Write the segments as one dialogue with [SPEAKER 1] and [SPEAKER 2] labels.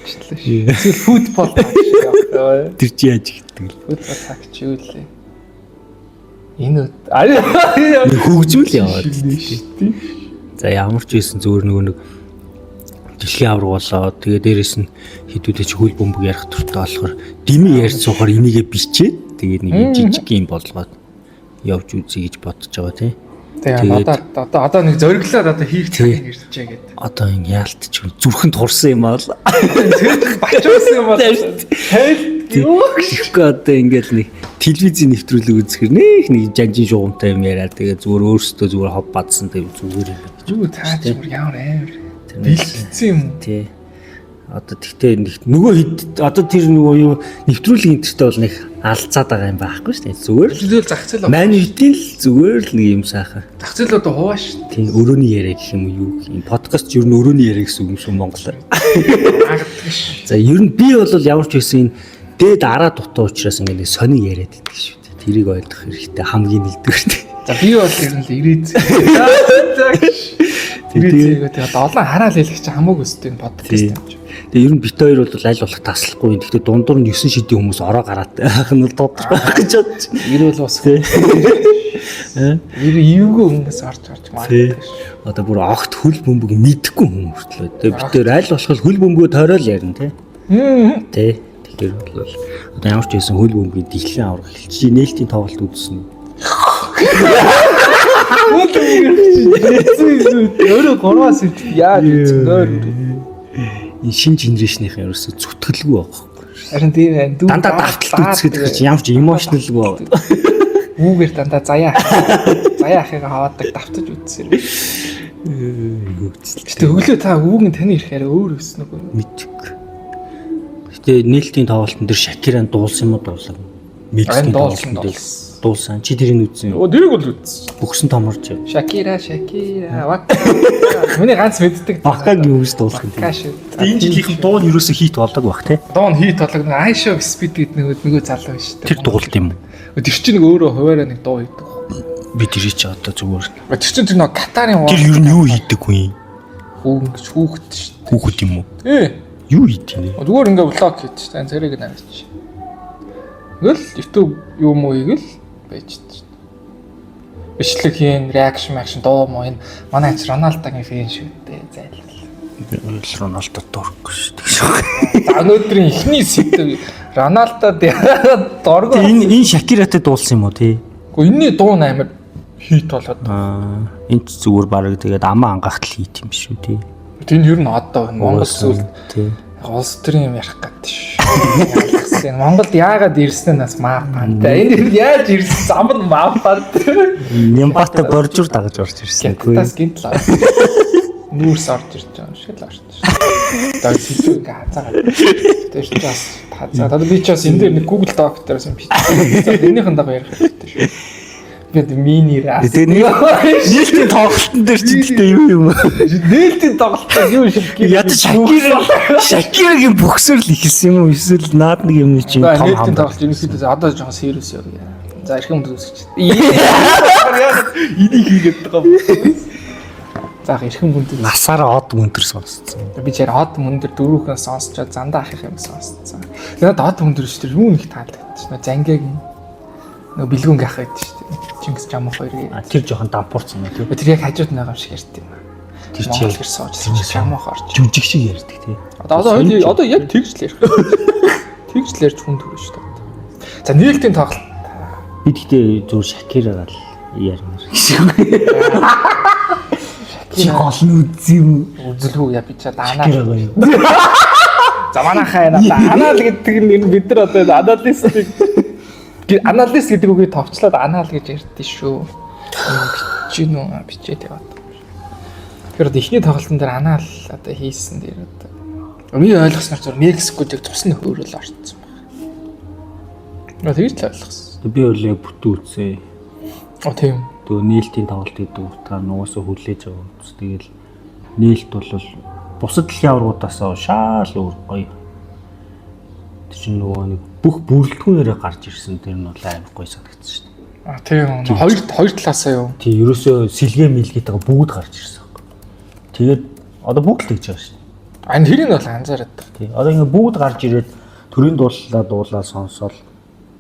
[SPEAKER 1] болчихлоо шүү. Эсвэл футбол тагч явах.
[SPEAKER 2] Тэр чи яаж ихдэг л.
[SPEAKER 1] Футбол тагч юу лээ. Энэ аа
[SPEAKER 2] Нэг хөгжмөл яваад.
[SPEAKER 1] шүү дээ.
[SPEAKER 2] За ямар ч байсан зүгээр нөгөө нэг дэлхийн авраг болоод тэгээ дээрэс нь хідүүдээ чи хөл бөмбөг ярих туртай болохоор дими ярьж суухаар энийгээ бичээд тэгээд нэг юм жижиг юм болгоод явж үзье гэж бодож байгаа тий.
[SPEAKER 1] Тэгээ
[SPEAKER 2] Тэгээд-
[SPEAKER 1] одоо нэг зориглоод одоо хийх цаг
[SPEAKER 2] Тий.
[SPEAKER 1] иржээ гэдэг.
[SPEAKER 2] Одоо ин яалтч зүрхэнд турсан юм аа л.
[SPEAKER 1] Тэр бачуулсан юм бол тайл юу
[SPEAKER 2] Тэгэхгүй одоо ингээл нэг телевизийн нэвтрүүлэг үзэхэр нэх нэг жанжин шугамтай юм яриад тэгээ зүгээр өөрсдөө зүгээр хов бадсан тэгээ зүгээр юм байна.
[SPEAKER 1] Юу цааш бүр ямар амар бэлтцсэн юм.
[SPEAKER 2] Тий. Одоо тэгтээ нэг нөгөө хэд одоо тэр нөгөө юу нэвтрүүлэг энтертэй бол нэг алцаад байгаа юм байхгүй шүү дээ. Зүгээр л
[SPEAKER 1] Зүгээр зах зээл
[SPEAKER 2] мань үтийн л зүгээр л нэг юм сайхан.
[SPEAKER 1] зах зээл одоо хуваа шүү.
[SPEAKER 2] Тийм өрөөний яриа гэх юм уу юу гэх юм. Подкаст ер нь өрөөний яриа гэсэн үг юм шүү монголоор.
[SPEAKER 1] Магадгүй шүү.
[SPEAKER 2] За ер нь би бол ямар ч байсан энэ дээд араа дутуу учраас ингээд нэг сонин яриад идэх шүү дээ. Тэрийг ойлгох хэрэгтэй хамгийн нэгдүгээр.
[SPEAKER 1] За би бол ер нь л ирээц. За ирээц тэгээ одоо олон хараал хэлэх чинь хамаагүй өстэй энэ подкаст юм чи.
[SPEAKER 2] Тэгээ ер нь бит хоёр бол аль болох таслахгүй. Гэхдээ дундуур нь 9 шидийн хүмүүс ороо гараад байх нь бол тодорхой байх гэж бодож.
[SPEAKER 1] Ирүүл бас. Ир эвгүй хүмүүс орж орж магадгүй шүү.
[SPEAKER 2] Одоо бүр огт хөл бөмбөг мэдхгүй хүн хүртэл. Тэгээ бит хоёр аль болох хөл бөмбөгөө тойрол ярина тий. Тэ. Тэгэхээр бол одоо ямар ч байсан хөл бөмбөгийн дэлхийн аварга эхэлж. Чи нээлтийн тоглолт үзсэн үү?
[SPEAKER 1] Хөл бөмбөг өөрөө гурваас ич яаж үзсэн нойр.
[SPEAKER 2] Энэ шинэ генерашнийхэн ерөөсө зүтгэлгүй байгаа байхгүй.
[SPEAKER 1] Харин тийм байна. Дүү
[SPEAKER 2] Дандаа давталт үзэхэд гэж ямар ч эмошнлгүй байгаа.
[SPEAKER 1] Үүгээр дандаа заяа. Заяа ахыгаа хаваадаг давтаж үзсэн юм.
[SPEAKER 2] Хөгжил.
[SPEAKER 1] Гэтэ өглөө та өвгөн таны ирэх арай өөр өснө үгүй.
[SPEAKER 2] Мэдгүй. Гэтэ нээлтийн тоглолтын дээр Шакиран дуулсан юм уу дуулсан?
[SPEAKER 1] Харин
[SPEAKER 2] Мексикийн
[SPEAKER 1] дуулсан,
[SPEAKER 2] тоглолтын дээр
[SPEAKER 1] дуулсан.
[SPEAKER 2] дуулсан. Чи тэрийг үзсэн юу?
[SPEAKER 1] Өө тэрийг бол үзсэн.
[SPEAKER 2] Бөхсөн томорж яв.
[SPEAKER 1] Шакира, Шакира, вака. Миний ганц мэддэг.
[SPEAKER 2] Бакаг юу гэж дуулсан
[SPEAKER 1] Вака
[SPEAKER 2] тийм.
[SPEAKER 1] шүү.
[SPEAKER 2] Энэ жилийнхэн дуу нь ерөөсөө хит болдог бах тий.
[SPEAKER 1] Дуу нь хит болог нэг Айшо Спид гэдэг нөгөө залуу биш үү?
[SPEAKER 2] Тэр дуулт юм уу?
[SPEAKER 1] Тэр чинь нэг өөрөө хуваараа нэг дуу хийдэг.
[SPEAKER 2] Би тэр чи одоо зүгээр.
[SPEAKER 1] Тэр чинь тэр нөгөө Катарын
[SPEAKER 2] Тэр ер нь юу хийдэг вэ?
[SPEAKER 1] Хүүн гэж хүүхэд шүү.
[SPEAKER 2] Хүүхэд юм уу?
[SPEAKER 1] Ээ.
[SPEAKER 2] Юу хийдэг юм бэ?
[SPEAKER 1] Зүгээр ингээ влог хийж тань царайг нь авчи. Ингээл YouTube юм уу хийгээл байж тээ. Бичлэг хийн, реакшн, акшн дуу мó энэ манай ач Роналдогийн фэн шүү дээ зайлал.
[SPEAKER 2] Би Роналдо дурггүй шүү дээ.
[SPEAKER 1] За өнөөдрийн эхний сэдв Роналдо доргоо.
[SPEAKER 2] Энэ энэ Шакиратай дуулсан юм уу тий?
[SPEAKER 1] Гэхдээ энэний дуу нь амар хит болоод.
[SPEAKER 2] Аа энэ ч зүгээр бараг тэгээд амаа ангахтал хийт юм шүү тий.
[SPEAKER 1] Тэр нь ер нь одоо энэ Монгол зүйл
[SPEAKER 2] тий.
[SPEAKER 1] Улс төрийн юм ярих гэдэг шүү. Ялгсан. Монголд яагаад ирсэн нь бас маапантай. Энэ ер нь яаж ирсэн зам нь маапантай.
[SPEAKER 2] Нямбата боржур дагаж орж ирсэн.
[SPEAKER 1] Гятас гинт л орж. Нүүрс орж ирж байгаа юм шиг л орж ирж. Одоо сэдв ингээ хазаагаад. Тэр чинь бас хазаа. Одоо би ч бас энэ дээр нэг Google Doc дээрс юм бичсэн. Энийхэн дагуу ярих хэрэгтэй шүү. Би одоо мини раас.
[SPEAKER 2] Тэгээ нээлтийн тоглолтын дээр чи гэхдээ юу юм?
[SPEAKER 1] Нээлтийн тоглолтоо юу шиг
[SPEAKER 2] Ядаж Шакира Шакирагийн бөхсөр л ихэлсэн юм уу? Эсвэл наад нэг юм чинь том
[SPEAKER 1] Нээлтийн
[SPEAKER 2] хам.
[SPEAKER 1] тоглолт ерөнхийдөө одоо жоохон serious явъя. За эрхэм хүнд үзэгч. Яагаад энийг хийгээд байгаа юм? За эрхэм хүнд
[SPEAKER 2] Насаараа од мөндөр сонсцсон.
[SPEAKER 1] Би чаар од мөндөр дөрүүхэн сонсчоод зандаа ах юм сонсцсон. Тэгээд од мөндөр шүү дээ юу нэг таалагдчих. Нөө зангээг нөө бэлгүүн гах байдаг шүү дээ. Чингис Жамх хоёрыг.
[SPEAKER 2] А тэр жоохон дампуурсан юм тий.
[SPEAKER 1] Тэр яг хажууд нь байгаа юм шиг ярьд юм.
[SPEAKER 2] Тэр
[SPEAKER 1] Тэр
[SPEAKER 2] чи
[SPEAKER 1] чи гэр сууж Жамх орж.
[SPEAKER 2] жүжиг шиг ярьдаг тий.
[SPEAKER 1] Одоо одоо одоо яг тэгж л ярих. Тэгж л ярьж хүн төрөн шүү дээ. За нээлтийн тоглолт.
[SPEAKER 2] Би тэгтээ зүгээр Шакирагаар л ярмаар гэсэн. Чи гол нь үзсэн юм уу?
[SPEAKER 1] Үзэлгүй яа би чи одоо анаа.
[SPEAKER 2] Шакирагаар юу?
[SPEAKER 1] За манайхаа энэ одоо анаал гэдэг нь энэ бид нар одоо энэ аналистик аналист гэдэг үгийг товчлоод анаал гэж ярьдээ шүү. Бичиж нү бичээд яваад. Тэгэхээр одоо эхний тоглолтын дээр анаал одоо хийсэн дээр одоо миний ойлгосноор зөв Мексикод яг цусны хөөрөл орцсон байна. Тэгж л ойлгосон.
[SPEAKER 2] Би бол яг бүтэн үзсэн.
[SPEAKER 1] О тийм.
[SPEAKER 2] Тэгээ нээлтийн тоглолт гэдэг утгаар нугасаа хүлээж байгаа үз. Тэгэл нээлт бол бусад дэлхийн аваргуудаас шаал өөр гоё. Тэр чинь нөгөө нэг бүх бүрэлдэхүүнээрээ гарч ирсэн тэр нь бол амар гоё санагдсан шүү дээ.
[SPEAKER 1] А тийм. Хоёр талаасаа юу?
[SPEAKER 2] Тий, ерөөсөө сэлгээ мэлгээтэйгээ бүгд гарч ирсэн байхгүй. Тэгээд одоо бүгд л тэгж байгаа шүү дээ.
[SPEAKER 1] Ань тэрийг бол анзаараад.
[SPEAKER 2] Тий. Одоо ингээ бүгд гарч ирээд төрийн дуулаа дуулаа сонсоол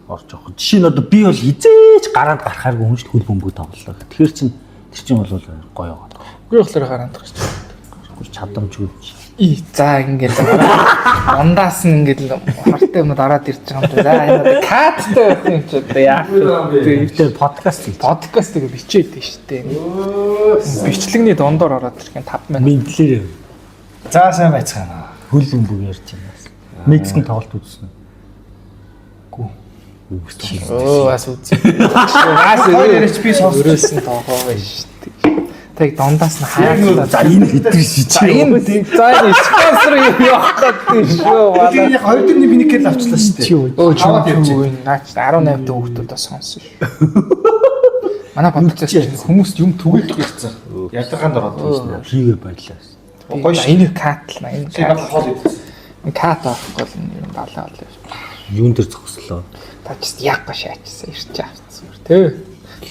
[SPEAKER 2] орж явах. Жишээ нь одоо би бол хизээж гараанд гарахааргүй хүн шүү хөл бөмбөг тоглолоо. Тэгэхээр чин тэр чин бол гоё байгаа.
[SPEAKER 1] Үгүй болохоор гараанд гарч.
[SPEAKER 2] Үгүй чадамжгүй.
[SPEAKER 1] И за ингээл ундаас нь ингээл хортой юмнууд ороод ирж байгаа юм чи. За энэ одоо каттай байх юм чи одоо яах вэ?
[SPEAKER 2] Тэр подкаст хийж.
[SPEAKER 1] Подкаст тэгээ бичээд дээ шүү дээ. Бичлэгний дундуур ороод ирэх юм 5 минут.
[SPEAKER 2] Мэдлэр
[SPEAKER 3] За сайн байцгаана.
[SPEAKER 2] хөл бөмбөг ярьж байна. Мексикийн тоглолт үзсэн үү?
[SPEAKER 3] Гүү.
[SPEAKER 1] Өө бас үзсэн. Бас
[SPEAKER 3] Хоёр яриач би сонссон.
[SPEAKER 1] Өрөөс нь тоогоо байж шүү дээ. Тэг дундаас нь хааглаа.
[SPEAKER 2] За энэ хэдэр шиж.
[SPEAKER 1] За энэ за энэ спонсор юм явах гэдэг шүү. Манай
[SPEAKER 3] Тэр яг хоёр дөрний биникээр л авчлаа шүү дээ.
[SPEAKER 1] Өө
[SPEAKER 3] Аваад явчих.
[SPEAKER 1] чи наач 18 дэх хүүхдүүд бас сонсон шүү. Манай подкаст чинь хүмүүс юм түгээх
[SPEAKER 3] Гэсэн. Ядаргаанд ороод байна.
[SPEAKER 2] Хийгээ боллоо.
[SPEAKER 3] Гоё шүү.
[SPEAKER 1] Энэ катлна энэ
[SPEAKER 3] Чи надад
[SPEAKER 1] кат.
[SPEAKER 3] хоол идсэн.
[SPEAKER 1] Энэ кат авахгүй л энэ юм балаа бол.
[SPEAKER 2] Юун дээр зогслоо?
[SPEAKER 1] Та ч яг гоо шаачсан ирч авцсан. Тэ.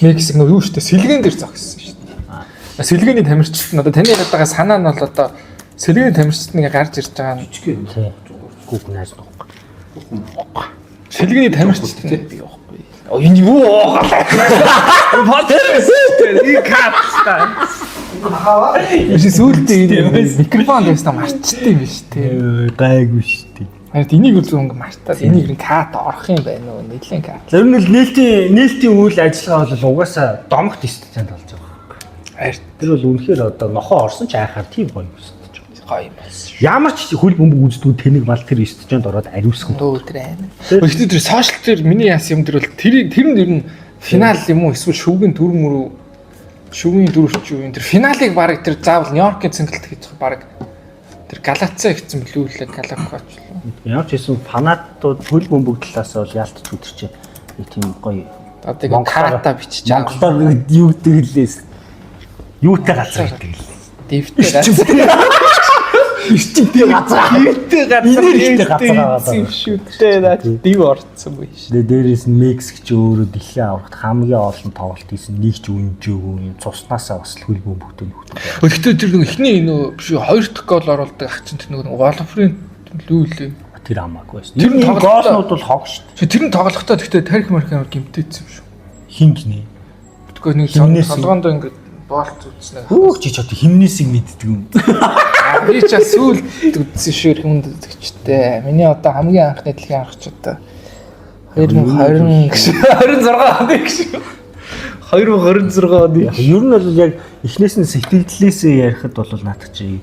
[SPEAKER 1] Мексик нөө юу штэ сэлгэн дээр зогссон штэ. Сэлгээний тамирчид нь одоо таны яриад байгаа санаа нь бол одоо сэлгээний тамирчид нэг гарч ирж байгаа нь
[SPEAKER 2] Тий. Гүг найз нуух.
[SPEAKER 1] сэлгээний тамирчид нь би явахгүй. Оо энэ юу уугалаа. Подкаст энэ кат та. Биш сүүлдээ энэ микрофон дээрс марчтай юм биш тэ.
[SPEAKER 2] Гайгүй шүү дээ.
[SPEAKER 1] Харин энийг үл зөв ингээ мартаад энийг н кат орох юм байна уу? Нилээн кат.
[SPEAKER 2] Зарим нь л нээлтийн үйл ажиллагаа бол угаасаа домогт стенд болж байгаа.
[SPEAKER 1] Арт
[SPEAKER 2] Тэр бол үнэхээр одоо нохоо орсон ч айхаар тийм гоё өсдөж байгаа.
[SPEAKER 1] гоё юм байсан.
[SPEAKER 2] Ямар ч хөл бөмбөг үздэг тэнэг мал тэр стенд ороод ариусах юм.
[SPEAKER 1] Дөө тэр амин. Гэхдээ тэр сошиал дээр миний яасан юм тэр бол тэр тэр нь ер нь финал юм уу эсвэл шүгэн дүр мөрөө шүгэн дүр ч юу юм тэр финалыг баг тэр заавал Нью-Йоркийн цэнгэлт хийж байгаа баг тэр Галаца гэсэн билүү лээ Галакоч лөө.
[SPEAKER 2] Ямар ч байсан фанатууд хөл бөмбөг талаас бол яалтч өдр чи нэг тийм гоё.
[SPEAKER 1] Одоо нэг карата бичиж байгаа.
[SPEAKER 2] Монголоор нэг юу гэдэг лээс. Юутай газар гэдэг лээ.
[SPEAKER 1] Дэвтэй газар.
[SPEAKER 2] Ирчимтэй газар.
[SPEAKER 1] Дэвтэй газар.
[SPEAKER 2] Инэрхтэй газар байгаа.
[SPEAKER 1] юм шүү дээ. Наач дэв орцсон байх шүү.
[SPEAKER 2] Тэгээ дээрээс нь Мексик ч өөрөө дэлхийн аврагт хамгийн олон тоглолт хийсэн нэг ч үнжээгүй юм цуснаасаа бас л хөл бөмбөгтэй нөхдөг.
[SPEAKER 1] Гэхдээ тэр нэг эхний энэ биш хоёр дахь гол оруулдаг ах чинь тэр нэг Волфрын лүү лээ.
[SPEAKER 2] Тэр хамаагүй байсан.
[SPEAKER 1] Тэр
[SPEAKER 2] Тэр нь
[SPEAKER 1] тоглолтоо-
[SPEAKER 2] гоолнууд бол хог шүү дээ.
[SPEAKER 1] Чи тэр нь тоглохдоо гэхдээ тарих марх амар гимтээсэн юм шүү.
[SPEAKER 2] Хин гинэ.
[SPEAKER 1] Тэгвэл нэг
[SPEAKER 2] Химнээс
[SPEAKER 1] толгоонд ингээд боол зүтсэн.
[SPEAKER 2] Хөөх чи ч одоо химнээсийг мэддэг юм.
[SPEAKER 1] Би ч бас сүүл үзсэн шүү хүнд үзэгчтэй. Миний одоо хамгийн анхны дэлхийн аврагч одоо 2020 гэж 26 оны гэж. 2026 оны.
[SPEAKER 2] Ер нь бол яг эхнээс нь сэтгэлдлээсээ ярихад бол наадах чи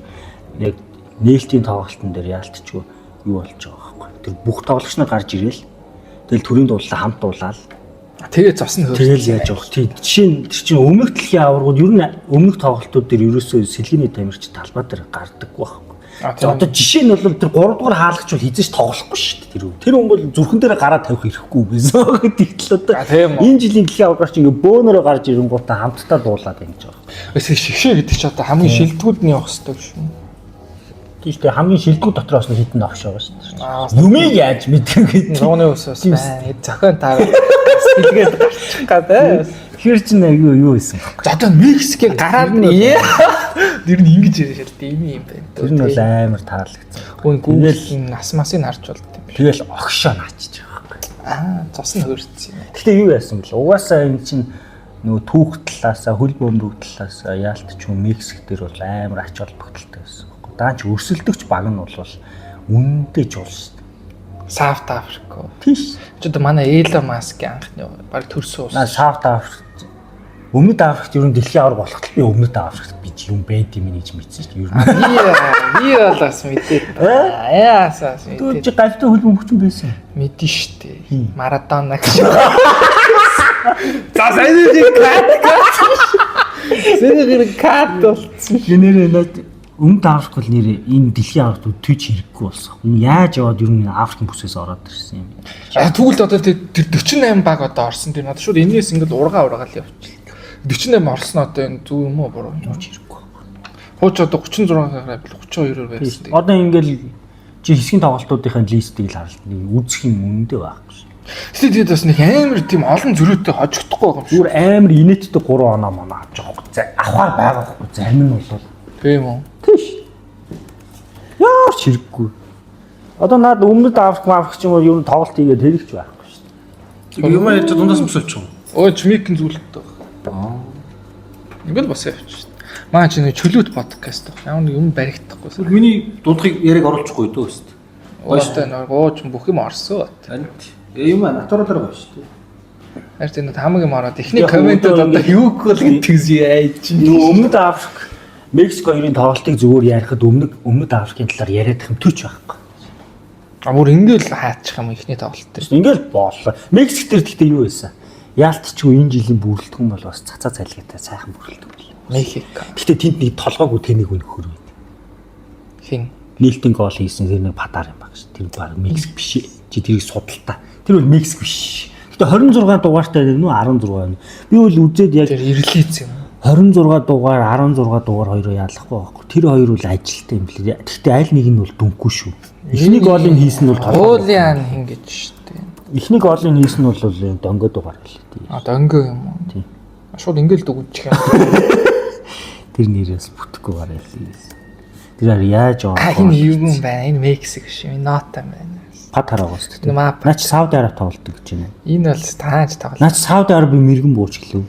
[SPEAKER 2] яг нээлтийн тоглолтын дээр яалтчгүй юу болж байгаа байхгүй. Тэр бүх тоглогч нар гарч ирээл тэгэл төрийн дуулаа хамт дуулаад
[SPEAKER 1] Тэгээ зос нь хөрсөн.
[SPEAKER 2] тэгэл яаж явах. Тий жишээ нь тэр чинь өмнөх дэлхийн аваргууд ер нь өмнөх тоглолтууд дээр ерөөсөө сэлгээний тамирч талбай дээр гардаггүй байхгүй.
[SPEAKER 1] А,
[SPEAKER 2] За одоо жишээ нь бол тэр 3 дугаар хаалгач бол хизээч тоглохгүй шүү дээ тэр үү. Тэр хүн бол зүрхэн дээр гараа тавих эрхгүй байсан. Тэгтэл одоо
[SPEAKER 1] А, тийм үү.
[SPEAKER 2] энэ жилийн дэлхийн аваргаар чи ингээ бөөнөрөө гарч ирэнгуутаа хамтдаа дуулаад ингэж байгаа.
[SPEAKER 1] Эсвэл шигшээ гэдэг чи одоо хамгийн шилдэгүүд нь явах хэрэгтэй шүү.
[SPEAKER 2] Тийм шүү дээ хамгийн шилдэгүүд дотор бас хитэн огш байгаа шүү дээ.
[SPEAKER 1] Аа,
[SPEAKER 2] Юмыг яаж мэдэх гэдэг.
[SPEAKER 1] Зууны ус бас байна. Зохион таа. Сэлгээд гарчих гад.
[SPEAKER 2] Тэгэхээр чинь юу юу байсан бэ?
[SPEAKER 1] За одоо Мексикийн гараад нь яа. Тэр нь ингэж ирэх шил тийм юм байна.
[SPEAKER 2] Тэр нь бол амар таалагдсан.
[SPEAKER 1] Гүн Google-ийн нас масыг харж болд юм биш.
[SPEAKER 2] Тэгэл огшоо наачиж байгаа байхгүй.
[SPEAKER 1] Аа, цус нь хөрцсөн юм.
[SPEAKER 2] Гэтэ юу яасан бэл угаасаа энэ чинь нөгөө түүх талаасаа хөл бөмбөг талаасаа яалтч юм Мексик дээр бол амар ач холбогдолтой байсан байхгүй. Даанч өрсөлдөгч баг нь бол үнэндээ жуул шүү дээ.
[SPEAKER 1] South Africa.
[SPEAKER 2] Тийш.
[SPEAKER 1] Ч одоо манай Elon Musk-ийн анхны баг төрсөн улс.
[SPEAKER 2] Наа South Africa Өмнөд Африкт ер нь дэлхийн аварга болох би Өмнөд Африкт би юм байд юм гэж мэдсэн шүү дээ. Ер нь.
[SPEAKER 1] Би бол бас мэдээд. Яасаас
[SPEAKER 2] Тэр
[SPEAKER 1] мэдээд.
[SPEAKER 2] чи гавьтай хөл бөмбөгч юм байсан.
[SPEAKER 1] Мэдэн штэ. Марадона гэж. За сайн нэг кат кат. Сэнэгэр кат болцсон.
[SPEAKER 2] Нэрээ наад Өмнөд Африк бол нэрээ энэ дэлхийн аваргад төж хэрэггүй болсон. Энэ яаж яваад ер нь Африкийн бүсээс ороод ирсэн юм.
[SPEAKER 1] А тэгвэл одоо тэр 48 баг одоо орсон тэр надад шууд энэс ингээл ургаа ургаал явчихлаа. 48 орсон одоо энэ зөв юм уу буруу юм?
[SPEAKER 2] Ямар ч хэрэггүй.
[SPEAKER 1] Хууч одоо 36 гараа бил 32-оор байсан.
[SPEAKER 2] Одоо ингээл чи хэсгийн тоглолтуудынхаа листийг л харалт нэг үзэх юм үнэндээ байхгүй шээ.
[SPEAKER 1] Тэгтээ тэгээд бас нэг амар тийм олон зөрүүтэй хожигдохгүй байгаа юм шиг.
[SPEAKER 2] Зүгээр амар инээдтэй 3 оноо моноо авч байгаа хөө. За авахар байгаа хөө. Зарим нь бол
[SPEAKER 1] Тийм үү?
[SPEAKER 2] тийш. Яар ч хэрэггүй. Одоо наад өмнөд Африк, Африк ч юм уу ер нь тоглолт хийгээд хэрэгч байхгүй шүү дээ.
[SPEAKER 3] Юм ярьж дундаас мөс очих юм.
[SPEAKER 1] Өө чмикэн зүйлтэй баг. Ингээл бас явчих. Маа чи нэг чөлөөт подкаст баг. Ямар нэг юм баригдахгүй.
[SPEAKER 3] Тэгвэл миний дундахыг яриаг оруулчихгүй дөө өст.
[SPEAKER 1] Гоёштой нэг ууч бүх юм орсон.
[SPEAKER 3] Танд юм аа натуралаар гоё шүү дээ.
[SPEAKER 1] Харин тийм хамаг юм ороод эхний
[SPEAKER 2] Яг
[SPEAKER 1] комментэд
[SPEAKER 2] өнөөдөр
[SPEAKER 1] одоо юу гол гэдгс яаж чинь.
[SPEAKER 2] Нөгөө өмнөд Африк, Мексик хоёрын тоглолтыг зүгээр ярихад өмнөд Африкийн талаар яриад их юм төч байхгүй.
[SPEAKER 1] А бүр ингээл хаачих юм эхний тоглолт дээр.
[SPEAKER 2] Ингээл боллоо. Мексик дээр гэхдээ юу байсан? Яалтчгүй энэ жилийн бүрэлдэхүүн бол бас цацаа цалгитай сайхан бүрэлдэхүүн байл.
[SPEAKER 1] Мехико.
[SPEAKER 2] Гэхдээ тэнд нэг толгойгүй тэнэг өнөхөр байд.
[SPEAKER 1] Хин.
[SPEAKER 2] Нээлтийн гол хийсэн тэр нэг падар юм баг ш. Тэр баг Мексик биш ээ. Чи тэрийг судал та. Тэр бол Мексик биш. Гэтэ 26 дугаартай нүү 16 байна. Би бол үзээд яг
[SPEAKER 1] Тэр ирлээц юм.
[SPEAKER 2] 26 дугаар 16 дугаар хоёроо ялахгүй байхгүй. Тэр хоёр бол ажилттай юм лээ. Гэхдээ аль нэг нь бол дүнхгүй шүү. Эхний голыг хийсэн нь бол толгой.
[SPEAKER 1] Хуулиан хин гэж штэ.
[SPEAKER 2] Эхний голыг хийсэн нь бол энэ донгоо дугаар байлээ.
[SPEAKER 1] А дөнгөө юм уу?
[SPEAKER 2] Тийм.
[SPEAKER 1] Шууд ингээл дүгнчих юм.
[SPEAKER 2] Тэр нэрээс бүтэхгүй гараа илээ. Тэр ар яаж
[SPEAKER 1] А
[SPEAKER 2] авах
[SPEAKER 1] энэ юм байна. Энэ Мексик биш юм. Энэ Нота байна.
[SPEAKER 2] Пад хараагаас
[SPEAKER 1] Энэ мап.
[SPEAKER 2] Наач Сауди Араб тоглолдог гэж байна.
[SPEAKER 1] Энэ бол тааж тоглолт.
[SPEAKER 2] Наач Сауди Араби мэрэгэн бууч гэлөө.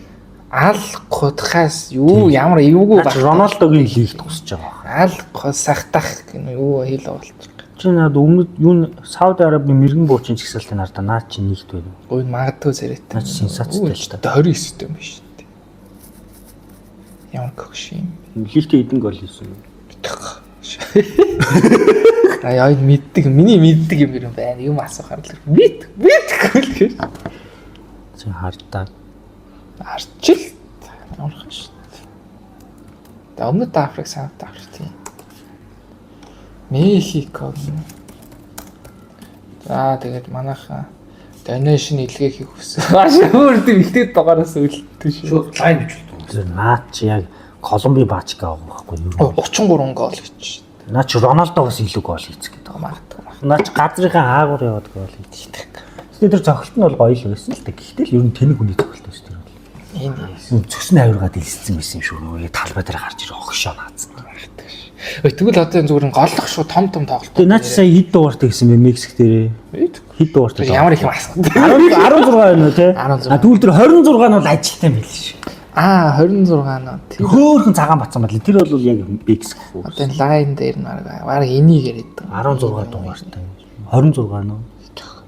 [SPEAKER 1] Ал гудхаас юу ямар эвгүй
[SPEAKER 2] Наач
[SPEAKER 1] баг.
[SPEAKER 2] Роналдогийн лигт тусч байгаа байх.
[SPEAKER 1] Ал гусахтах гэнэ юу хэл болчих.
[SPEAKER 2] Чи наад өмнөд юу Сауди Араби мэрэгэн буучийн чигсалтын ардаа наад чи нэгт байна.
[SPEAKER 1] Гуй магадгүй зэрэгтэй.
[SPEAKER 2] Наач сенсацтай л та.
[SPEAKER 1] 29 юм биш үү? Ямар көгш юм.
[SPEAKER 2] Лигтээ хэдэн гол хийсэн юм?
[SPEAKER 1] Мэдэх. Аа яа мэддэг. Миний мэддэг юм юм байна. Юм асуухаар л мэд мэдхгүй л гэж.
[SPEAKER 2] Чи хардаа.
[SPEAKER 1] Арчил ямар хан шүү дээ. За Өмнөд Африк, Сауд Африк тийм. Мехико гэнэ. За тэгээд манайхаа donation илгээхийг хүссэн. Маш өөр тийм ихтэй дугаараас үлддэг шүү.
[SPEAKER 3] Шууд лайн бичлээ.
[SPEAKER 2] Тэр наад чи яг Колумби баачка байгаа байхгүй юу?
[SPEAKER 1] 33 гол гэж.
[SPEAKER 2] Наад чи Роналдогоос илүү гол хийцэх гэдэг.
[SPEAKER 1] Магадгүй.
[SPEAKER 2] Наад чи газрынхаа хаагур яваад гол хийцдэг. Гэтэ тэр цогцолт нь бол гоё л байсан л та. Гэхдээ л ер нь тэнэг хүний цогцолт байсан тэр бол.
[SPEAKER 1] Энэ
[SPEAKER 2] Цөс нь авиргаад элссэн байсан юм шүү. Нөгөө талбай дээр гарч ирэх огшоо наацсан.
[SPEAKER 1] магадгүй ш. Ой тэгвэл одоо энэ зүгээр голлох шүү том том тоглолт.
[SPEAKER 2] Тэгээ наад чи сая хэд дугаартай гэсэн бэ Мексик дээрээ?
[SPEAKER 1] Мэдгүй.
[SPEAKER 2] Хэд дугаартай?
[SPEAKER 1] Ямар их юм асуу.
[SPEAKER 2] 16 байна уу те?
[SPEAKER 1] 16.
[SPEAKER 2] А тэгвэл тэр 26 нь бол ажилттай юм байл шүү.
[SPEAKER 1] Аа 26 нөө. Тэр
[SPEAKER 2] Хөөхөн цагаан батсан байл. Тэр бол яг Мексик хүү.
[SPEAKER 1] одоо энэ лайн дээр нь баг энийг яриад байгаа.
[SPEAKER 2] 16 дугаартай. 26 нөө.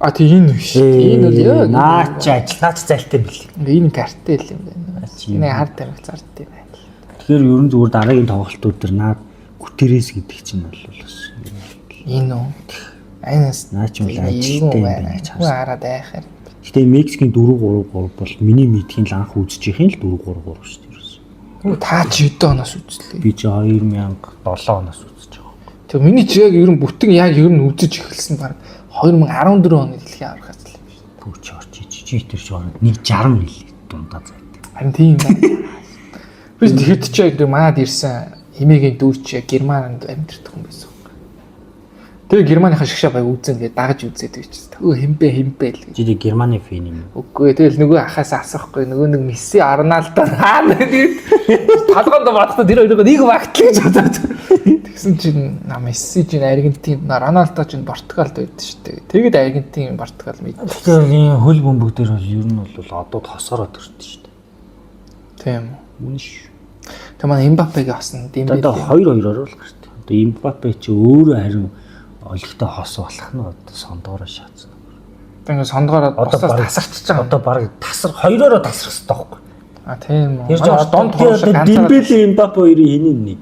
[SPEAKER 1] А тий энэ биш. Энэ бол яг
[SPEAKER 2] наа чи ажил наа чи зайлтай юм бэл.
[SPEAKER 1] Энэ картел юм байна.
[SPEAKER 2] Чи
[SPEAKER 1] Энэ хар тамхи зард юм байна.
[SPEAKER 2] Тэгэхээр ер нь зүгээр дараагийн тоглолтууд төр наа Гүтерэс гэдэг чинь бол бас
[SPEAKER 1] Энэ үү? Айнаас
[SPEAKER 2] Наа чи бол ажилттай юм байна гэж
[SPEAKER 1] Хүн хараад айхаар.
[SPEAKER 2] Гэтэ Мексикийн 4-3-3 бол миний мэдхийн л анх үзэж ихийн л 4-3-3 шүү дээ. ерөөсөө.
[SPEAKER 1] Үгүй та чи хэдэн оноос үзлээ.
[SPEAKER 2] Би чи 2007 оноос үзэж байгаа.
[SPEAKER 1] Тэг миний чи яг ер нь бүтэн яг ер нь үзэж эхэлсэн баг 2014 оны дэлхийн аваргаас л юм шүү.
[SPEAKER 2] Пүү чи орч чи тэр чи ороод 1.60 мил дундаа зайтай.
[SPEAKER 1] Харин тийм байна. Би тэгэхэд чи яг манад ирсэн хэмээгийн дүү чи яг Германд амьдардаг хүн байсан. Тэгээ Германыхаа шгшаа баг үзэн тэгээд дагаж үзээд байчихсан. Өө хэмбэ хэмбэ л гэж.
[SPEAKER 2] Чи тэг Германы фэн юм.
[SPEAKER 1] Үгүй тэгэл нөгөө ахаас асуухгүй нөгөө нэг Месси Арналдо хаана тэгээд толгоонд бодохдоо тэр хоёрыг нэг багтал гэж бодоод. Тэгсэн чинь на Месси чинь Аргентин, Роналдо чинь Португалд байдаг шүү дээ. Тэгэд Аргентин, Португал мэд.
[SPEAKER 2] Тэгэхээр энэ хөл бөмбөг дээр бол ер нь бол одод хосороо төрдөө шүү дээ.
[SPEAKER 1] Тийм үү.
[SPEAKER 2] Үнэн шүү.
[SPEAKER 1] Тэг манай Эмбапегийн хосно Дембеле.
[SPEAKER 2] Одоо 2-2-оор л гарт. Одоо Эмбапе чи өөрөө харин олигтой хос болох нь одоо сондоороо шаацсан.
[SPEAKER 1] Одоо ингэ сондгоороо
[SPEAKER 2] Одоо
[SPEAKER 1] бусдаас
[SPEAKER 2] бараг-
[SPEAKER 1] тасарчиж байгаа.
[SPEAKER 2] Одоо бараг тасар хоёроороо тасрах хэрэгтэй байхгүй.
[SPEAKER 1] А тийм үү.
[SPEAKER 2] Тэр чинь
[SPEAKER 1] Манай
[SPEAKER 2] одоо
[SPEAKER 1] донд хоошо ганцаараа.
[SPEAKER 2] Дембеле Эмбапе хоёрын хэний нэг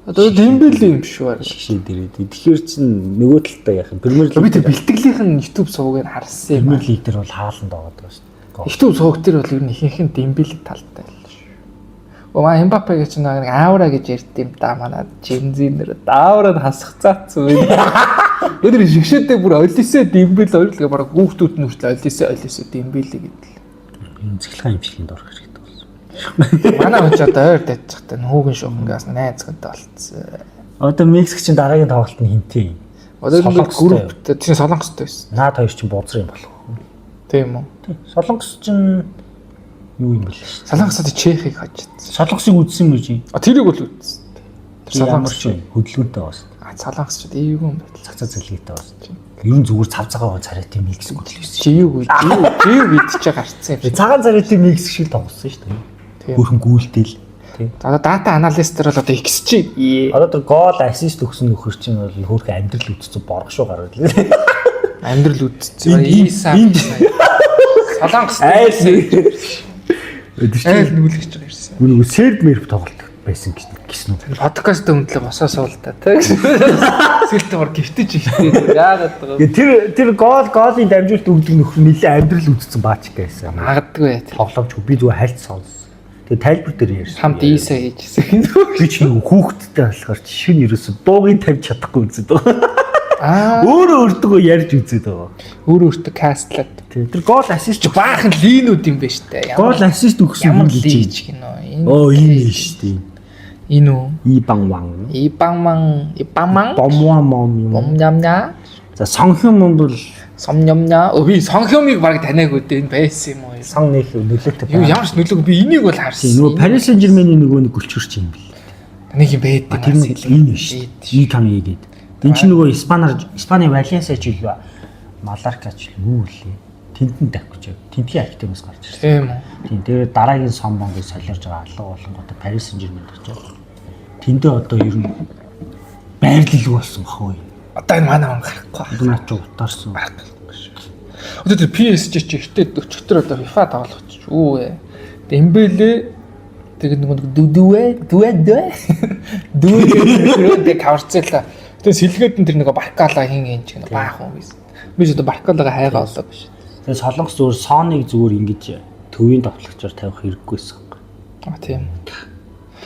[SPEAKER 1] Одоо Дембеле юм шүү арай.
[SPEAKER 2] шигшээ дээрээ. Тэгэхээр чин нөгөө талдаа яах юм? Премьер
[SPEAKER 1] Би
[SPEAKER 2] лиг
[SPEAKER 1] тэр бэлтгэлийнх нь YouTube сувгийг харсан юм.
[SPEAKER 2] Премьер лиг дээр бол хааланд байгаа даа шүү дээ.
[SPEAKER 1] YouTube сувг дээр бол ер нь ихэнх нь Дембеле талтай л шүү. Өө маа Эмбапегийн чинь нэг аура гэж ярьд юм да манай Жимзинер. Аура нь хасах цаацсан байх. Өдөр шигшээдээ бүр Олисе Дембеле хоёрлоо бараг хүүхдүүд нь хүртэл Олисе Олисе Дембеле гэдэл.
[SPEAKER 2] Энэ цэглэхэн имчилгээнд орох хэрэгтэй болсон.
[SPEAKER 1] Манай хүн ч одоо ойр дайчихтай хүүгэн шугангаас найз гэнтэй болцсон.
[SPEAKER 2] Одоо Мексик чинь дараагийн тоглолт нь хинтээ юм.
[SPEAKER 1] Одоо ингээд
[SPEAKER 2] Солонгостой.
[SPEAKER 1] групптэй тийм Солонгостой байсан.
[SPEAKER 2] Наад хоёр чинь бузар юм болох уу?
[SPEAKER 1] Тийм үү?
[SPEAKER 2] Тий. Солонгос чинь юу юм бэл шүү.
[SPEAKER 1] Солонгосод Чехийг хожсон.
[SPEAKER 2] Солонгосыг үзсэн юм чи?
[SPEAKER 1] А тэрийг бол үзсэн. Тэр
[SPEAKER 2] Ямар
[SPEAKER 1] Солонгос
[SPEAKER 2] ч хөдөлгөөнтэй бас.
[SPEAKER 1] А Солонгосчууд эвгүй юм байна.
[SPEAKER 2] Цацаа зэлгээтэй бас. Ер нь зүгээр цав цагаан царайтай микс гүйл байсан.
[SPEAKER 1] Живүү живүү живүү идчихэ гарцсан юм шиг.
[SPEAKER 2] Цагаан царайтай микс шиг тоглосон шүү дээ.
[SPEAKER 1] Тийм.
[SPEAKER 2] Хөрхөн гүйлтэл. Тийм.
[SPEAKER 1] За одоо дата аналист төр бол одоо XG.
[SPEAKER 2] Одоо тэр гол ассист өгсөн нөхөр чинь бол хөөрхөн амьдрал үтцсэн борго шүү гараад ирлээ.
[SPEAKER 1] Амьдрал үдцсэн.
[SPEAKER 2] Энд-
[SPEAKER 1] Иса.
[SPEAKER 2] энд-
[SPEAKER 1] Солонгос
[SPEAKER 2] Айл Тэр
[SPEAKER 1] айл
[SPEAKER 2] чинь
[SPEAKER 1] нүглэж байгаа ирсэн.
[SPEAKER 2] нөгөө серб мерб тоглолт байсан гэсэн үү?
[SPEAKER 1] Подкаст өндлөө босоо суул та тий. Сэлтэ бор гівтэж ихтэй. Яагаад байгаа вэ?
[SPEAKER 2] Тэр тэр гол голын дамжуулалт өгдөг нөхөр нэлээ амьдрал үтцсэн баачик байсан.
[SPEAKER 1] Магадгүй.
[SPEAKER 2] Тоглоомч би зүгээр хальт сонс. Тэгээ тайлбар дээр ярьсан.
[SPEAKER 1] Хамт Иса хийжсэн.
[SPEAKER 2] Би ч нөгөө хүүхдтэй болохоор шин ерөөсө дуугийн тавьж чадахгүй үзээд байгаа.
[SPEAKER 1] Аа
[SPEAKER 2] Өөрөө өөртөө ярьж үзээд байгаа.
[SPEAKER 1] өөр өөртөө кастлаад.
[SPEAKER 2] Тэ тэр гол ассист
[SPEAKER 1] Баахан линүүд юм байна штэ.
[SPEAKER 2] гол ассист өгсөн
[SPEAKER 1] Ямар
[SPEAKER 2] хүн гэж.
[SPEAKER 1] лиж гинөө. Энэ
[SPEAKER 2] Оо энэ шүү дээ.
[SPEAKER 1] Энэ үү?
[SPEAKER 2] Ибан ван.
[SPEAKER 1] Ибаман, ибаман.
[SPEAKER 2] Бомва мом юм.
[SPEAKER 1] Бомнямня.
[SPEAKER 2] За Сонхын мөн бол
[SPEAKER 1] Сомнямня. Өө би Сонхёмыг баг таниагүй дээ. Энэ байсан юм уу?
[SPEAKER 2] сон нэг нөлөөтэй
[SPEAKER 1] Юу ямар ч нөлөөгүй би энийг бол харсан.
[SPEAKER 2] Тийм, нөгөө Paris Saint-Germain-ийн нөгөө нэг гөлчөрч юм бэл.
[SPEAKER 1] Нэг юм байд юм.
[SPEAKER 2] Тэр нь энэ шүү дээ. И кан и гээд. Энэ чинь нөгөө Испанаар Испани Валенсиа ч илүү Маларка ч илүү юу лээ. Тэнд нь давхиж яв. Тентхийн активнаас гарч ирсэн.
[SPEAKER 1] Тийм үү.
[SPEAKER 2] Тийм дээр дараагийн сон бонгийг солиорж байгаа алга болонготой Paris Saint-Germain очоод тэндээ одоо ер нь байрлалгүй болсон бах уу.
[SPEAKER 1] Одоо энэ манай хүн гарахгүй.
[SPEAKER 2] Одоо наад чи утаарсан.
[SPEAKER 1] Одоо тэр PSG чи ихтэй өчигдөр одоо FIFA тоглох чи юу вэ? Дембеле тэгээд нөгөө нэг дүдүвэ дүвэ дүвэ дүвэ гэдэг каварцлаа. Тэгээд сэлгээд нь тэр нөгөө Баркала хин хин ч гэнэ баах хүн байсан. Би ч одоо Баркалагаа хайгаа олоо биш.
[SPEAKER 2] Тэгээ Солонгос зүгээр Соныг зүгээр ингэж төвийн довтлогчоор тавих хэрэггүй байсан.
[SPEAKER 1] А тийм.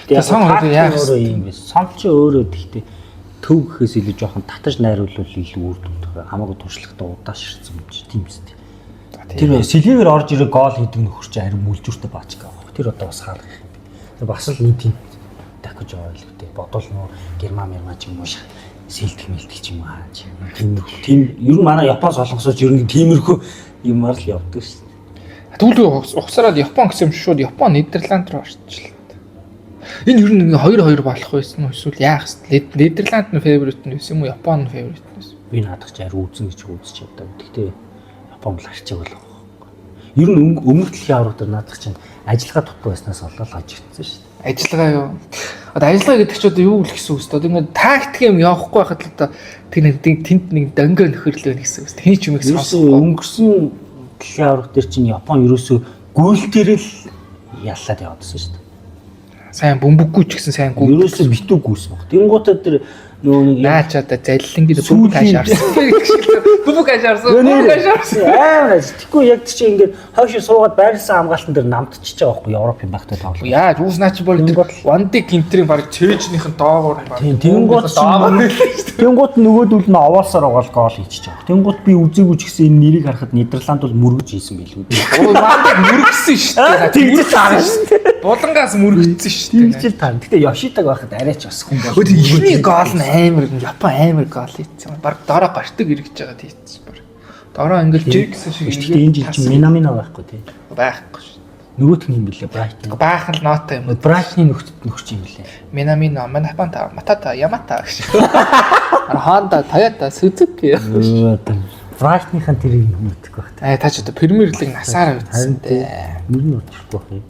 [SPEAKER 2] Тэгээ
[SPEAKER 1] Сон өөрөө яах
[SPEAKER 2] өөрөө юм бэ? Сон ч өөрөө тэгтээ төв гэхээс илүү жоохон татаж найруулвал илүү үр дүнтэй. Хамаагүй туршлагатай удаашрсан юм чи тийм үстэй. Тэр сэлгээр орж ирээ гол хийдэг нөхөр чи харин мүлжүүртэй баачка авах. Тэр одоо бас хаалгах юм бэ. Тэр бас л нэг тийм дахиж байгаа л үү. Бодвол нөө герман мерман ч юм уу сэлдэх мэлдэх ч юм уу хаа ч юм. Тийм тийм ер нь манай Япон солонгосооч ер нь тиймэрхүү юмар л явдаг шүү дээ.
[SPEAKER 1] Тэгвэл угсараад Япон гэсэн юм шууд Япон Нидерланд руу орчихлоо. Энэ ер нь ингээ 2-2 болох байсан уу эсвэл яах вэ? Нидерланд нь фаворит нь байсан юм уу? Япон нь фаворит нь байсан?
[SPEAKER 2] Би наадах чи ари үзэн гэж үзэж чаддаг. Гэхдээ Япон бол арчиг болох. Ер нь өмнөх дэлхийн аварга дээр наадах чинь ажиллагаа дутуу байснаас болоод хожигдсон шүү дээ.
[SPEAKER 1] Ажиллагаа юу? Одоо ажиллагаа гэдэг чи одоо юу л гэсэн үг вэ? Одоо ингээ тактик юм явахгүй байхад л одоо тэр нэг тэнд нэг дөнгөө нөхөрлөө гэсэн үг. Тэний ч юм их
[SPEAKER 2] Ерөөсөө
[SPEAKER 1] сонсохгүй.
[SPEAKER 2] өнгөрсөн дэлхийн аварга дээр чинь Япон ерөөсөө гүйлтэрэл яллаад яваадсан шүү дээ.
[SPEAKER 1] Сайн бөмбөггүй ч гэсэн сайн гүйл.
[SPEAKER 2] Ерөөсөө битүү гүйсэн баг. Тэнгуутаа тэр нөгөө нэг
[SPEAKER 1] Наа ч одоо заллин гэдэг бөмбөг
[SPEAKER 2] Сүүлийн-
[SPEAKER 1] хаш арсан. Бөмбөг хаш арсан. Бөмбөг хаш арсан.
[SPEAKER 2] Амар аз. Тэгэхгүй яг тэр чинь ингээд хойш суугаад байрлсан хамгаалтан дээр намтчихж байгаа байхгүй Европын багтай тоглох.
[SPEAKER 1] Яаж үүс наа чи бол тэр Вандик Гинтрийн баг чэйжнийх нь доогуур нь баг.
[SPEAKER 2] Тийм тэнгуут
[SPEAKER 1] доогуур.
[SPEAKER 2] Тэнгуут нөгөөдөл нь овоолсоор угаал гол хийчихэж байгаа. Тэнгуут би үзээгүй ч гэсэн энэ нэрийг харахад Нидерланд бол мөргөж хийсэн байлгүй.
[SPEAKER 1] Өө Вандик мөргсөн шүү дээ.
[SPEAKER 2] Тэгж таарна шүү дээ.
[SPEAKER 1] Булангаас мөргөцсөн шүү дээ.
[SPEAKER 2] Тэгж л таарна. Гэтэ Йошитаг байхад арай ч бас хүн бол.
[SPEAKER 1] Өө тэр ихний гол нь амар Япон амар гол хийсэн. Баг дороо гартаг эргэж байгаа тийцсэн баг. Дороо ингээл жиг гэсэн шиг
[SPEAKER 2] Гэтэ энэ жил чинь Минамино байхгүй тий.
[SPEAKER 1] байхгүй шүү.
[SPEAKER 2] Нөгөөх нь юм бэлээ Брайтон.
[SPEAKER 1] Баахан л нотой юм.
[SPEAKER 2] Брайтны нөхдөд нөхч юм бэлээ.
[SPEAKER 1] Минамино, Манапанта, Матата, Ямата гэж. Honda, Toyota, Suzuki.
[SPEAKER 2] Брайтныхан тэр юм мэддэг байх.
[SPEAKER 1] Аа та ч одоо Премьер лиг насаараа үтсэн дээ.
[SPEAKER 2] Нэр нь орчихгүй байх юм.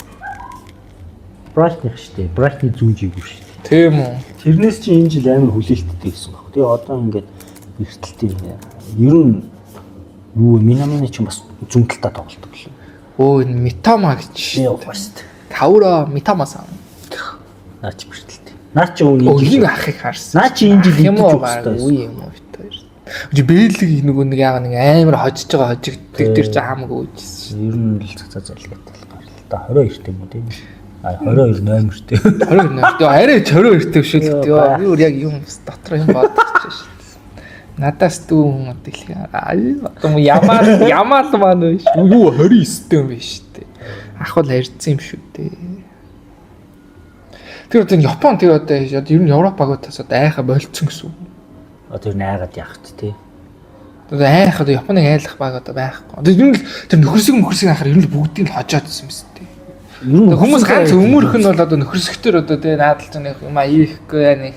[SPEAKER 2] Брайтных шүү дээ. Брайтны зүүн жиг шүү дээ.
[SPEAKER 1] Тийм үү.
[SPEAKER 2] Тэрнээс чи энэ жил амар хүлээлттэй гэсэн баг. Тэгээ одоо ингээд эрсдэлтэй юм. Ер нь юу Минамино чинь бас зүүн талдаа тоглолдог лээ.
[SPEAKER 1] Өө энэ Митома гэж.
[SPEAKER 2] Би явах шүү дээ.
[SPEAKER 1] Каура Митома-сан.
[SPEAKER 2] Наа чи бэртэлтэй. Наа чи үүний
[SPEAKER 1] Өө энэ ахыг харсан.
[SPEAKER 2] Наа чи энэ жил
[SPEAKER 1] юм уу
[SPEAKER 2] идэж
[SPEAKER 1] баг
[SPEAKER 2] өгөх
[SPEAKER 1] үе юм уу бит хоёр. Чи Бэлэг нөгөө нэг яага нэг амар хожиж байгаа хожигддаг тэр чи хамаагүй үжсэн.
[SPEAKER 2] Ер нь л цацаа залгаатай л гарлаа. Та 22 тийм үү тийм. А 22 номертэй.
[SPEAKER 1] 22 нэр. Йоо арай ч 22 төвш л дээ. Ёо би өөр яг юм дотор юм бодчих шээ. Надаас дүү хүн одоо дэлхий. Аа одоо мөн ямаал ямаал маань биш. Юу 29 дэ юм биш үү. Ах бол харьцсан юм шүү дээ. Тэр одоо энэ Япон тэр одоо одоо ер нь Европ багуудаас одоо айха болцсон гэсэн үг.
[SPEAKER 2] Одоо ер нь айгаад яах вэ тий.
[SPEAKER 1] Одоо айх одоо Японыг айлах баг одоо байхгүй. Одоо ер нь л тэр нөхөрсөг мөхөрсөг анхаар ер нь л бүгдийг л хожоод ирсэн юм шүү дээ.
[SPEAKER 2] Ер нь
[SPEAKER 1] Хүмүүс ганц өмөрх нь бол одоо нөхөрсөгтөр одоо тий наадалж нэг юм а ийхгүй яа нэг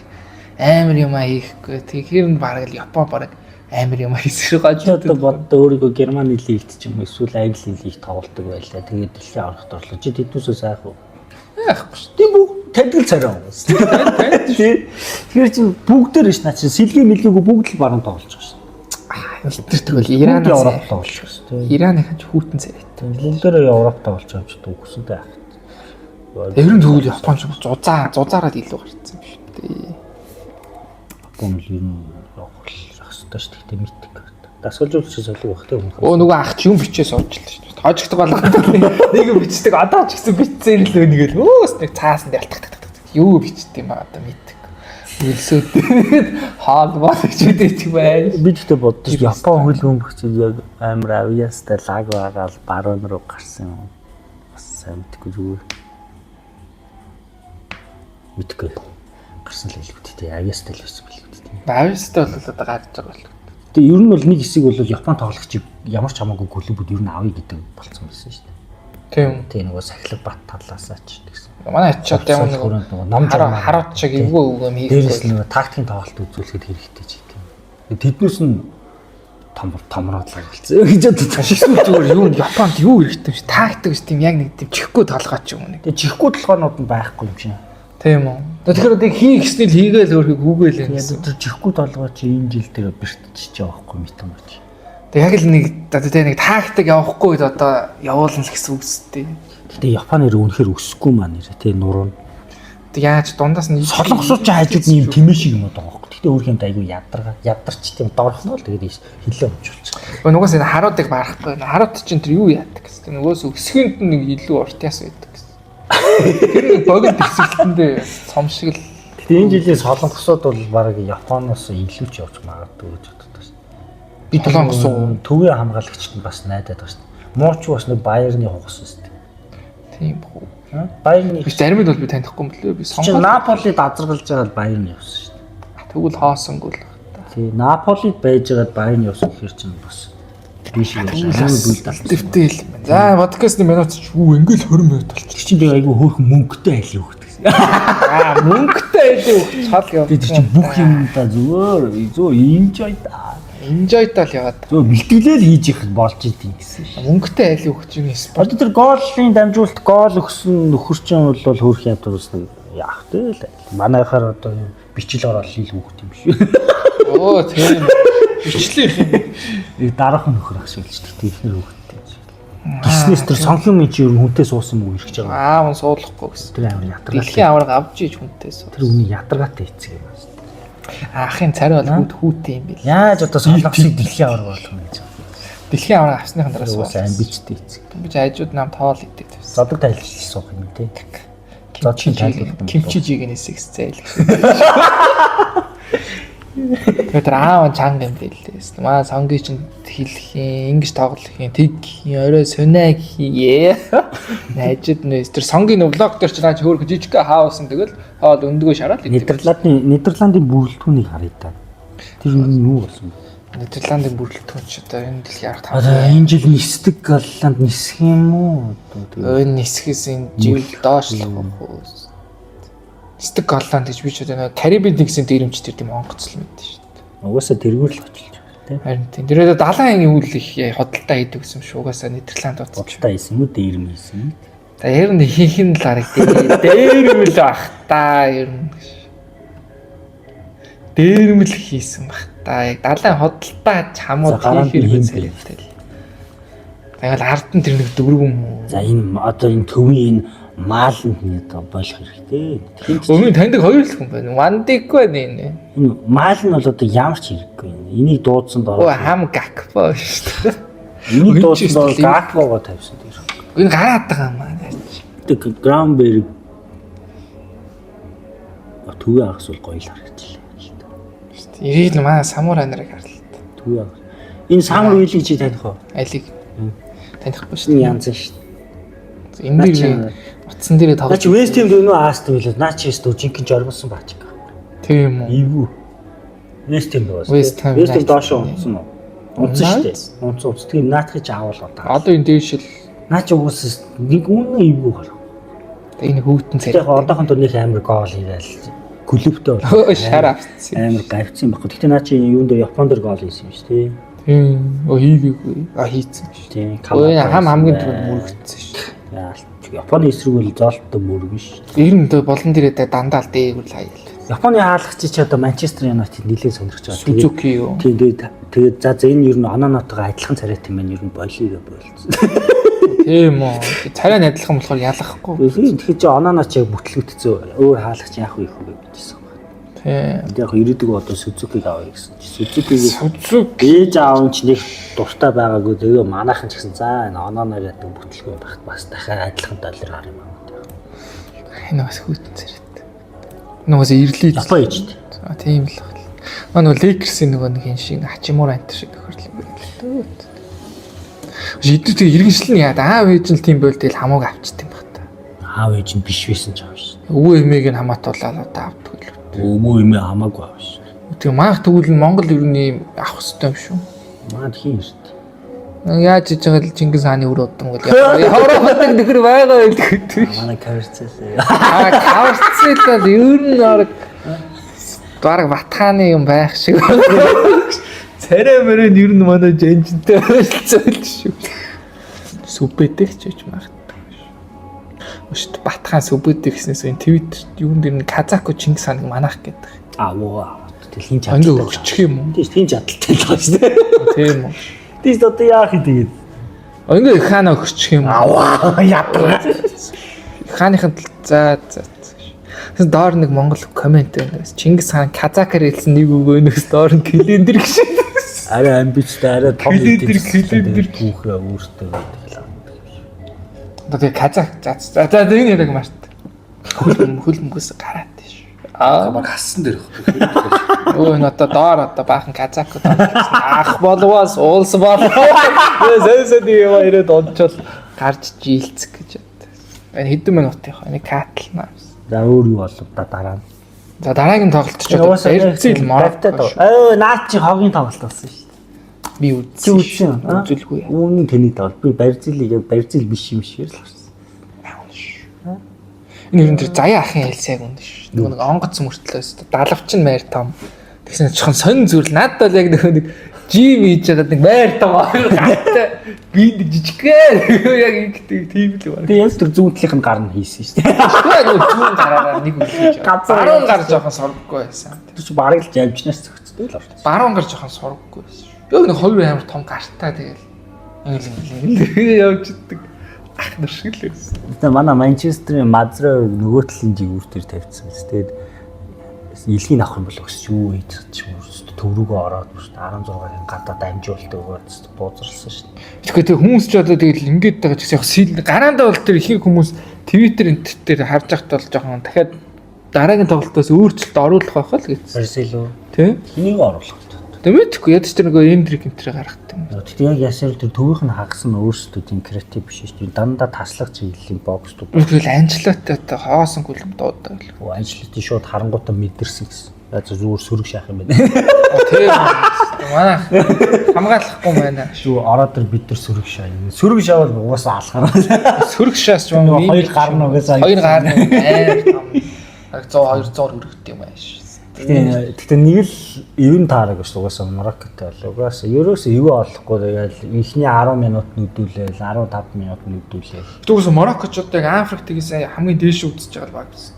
[SPEAKER 1] Амар юм а хийхгүй. Тэгэхээр нь бараг л Япон бараг амар юм хийсэр гаж.
[SPEAKER 2] Чи одоо боддоо өөрийгөө Германы лигт ч юм уу эсвэл Англи лигт тоглолдог байлаа. Тэгээд дэлхийн аваргад орлоо. Чи тэднүүсээ сайх уу?
[SPEAKER 1] Яахгүй шүү.
[SPEAKER 2] Тийм үү? Таньдаг л царай уу. Тэгэхээр чи бүгдээр ш наа чи сэлгээ мэлгээгүй бүгд л баруун тоглож байгаа ш.
[SPEAKER 1] Тэр тэгвэл Иранаас
[SPEAKER 2] Европ тоглож байгаа ш. Тийм.
[SPEAKER 1] Ираны ханч хүүтэн царайтай.
[SPEAKER 2] Бүгдээрээ Европ тоглож байгаа юм чи дүүгсэнтэй байх.
[SPEAKER 1] Тэр нь тэгвэл Япон ч зузаараад илүү гарцсан юм шүү дээ.
[SPEAKER 2] Япон л ер нь явах л ёстой ш. Тэгтээ мэддэг. Дасгалжуулагч солиг байх тийм хүн.
[SPEAKER 1] Өө нөгөө ах чи юм бичээ сууж л шүү дээ. Хожигдох болгоод нэг юм бичдэг. Одоо ч гэсэн бичсэн л нэг л өөс нэг цаасан дээр таг таг таг. Юу бичдэг юм ба одоо мэддэг. Өлсөөд хоол бол гэж үдээч бай.
[SPEAKER 2] Би тэгтээ боддоо Япон хөлбөмбөгч яг амар авиастай лаг байгаа л баруун руу гарсан юм. Бас сайн мэдгүй зүгээр. Мэдгүй. Гарсан л хэлбэт тий авиастай л байсан билүү тий.
[SPEAKER 1] Авиастай бол одоо гарч байгаа бол.
[SPEAKER 2] Тэгээ ер нь бол нэг хэсэг бол Япон тоглогчийг ямар ч хамаагүй клубүүд ер нь авъя гэдэг болцсон байсан шүү дээ.
[SPEAKER 1] Тийм.
[SPEAKER 2] Тэгээ нөгөө сахилга бат талаасаа ч гэсэн.
[SPEAKER 1] Манай ач одоо ямар нэг
[SPEAKER 2] нөгөө ном журмаар
[SPEAKER 1] харууд чиг эвгүй эвгүй юм хийх.
[SPEAKER 2] Дээрээс нь нөгөө тактикийн тоглолт үзүүлэхэд хэрэгтэй ч гэдэг юм. Тэднээс нь том томроод лаг болсон гэж боддог.
[SPEAKER 1] Шигсүү зүгээр юу Японд юу хэрэгтэй юм шиг тактик гэж тийм яг нэг тийм чихгүй толгой ч юм уу нэг.
[SPEAKER 2] Тэгээ чихгүй толгойнууд нь байхгүй юм чинь.
[SPEAKER 1] Тийм үү. Тэгэхээр одоо хий гэсний л хийгээл өөрхийг хүүгээл юм гэсэн.
[SPEAKER 2] Тэр чихгүй толгой чи энэ жил дээр бэртчихэж байгаа байхгүй митэн бач.
[SPEAKER 1] Тэг яг л нэг одоо тэ нэг тактик явахгүй үед одоо явуулна л гэсэн үг зү.
[SPEAKER 2] Гэтэ Япон нэр үнэхээр өсөхгүй маа нэр тэ нуруу.
[SPEAKER 1] Тэг яаж дундаас нь
[SPEAKER 2] Солонгосууд чи хажууд нь юм тэмээ шиг юм уу байгаа байхгүй. Гэтэ өөр юмд айгүй ядарга ядарч тийм дорхноо л тэгээд хилээ өмчүүлчих.
[SPEAKER 1] Нугаас энэ харуудыг барахгүй. Харууд чинь тэр юу яадаг гэсэн. Нөгөөс өсгөнд нь нэг илүү урт яс байдаг гэсэн. Тэр нэг богино тесрэлтэндээ цом шиг л.
[SPEAKER 2] Гэтэ энэ жилийн солонгосууд бол бараг Японоос илүү ч явж магадгүй гэж боддог шин.
[SPEAKER 1] Би солонгос уу?
[SPEAKER 2] Төвийн хамгаалагчд нь бас найдаад байгаа шин. Мууч бас нэг Байерны хугас шүү дээ.
[SPEAKER 1] Тийм бүү.
[SPEAKER 2] Байерны
[SPEAKER 1] Би зарим нь бол би танихгүй юм лээ. Би
[SPEAKER 2] чинь
[SPEAKER 1] сонгоод
[SPEAKER 2] Наполид азаргалж байгаа л Байерн явсан шүү дээ.
[SPEAKER 1] Тэгвэл хоосонгүй л байна.
[SPEAKER 2] Тий, Наполид байж байгаад Байерн явсан гэхэр чинь бас биш юм шиг амар бүлд алсан.
[SPEAKER 1] Дэвтэй л юм байна. За подкастны минут ч үү ингээл 20 минут болчих.
[SPEAKER 2] Тэр чинь би айгүй хөөрхөн мөнгөтэй айлын хөхт гэсэн.
[SPEAKER 1] Аа мөнгөтэй айлын хөхт цол яв.
[SPEAKER 2] Тэр чинь бүх юмдаа зүгээр зөө enjoy та.
[SPEAKER 1] Enjoy тал яваад.
[SPEAKER 2] Зөө бэлтгэлэл хийж их болж идэв гэсэн шин.
[SPEAKER 1] Мөнгөтэй айлын хөхт чинь спорт.
[SPEAKER 2] Одоо тэр гоолын дамжуулалт гоол өгсөн нөхөр чинь бол хөөрхөн явдаг бас нэг яах вэ л. Манайхаар одоо юм бичил ороод хил хүүхд юм шүү.
[SPEAKER 1] Өө тийм. Бичлээ юм.
[SPEAKER 2] Нэг дараахан нөхөр ах шиг л ч тийм ихнэр хүүхдтэй юм шиг. Гиснээс тэр сонхын минь чи ер нь хүнтэй суусан мүү ирэх гэж байгаа.
[SPEAKER 1] Аав нь суулгахгүй гэсэн.
[SPEAKER 2] Тэр амар ядаргаатай.
[SPEAKER 1] Дэлхийн аварга авч иж хүнтэй суу.
[SPEAKER 2] Тэр үний ядаргаатай эцэг юм байна.
[SPEAKER 1] Ахын царай бол хүүт хүүтэй юм бил.
[SPEAKER 2] Яаж одоо солонгосыг дэлхийн аварга болох юм гэж байна.
[SPEAKER 1] Дэлхийн аварга авсныхан дараа
[SPEAKER 2] Угаасаа
[SPEAKER 1] суу.
[SPEAKER 2] амбичтэй эцэг.
[SPEAKER 1] Би ч хажууд нам тоол идэв.
[SPEAKER 2] Зодог тайлж суух юм тий. Зодгийн тайлбар.
[SPEAKER 1] Кимчи жигэнээс зээл. Тэгээд тэр аав нь чанга юм байлээ. Маа сонги чинь хэлэх юм, ингэж тоглох юм, тэг гэх юм, орой суниа гэх юм. Найжид нэ тэр сонгийн влог дээр чи наач хөөрхөн жижиг хаус нь тэгэл хоол өндгөө шараад идэв.
[SPEAKER 2] Нидерландын бүрэлдэхүүнийг харъя та. Тэр юу нь юу болсон бэ?
[SPEAKER 1] Нидерландын бүрэлдэхүүн чи одоо энэ дэлхийн арга
[SPEAKER 2] Одоо энэ жил нисдэг Голланд нисэх юм уу? Одоо тэгээ
[SPEAKER 1] Энэ нисхээс энэ жил доошлох уу? Нисдэг Голланд гэж би ч одоо нэг Карибын тэнгисийн дээрэмч тэр тийм онгоцол мэдэн шүү дээ.
[SPEAKER 2] угаасаа тэргээр л очилж байна тий.
[SPEAKER 1] Харин тийм. Тэр одоо далайн ангийн үйл их хөдөлтөө хийдэг гэсэн юм шүү. Угаасаа Нидерланд утас.
[SPEAKER 2] Бодолтой хийсэн юм уу? Дээрэм хийсэн юм.
[SPEAKER 1] За ер нь хийх нь л харагдээ. Дээрмэл бах та ер нь. Дээрмэл хийсэн бах та. Яг далайн хөдөлтөө чамууд
[SPEAKER 2] За, гараанд
[SPEAKER 1] хийх
[SPEAKER 2] нь
[SPEAKER 1] хэрэг
[SPEAKER 2] хэн
[SPEAKER 1] царайтай л. Тэгэл ард нь тэр нэг дөрвөн юм уу?
[SPEAKER 2] За энэ одоо энэ төвийн энэ мааланд нь одоо болох хэрэгтэй. Тэнд
[SPEAKER 1] Өмнө таньдаг хоёр л хүн байна. Вандик байна энэ.
[SPEAKER 2] энэ маал нь бол одоо ямар ч хэрэггүй. Энийг дуудсан
[SPEAKER 1] Оо
[SPEAKER 2] дороо.
[SPEAKER 1] хам гакпо шүү дээ.
[SPEAKER 2] Энийг дуудсан
[SPEAKER 1] Өн
[SPEAKER 2] дороо
[SPEAKER 1] чи
[SPEAKER 2] гаквого тавьсан тэр.
[SPEAKER 1] Энэ гараад байгаа юм аа.
[SPEAKER 2] Тэг Граунберг төвийн агас бол гоё л харагчлаа.
[SPEAKER 1] Ирээд л манай самурай нарыг харлаа.
[SPEAKER 2] Төвийн агас. Энэ Самур Уилийг чи таних уу?
[SPEAKER 1] Алиг танихгүй шүү
[SPEAKER 2] Энэ
[SPEAKER 1] дээ.
[SPEAKER 2] янз шүү дээ.
[SPEAKER 1] Энэ дээр утсан дээрээ
[SPEAKER 2] Наа
[SPEAKER 1] тоглож
[SPEAKER 2] чи Вест Хэм дөрнөө Ааст билээ. Наа чи өстө жинхэнэ жормсон баач.
[SPEAKER 1] Тийм үү.
[SPEAKER 2] Эвгүй. Вест Хэм дөө.
[SPEAKER 1] West Ham
[SPEAKER 2] Вест Хэм
[SPEAKER 1] United.
[SPEAKER 2] доошоо унтсан уу? Унтсан шүү дээ. Унтсан унтсан. Тийм наадхыг чи аавал одоо.
[SPEAKER 1] Одоо энэ дээшил
[SPEAKER 2] Наа чи угсаас нэг үнэн эвгүй гарах.
[SPEAKER 1] энэ хүүтэн
[SPEAKER 2] Яг
[SPEAKER 1] царай.
[SPEAKER 2] одоохондоо нэг амар гол хийгээл Клубтэй бол
[SPEAKER 1] Шар авцсан.
[SPEAKER 2] Амар гавцсан юм баггүй. Гэтэ наа чи юун дээр Япон дээр гол хийсэн юм шүү дээ.
[SPEAKER 1] Тийм. Өө хийгээгүй. А хийцэн шүү.
[SPEAKER 2] Тийм.
[SPEAKER 1] Өө хамгийн түрүүнд мөрөгдсөн шүү.
[SPEAKER 2] Японы эсрэг бол зоолттой мөргөн шүү.
[SPEAKER 1] Ер нь тэ болон дээрээ дандаа л дээгүүр л хаяал.
[SPEAKER 2] Японы хаалгач чи одоо Манчестер Юнайтед нилээн сонирхож байгаа.
[SPEAKER 1] Сузуки юу?
[SPEAKER 2] Тийм, тэгээд за энэ ер нь Ононотойгоо адилхан царайт юм байна. Ер нь болиё гэж болцсон.
[SPEAKER 1] Тийм үү. Царай нь адилхан болохоор ялахгүй.
[SPEAKER 2] Тийм, тэгэхээр чи Ононот ч яг бүтлгүтцэн өөр хаалгач яах вэ хүү гэж бодсон байна.
[SPEAKER 1] Тийм.
[SPEAKER 2] Тэгээд яг ирээдүг одоо Сузукиг авъя гэсэн чи Сузукиг
[SPEAKER 1] Сузуки
[SPEAKER 2] ээж аав нь ч нэг дуртай байгаагүй. Тэгээ манайхан ч гэсэн за энэ Ононо гэдэг бүтлгүй багт бас дахиад адилхан доллар хар юм аа.
[SPEAKER 1] Энэ бас хүүтэн царайт. Нөгөөс ирлээ.
[SPEAKER 2] Япон ээжтэй.
[SPEAKER 1] А тийм л байна. Маа нөгөө Лейкерсийн нөгөө нэг юм шиг Хачимура антер шиг нөхөрлөл юм байна л дөө. Жидэв тэг иргэншил нь яа аав ээж нь тийм байл тэгэл хамаагүй авчт юм баг та.
[SPEAKER 2] Аав ээж нь биш байсан ч аав шин.
[SPEAKER 1] Өвөө эмээг нь хамаатуулаад одоо авдаг л.
[SPEAKER 2] Өвөө эмээ хамаагүй аав шин.
[SPEAKER 1] Тэгээ маах тэгвэл нь Монгол ер нь ийм авах хэрэгтэй юм шүү.
[SPEAKER 2] Маад хин эрт.
[SPEAKER 1] Яаж хийж байгаа л Чингис хааны үр удам гэл Европод нөхөр байгаа байл гэдэг.
[SPEAKER 2] Манай каверцэл.
[SPEAKER 1] Аа каверцэл бол ер нь бараг Батхааны юм байх шиг. Царай мөрөө ер нь манай жанжинтай ойлцол шүү. Сүбэдэх ч гэж магадгүй шүү. Өшт Батхан сүбэдэх гэснээс энэ Twitter юун дээр нь Казако Чингис хааныг манах гэдэг.
[SPEAKER 2] Аа воо. Тэгэл хин чадaltaй.
[SPEAKER 1] Ингээ өгчих юм уу?
[SPEAKER 2] Тийм хин чадaltaй л байгаа шүү дээ.
[SPEAKER 1] Тийм үү.
[SPEAKER 2] Тийм одоо яах юм тэгээд.
[SPEAKER 1] Ингээ хаана өгчих юм уу?
[SPEAKER 2] Аваа ядаргаа.
[SPEAKER 1] Хааныхын за за. Тэгсэн доор нэг монгол коммент байна. Чингис хаан Казакаар хэлсэн нэг үг өнөөс доор нь календар гэж.
[SPEAKER 2] Арай амбицтай, арай том
[SPEAKER 1] Календар.
[SPEAKER 2] түүхээ өөртөө байдаг л аа.
[SPEAKER 1] Одоо тэгээ Казак за за за энэ яриаг март. Хөл мөнгөс гараад тийш. Аа
[SPEAKER 3] Баг хассан дээр байхгүй.
[SPEAKER 1] өө энэ одоо доор одоо баахан Казак ах болвоос уулс болов. Тэгээ сэн сэн юм ирээд ончол гарч жилцэх гэж бод. Энэ хэдэн минут явах. Энэ катлна.
[SPEAKER 2] За өөр юу болов да дараа нь.
[SPEAKER 1] За дараагийн тоглолт ч одоо Барзил Марокко.
[SPEAKER 2] Өө наад чи хогийн тоглолт болсон шүү дээ.
[SPEAKER 1] Би
[SPEAKER 2] Чи
[SPEAKER 1] үзсэн.
[SPEAKER 2] үзсэн юм?
[SPEAKER 1] Үзэлгүй.
[SPEAKER 2] Үүний тэний тоглолт. Би Барзилыг яг Барзил биш юм шиг л харсан.
[SPEAKER 1] Энэ ер нь тэр заяа ахын хэлсэн яг үнд шүү. Нөгөө нэг онгоц мөртлөөс далавч нь майр том. Тэгсэн чинь сонин зүрл надад бол яг нөгөө нэг жим хийж байгаад нэг майр том хоёр гартай би нэг жижигхэн яг ингэдэг тийм л байна.
[SPEAKER 2] Би яг тэр зүүн талынх нь гар нь хийсэн шүү дээ.
[SPEAKER 1] Тэгээ нөгөө зүүн гараараа нэг үлээж.
[SPEAKER 2] Газар
[SPEAKER 1] Баруун гар жоохон сургаггүй байсан.
[SPEAKER 2] Тэр чи бараг л жамжнаас зөгцтэй л орсон.
[SPEAKER 1] Баруун гар жоохон сургаггүй байсан шүү. Яг нэг хоёр амар том гартай тэгэл ингээл ингээл ингээл явж идэг. Ах нар шиг л байсан.
[SPEAKER 2] Тэгээ манай Манчестерийн Мазраа нөгөө талын жигүүр дээр тавьчихсан биз. Тэгээд илгийг авах юм бол өсч юу хийж ч юм уу төв рүүгээ ороод бүр 16-гийн гадаад амжуулт өгөөд буузварлсан шүү дээ.
[SPEAKER 1] Тэгэхээр тэг хүмүүс ч одоо тэгэл ингэж байгаа ч гэсэн яг сил гараандаа бол тэр ихэнх хүмүүс Twitter энэ дээр харж байхад бол жоохон дахиад дараагийн тоглолтоос өөрчлөлт оруулах байх л гэсэн.
[SPEAKER 2] Барсело
[SPEAKER 1] Тэ?
[SPEAKER 2] хэнийг оруулах вэ?
[SPEAKER 1] Тэг мэдэхгүй ядч тэр нөгөө Эндрик энтрийг гаргах юм.
[SPEAKER 2] Тэгтээ яг ясаар тэр төвийнх нь хагас нь өөрсдөө тийм креатив биш шүү дээ. Дандаа таслах чиглэлийн бокстууд.
[SPEAKER 1] Тэгэл Анчлоттой одоо хоосон гүлэм дуудаг л.
[SPEAKER 2] Анчлотын шууд харангуутаа мэдэрсэн гэсэн. За зүгээр сөрөг шаах юм байна.
[SPEAKER 1] Тийм. Манай хамгаалахгүй байна.
[SPEAKER 2] Шүү ороод тэр бид нар сөрөг шаа. Сөрөг шаавал угаасаа алхаараа.
[SPEAKER 1] Сөрөг шаас ч юм уу.
[SPEAKER 2] Хоёр гар нь угаасаа
[SPEAKER 1] хоёр гар нь амар том. 100 200 өргөт юм ааш.
[SPEAKER 2] Гэтэ нэг л ивэн таараг ш угаасаа Мароккотой бол угаасаа ерөөсөө ивэ олохгүй тэгэл эхний 10 минут нүдүүлээл 15 минут нүдүүлээл.
[SPEAKER 1] Тэгвэл Марокко ч одоо яг Африк тэгээс хамгийн дээш үзэж байгаа баг биз.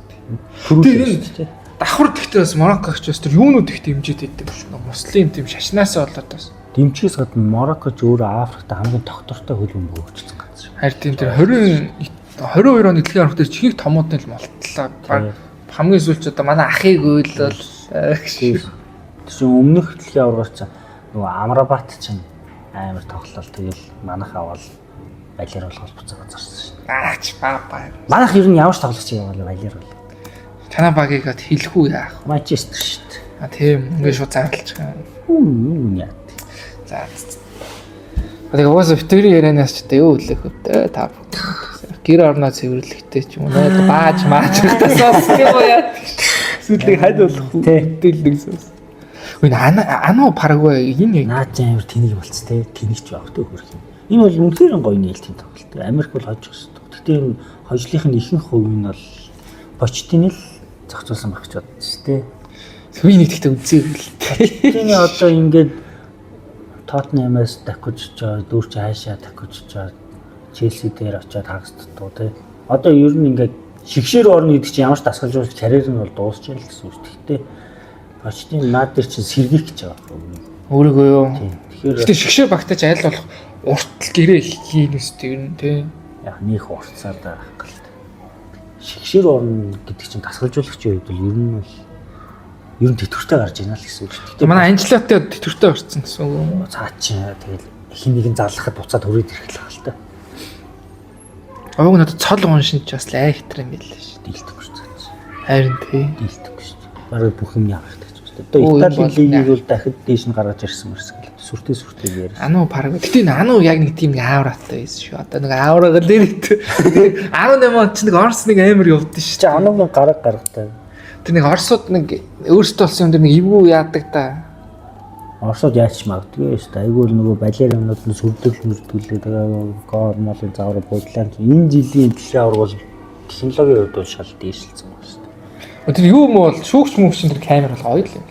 [SPEAKER 2] Түрүү
[SPEAKER 1] Давхар тэгтээ бас Марокко ч бас тэр юунууд их дэмжиж идэв шүү. Муслим тийм шашнаасаа болоод бас.
[SPEAKER 2] Дэмжихээс гадна Марокко ч өөрөө Африкт хамгийн тогтвортой хөлбөмбөг хөгжсөн газар.
[SPEAKER 1] Харин тийм тэр 22 оны дэлхийн аварга дээр чихийг томуудын л молтлаа. Хамгийн сүүлч одоо манай ахыг уйлал.
[SPEAKER 2] Тэр чинь өмнөх дэлхийн аваргаар чинь нөгөө Амрабат чинь амар тоглолт тэгэл манайх авал балер болгол буцаага зарсан шүү дээ.
[SPEAKER 1] Аач ба ба.
[SPEAKER 2] Манайх ер нь ямар ч тоглогч яваал балер бол.
[SPEAKER 1] Танаа багийг хэлэх үү яах вэ?
[SPEAKER 2] Манчестер шүү дээ.
[SPEAKER 1] А тийм ингээд шууд зарлж байгаа.
[SPEAKER 2] Юу яа.
[SPEAKER 1] За. Тэгээ угаасаа битүүрийн ярианаас ч одоо юу үлээх вэ та бүхэн. Гэр орноо цэвэрлэхтэй ч юм уу нөө бааж мааж тасаас юм уу яа. Эсвэл хад болох үү? Мэдээлдэг сус. Үгүй ано Парагвай энэ яг
[SPEAKER 2] наад чи амар тэнэг болц те тэнэг ч байх те хөрх юм. Энэ бол үнэхээр гоё нээлтийн тоглолт. Америк бол хожих ёстой. Гэхдээ энэ хожлынх нь ихэнх хувь нь бол Почтын л зохицуулсан байх гэж бодсон шүү дээ.
[SPEAKER 1] Би нэг тэгтээ үзээгүй л дээ.
[SPEAKER 2] Чиний одоо ингээд Тоттенхэмээс дахиж очоод дүүрч хаашаа дахиж очоод Челси дээр очоод хагас дутуу тий. Одоо ер нь ингээд шигшээр орно гэдэг чинь ямар ч дасгалжуулах карьер нь бол дуусч ял гэсэн үг шүү. Гэхдээ Почтын наад дээр чинь сэргийх гэж байгаа байхгүй.
[SPEAKER 1] Өөрийгөө юу?
[SPEAKER 2] Тийм. Тэгэхээр
[SPEAKER 1] Гэтэ шигшээ багтаж аль болох уртл гэрээ хийн өстэй ер нь тий.
[SPEAKER 2] яг нөх уртсаар байх гэл. Шигшээр орно гэдэг чинь дасгалжуулагчийн хувьд бол ер нь бол ер нь тэтгэвртэй гарч ийна л гэсэн үг шүү.
[SPEAKER 1] Тэгээ манай Анжелотой тэтгэвртэй орсон гэсэн үг үү?
[SPEAKER 2] Цаа чи тэгэл хин нэгэн зарлахад буцаад хүрээд ирэх л хэл та.
[SPEAKER 1] Овг надад цол уншин ч бас л айхтар юм байл шүү.
[SPEAKER 2] Дийлдэхгүй шүү. Цаа чи.
[SPEAKER 1] Харин тий.
[SPEAKER 2] Дийлдэхгүй шүү. Бараг бүх юм яах хэрэгтэй ч шүү. Одоо
[SPEAKER 1] Өө,
[SPEAKER 2] Италийн
[SPEAKER 1] энэ бол
[SPEAKER 2] лигийг бол дахид дээш нь гаргаж ирсэн мэрсэн гэл. Сүртэй сүртэй ярьсан.
[SPEAKER 1] Ану параг. Гэтэ энэ ану яг нэг тийм нэг ауратай байсан шүү. Одоо нэг аурагаа л нэрт. 18 он чи нэг Орос нэг амар явдсан шүү.
[SPEAKER 2] Чи ануугийн гараг гаргатай.
[SPEAKER 1] Тэр нэг Оросууд нэг өөрсдөө болсон юм дээр нэг эвгүй яадаг та.
[SPEAKER 2] Оросууд яаж ч магадгүй шүү дээ. Айгүй л нөгөө балер юмнууд нь сүрдэл мөрдүүлээ. Тэгээ гол молын заавар буудлаа. Энэ жилийн дэлхийн аварга бол технологийн хувьд бол шал дээшилсэн байна шүү дээ.
[SPEAKER 1] Тэр юу юм бол шүүгч мөвч тэр камер бол гоё л юм.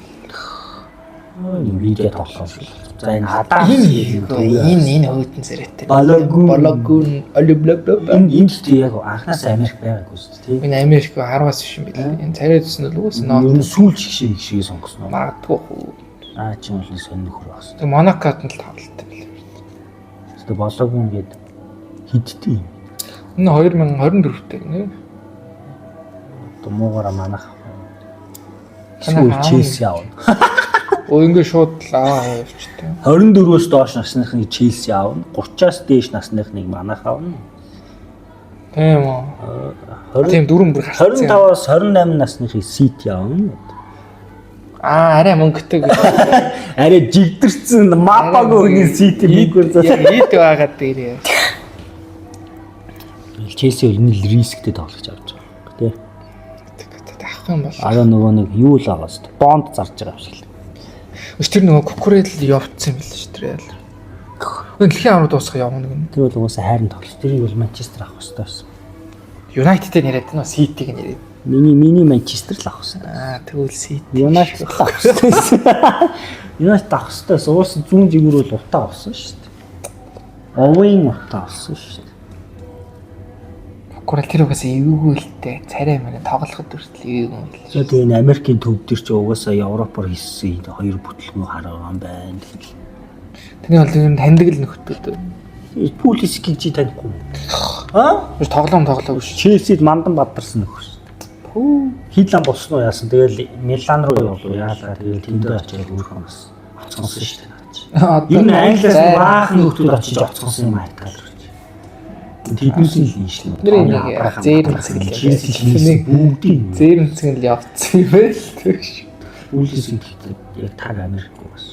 [SPEAKER 2] Видео тоглоом шиг. За энэ хадаа
[SPEAKER 1] Энэ энэ энэ хөөтөн зэрэгтэй.
[SPEAKER 2] Балагун.
[SPEAKER 1] Балагун олиблабла.
[SPEAKER 2] Энэ энэ л яг анханаас Америк байгаагүй шүү дээ.
[SPEAKER 1] Энэ Америк 10-аас биш юм билээ. Энэ царай зүсэн л уус
[SPEAKER 2] Ер
[SPEAKER 1] нот
[SPEAKER 2] нь сүүл шиг шиг сонгосон уу?
[SPEAKER 1] магадгүй хүү.
[SPEAKER 2] Аа чи бол сонь нөхөр байх
[SPEAKER 1] Тэр Монакод нь л тоглолт юм билээ.
[SPEAKER 2] шүү. Тэгээ Балагун гээд хиддээ юм.
[SPEAKER 1] Энэ 2024 тэй гэнэ.
[SPEAKER 2] Одоо муугаараа манах.
[SPEAKER 1] Танай
[SPEAKER 2] Сүүл
[SPEAKER 1] аав
[SPEAKER 2] Челси аавна.
[SPEAKER 1] Өө ингээ шууд л аваа явчихтай.
[SPEAKER 2] 24-өөс доош насныхыг Челси аавна. 30-аас дээш насныхыг манах аавна.
[SPEAKER 1] Тийм үү.
[SPEAKER 2] 20
[SPEAKER 1] Тийм дөрөв бүр гарцсан.
[SPEAKER 2] 25-аас 28 насныхыг Сити аавна.
[SPEAKER 1] Аа арай мөнгөтэй гэж.
[SPEAKER 2] Арай жигдэрсэн Мапаго хүний Сити мөнгөөр заа.
[SPEAKER 1] Яг нийт байгаад дээр.
[SPEAKER 2] Челси бол энэ л рисктэй тоглож авч байгаа юм тий.
[SPEAKER 1] Авах юм бол.
[SPEAKER 2] Араа нөгөө нэг юу л байгаа шүү дээ. Бонд зарж байгаа юм шиг л.
[SPEAKER 1] Өч тэр нөгөө Кукурел явцсан юм билээ шүү дээ. Реал. Өө дэлхийн аврал дуусах явна гэнэ.
[SPEAKER 2] Тэр бол угаасаа хайрын тоглолт. Тэрийг бол Манчестер авах хэрэгтэй байсан.
[SPEAKER 1] Юнайтед нэрэд нөө Ситиг нэрэд.
[SPEAKER 2] Миний Манчестер л авах хэрэгтэй.
[SPEAKER 1] Аа тэгвэл Сити.
[SPEAKER 2] Юнайтед л авах хэрэгтэй байсан. Юнайтед авах хэрэгтэй байсан. Угаасаа зүүн жигүүр бол утаа авсан шүү дээ. Овын утаа авсан шүү дээ.
[SPEAKER 1] Кукурел тэр угаасаа эвгүй л дээ. Царай мөрө тоглоход хүртэл эвгүй юм билээ.
[SPEAKER 2] За тэгээ энэ Америкийн төв дээр чи угаасаа Европоор хийсэн хоёр бүтлгүү хараа юм байна. Тэгэл.
[SPEAKER 1] Тэний бол ер нь таньдаг л нөхдөд.
[SPEAKER 2] Пулисикийг чи танихгүй юм. Аа?
[SPEAKER 1] Биш тоглоом тоглоогүй шүү.
[SPEAKER 2] Челсид мандан бадарсан нөхөр шүү дээ.
[SPEAKER 1] Пүү.
[SPEAKER 2] Хидлан болсон уу яасан. Тэгэл Милан руу явлаа. Яалаа тэгэл тэндээ очиад өөрхөн бас оцгонсон шүү дээ. Ер нь Англиас баахан нөхдүүд очиж оцгонсон юм айтгал руу. Тэднээс нь л ийшлээ.
[SPEAKER 1] Бидний нэг зээрэмцэг л
[SPEAKER 2] Челси хийсэн бүгдийн
[SPEAKER 1] Зээрэмцэг нь л явцсан юм байл тэгш.
[SPEAKER 2] Пулисик гэхдээ яг таг Америкгүй бас.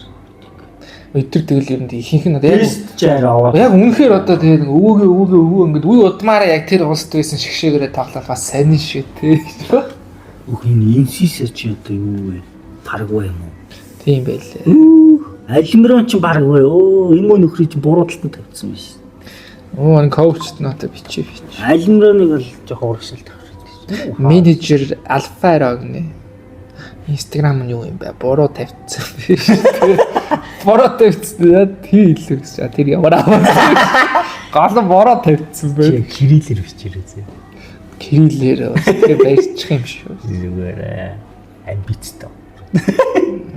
[SPEAKER 1] Өдөр тэгэл ер нь ихэнх нь одоо яг
[SPEAKER 2] Тест ч арай аваад
[SPEAKER 1] яг үнэхээр одоо тэгээ нэг өвөөгөө өвөөгөө өвөө ингээд үе удмаараа яг тэр улсд байсан шигшээгээрээ тоглол бас сонин шүү тий.
[SPEAKER 2] Үх энэ NCC чи одоо юу вэ? Парагвай юм уу?
[SPEAKER 1] Тийм байлээ.
[SPEAKER 2] Альмирон чи парагвай. Өө энэ мөн нөхрийг чи буруу талд нь тавьсан биш.
[SPEAKER 1] Оо энэ коучт надад бичээ бич.
[SPEAKER 2] Альмироныг бол жоохон урагшилт авах хэрэгтэй.
[SPEAKER 1] Менежер Альфаро гинэ. Инстаграм нь юу юм бэ? Буруу тавьчихсан биш. Буруу тавьчихсан. Яа тий илүү гэж. А, Тэр ямар аваа. Гол нь буруу тавьчихсан
[SPEAKER 2] Чи
[SPEAKER 1] байх.
[SPEAKER 2] яг кириллэр бичээрэй зэ.
[SPEAKER 1] Кириллээр тэр барьчих юм шүү.
[SPEAKER 2] Зүгээр амбицтай.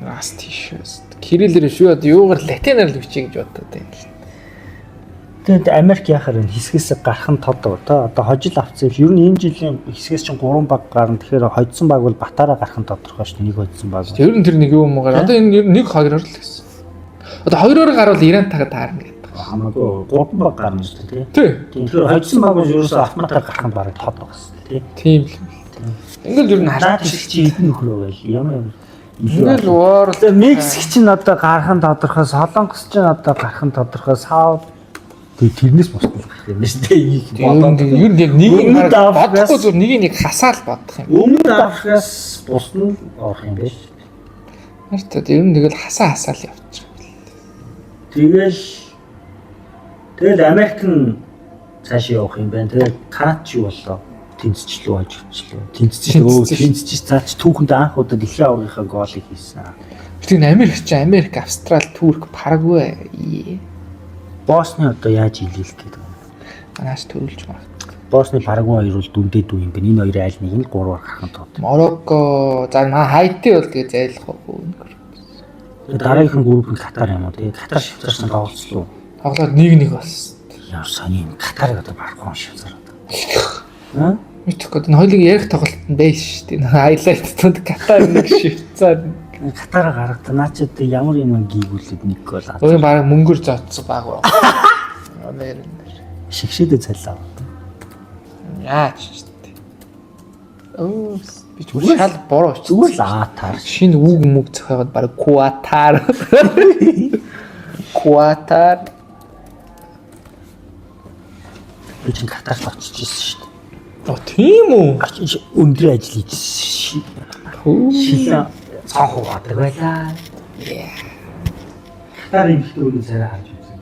[SPEAKER 1] Бас тийш шүү. Кириллээр шүү одоо юугаар латинаар л бичиж гэж бодод байна л.
[SPEAKER 2] Тэгэд Америк яхаар энэ хэсгээс гарах нь тод одоо одоо хожил авцсан. Ер нь энэ жилийн хэсгээс чинь 3 баг гарна. Тэгэхээр хоцсон баг бол Батараа гарах нь тодорхой шүү дээ. Нэг хоцсон баг.
[SPEAKER 1] Ер нь тэр нэг юм муугаар одоо энэ ер нь нэг хоёроор л гэсэн. Одоо хоёроор гарвал Ирантайгаа таарна гэдэг.
[SPEAKER 2] Хамаагүй 3 баг гарна шүү дээ.
[SPEAKER 1] Тий.
[SPEAKER 2] Тэгэхээр хоцсон баг бол ерөөсөө автоматар гарах нь бараг тод байгаа шүү дээ.
[SPEAKER 1] Тийм л. Ингээл ер нь
[SPEAKER 2] Наад
[SPEAKER 1] харж
[SPEAKER 2] чи эдэн нөхрөө байл. Ямар ямар
[SPEAKER 1] Ингээл уурал
[SPEAKER 2] Тэгээ Мексик чинь одоо гарах нь тодорхой, Солонгос чинь одоо гарах нь тодорхой, Сауд тэгээ тэрнээс бусдал гарах юм шүү дээ.
[SPEAKER 1] Ер нь ер нь яг нэг нь
[SPEAKER 2] Өмнөд
[SPEAKER 1] бодохгүй
[SPEAKER 2] Африкаас-
[SPEAKER 1] зүр нэг нэг хасаал бодох юм.
[SPEAKER 2] Өмнөд Африкаас бус нь орох юм биш.
[SPEAKER 1] Нарт ер нь тэгэл хасаа хасаал явчих.
[SPEAKER 2] Тэгэл тэгэл Америк нь цааш явах юм байна. Тэгэл Канад ч юу боллоо? Тэнцчлээ ажиглчлээ. Тэнцчихлээ. Өө тэнцчих. За чи түүхэнд анх удаа дэлхийн аваргынхаа гоолыг хийсэн.
[SPEAKER 1] Тэр нь Америк чи Америк, Австрал, Турк, Парагвай.
[SPEAKER 2] Босны одоо яаж илээх гээд байгаа юм.
[SPEAKER 1] Манаас төрүүлж магадгүй.
[SPEAKER 2] Босны Парагвай хоёр бол дүндээ дүү юм байна. Энэ хоёрын аль нэг нь гурваар гарах нь тоо.
[SPEAKER 1] Марокко, за маа Хайти бол тэгээ зайлах уу.
[SPEAKER 2] Дараагийнх нь групп нь Катар юм уу? Тэгээ Катар Швейцарсан тоглолцлоо.
[SPEAKER 1] Тоглоод 1-1 болсон.
[SPEAKER 2] Ямар сони юм. Катарыг одоо барахгүй юм Швейцар одоо. Аа?
[SPEAKER 1] Мэдхгүй энэ хоёулын ярих тоглолт нь байж шүү дээ. Хайлайт тунд Катар нэг Швейцар.
[SPEAKER 2] Катараа гаргадаа наа чи одоо ямар юм гийгүүлээд нэг гол аа.
[SPEAKER 1] Өөрийн баг мөнгөөр зодсон баг байна. Нэр нэр.
[SPEAKER 2] Шигшээдээ цаллаа.
[SPEAKER 1] Яаж ч дээ. Өө би ч шал буруу очсон.
[SPEAKER 2] Зүгээр л аатар.
[SPEAKER 1] Шинэ үг мүг зохиогод баг Куатар. Куатар.
[SPEAKER 2] Би чинь Катарт очиж ирсэн шүү дээ.
[SPEAKER 1] Оо тийм үү?
[SPEAKER 2] Очиж өндөр ажил хийжсэн.
[SPEAKER 1] Хүү.
[SPEAKER 2] Шилэн цонх угаадаг байлаа. Катар эмхтэй өрөө царай харж үзсэн.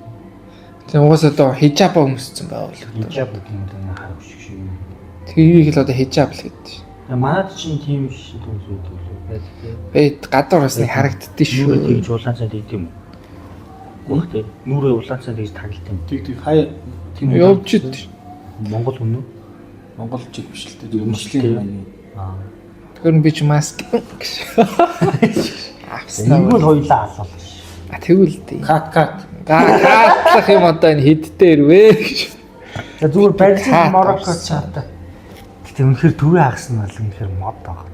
[SPEAKER 1] Тийм угаасаа одоо хижаба өмссөн байвал.
[SPEAKER 2] Хижаб гэдэг юм даа харах шиг шиг юм.
[SPEAKER 1] Тэрийг л одоо хижаб л гэдэг шин.
[SPEAKER 2] Манад чинь тийм шиг хүмүүс байдаг лөө байдаг тий.
[SPEAKER 1] Бэд гадуур бас нэг харагддээ шүү.
[SPEAKER 2] Нүрээ тэгж улаан цай тэгд юм уу? Үгүй тий. Нүрээ улаан цай тэгж тагалт юм.
[SPEAKER 3] Тэг тэг хай тийм
[SPEAKER 1] Явж ид.
[SPEAKER 2] Монгол хүн үү?
[SPEAKER 3] Монгол чиг биш л дээ. Мөслийн маягийн.
[SPEAKER 2] Аа.
[SPEAKER 1] Тэгэхээр би ч маск гэж. Авснаа.
[SPEAKER 2] Энэ бол хоёлаа алуулна ш.
[SPEAKER 1] А тэгвэл дээ.
[SPEAKER 3] Кат кат.
[SPEAKER 1] Гатлах юм одоо энэ хэд дээр вэ гэж.
[SPEAKER 2] За зүгээр Бразил
[SPEAKER 1] Кат
[SPEAKER 2] Марокко
[SPEAKER 1] авсан.
[SPEAKER 2] чаата. Гэтэ үнэхээр төвийн хагас нь бол үнэхээр мод байгаа.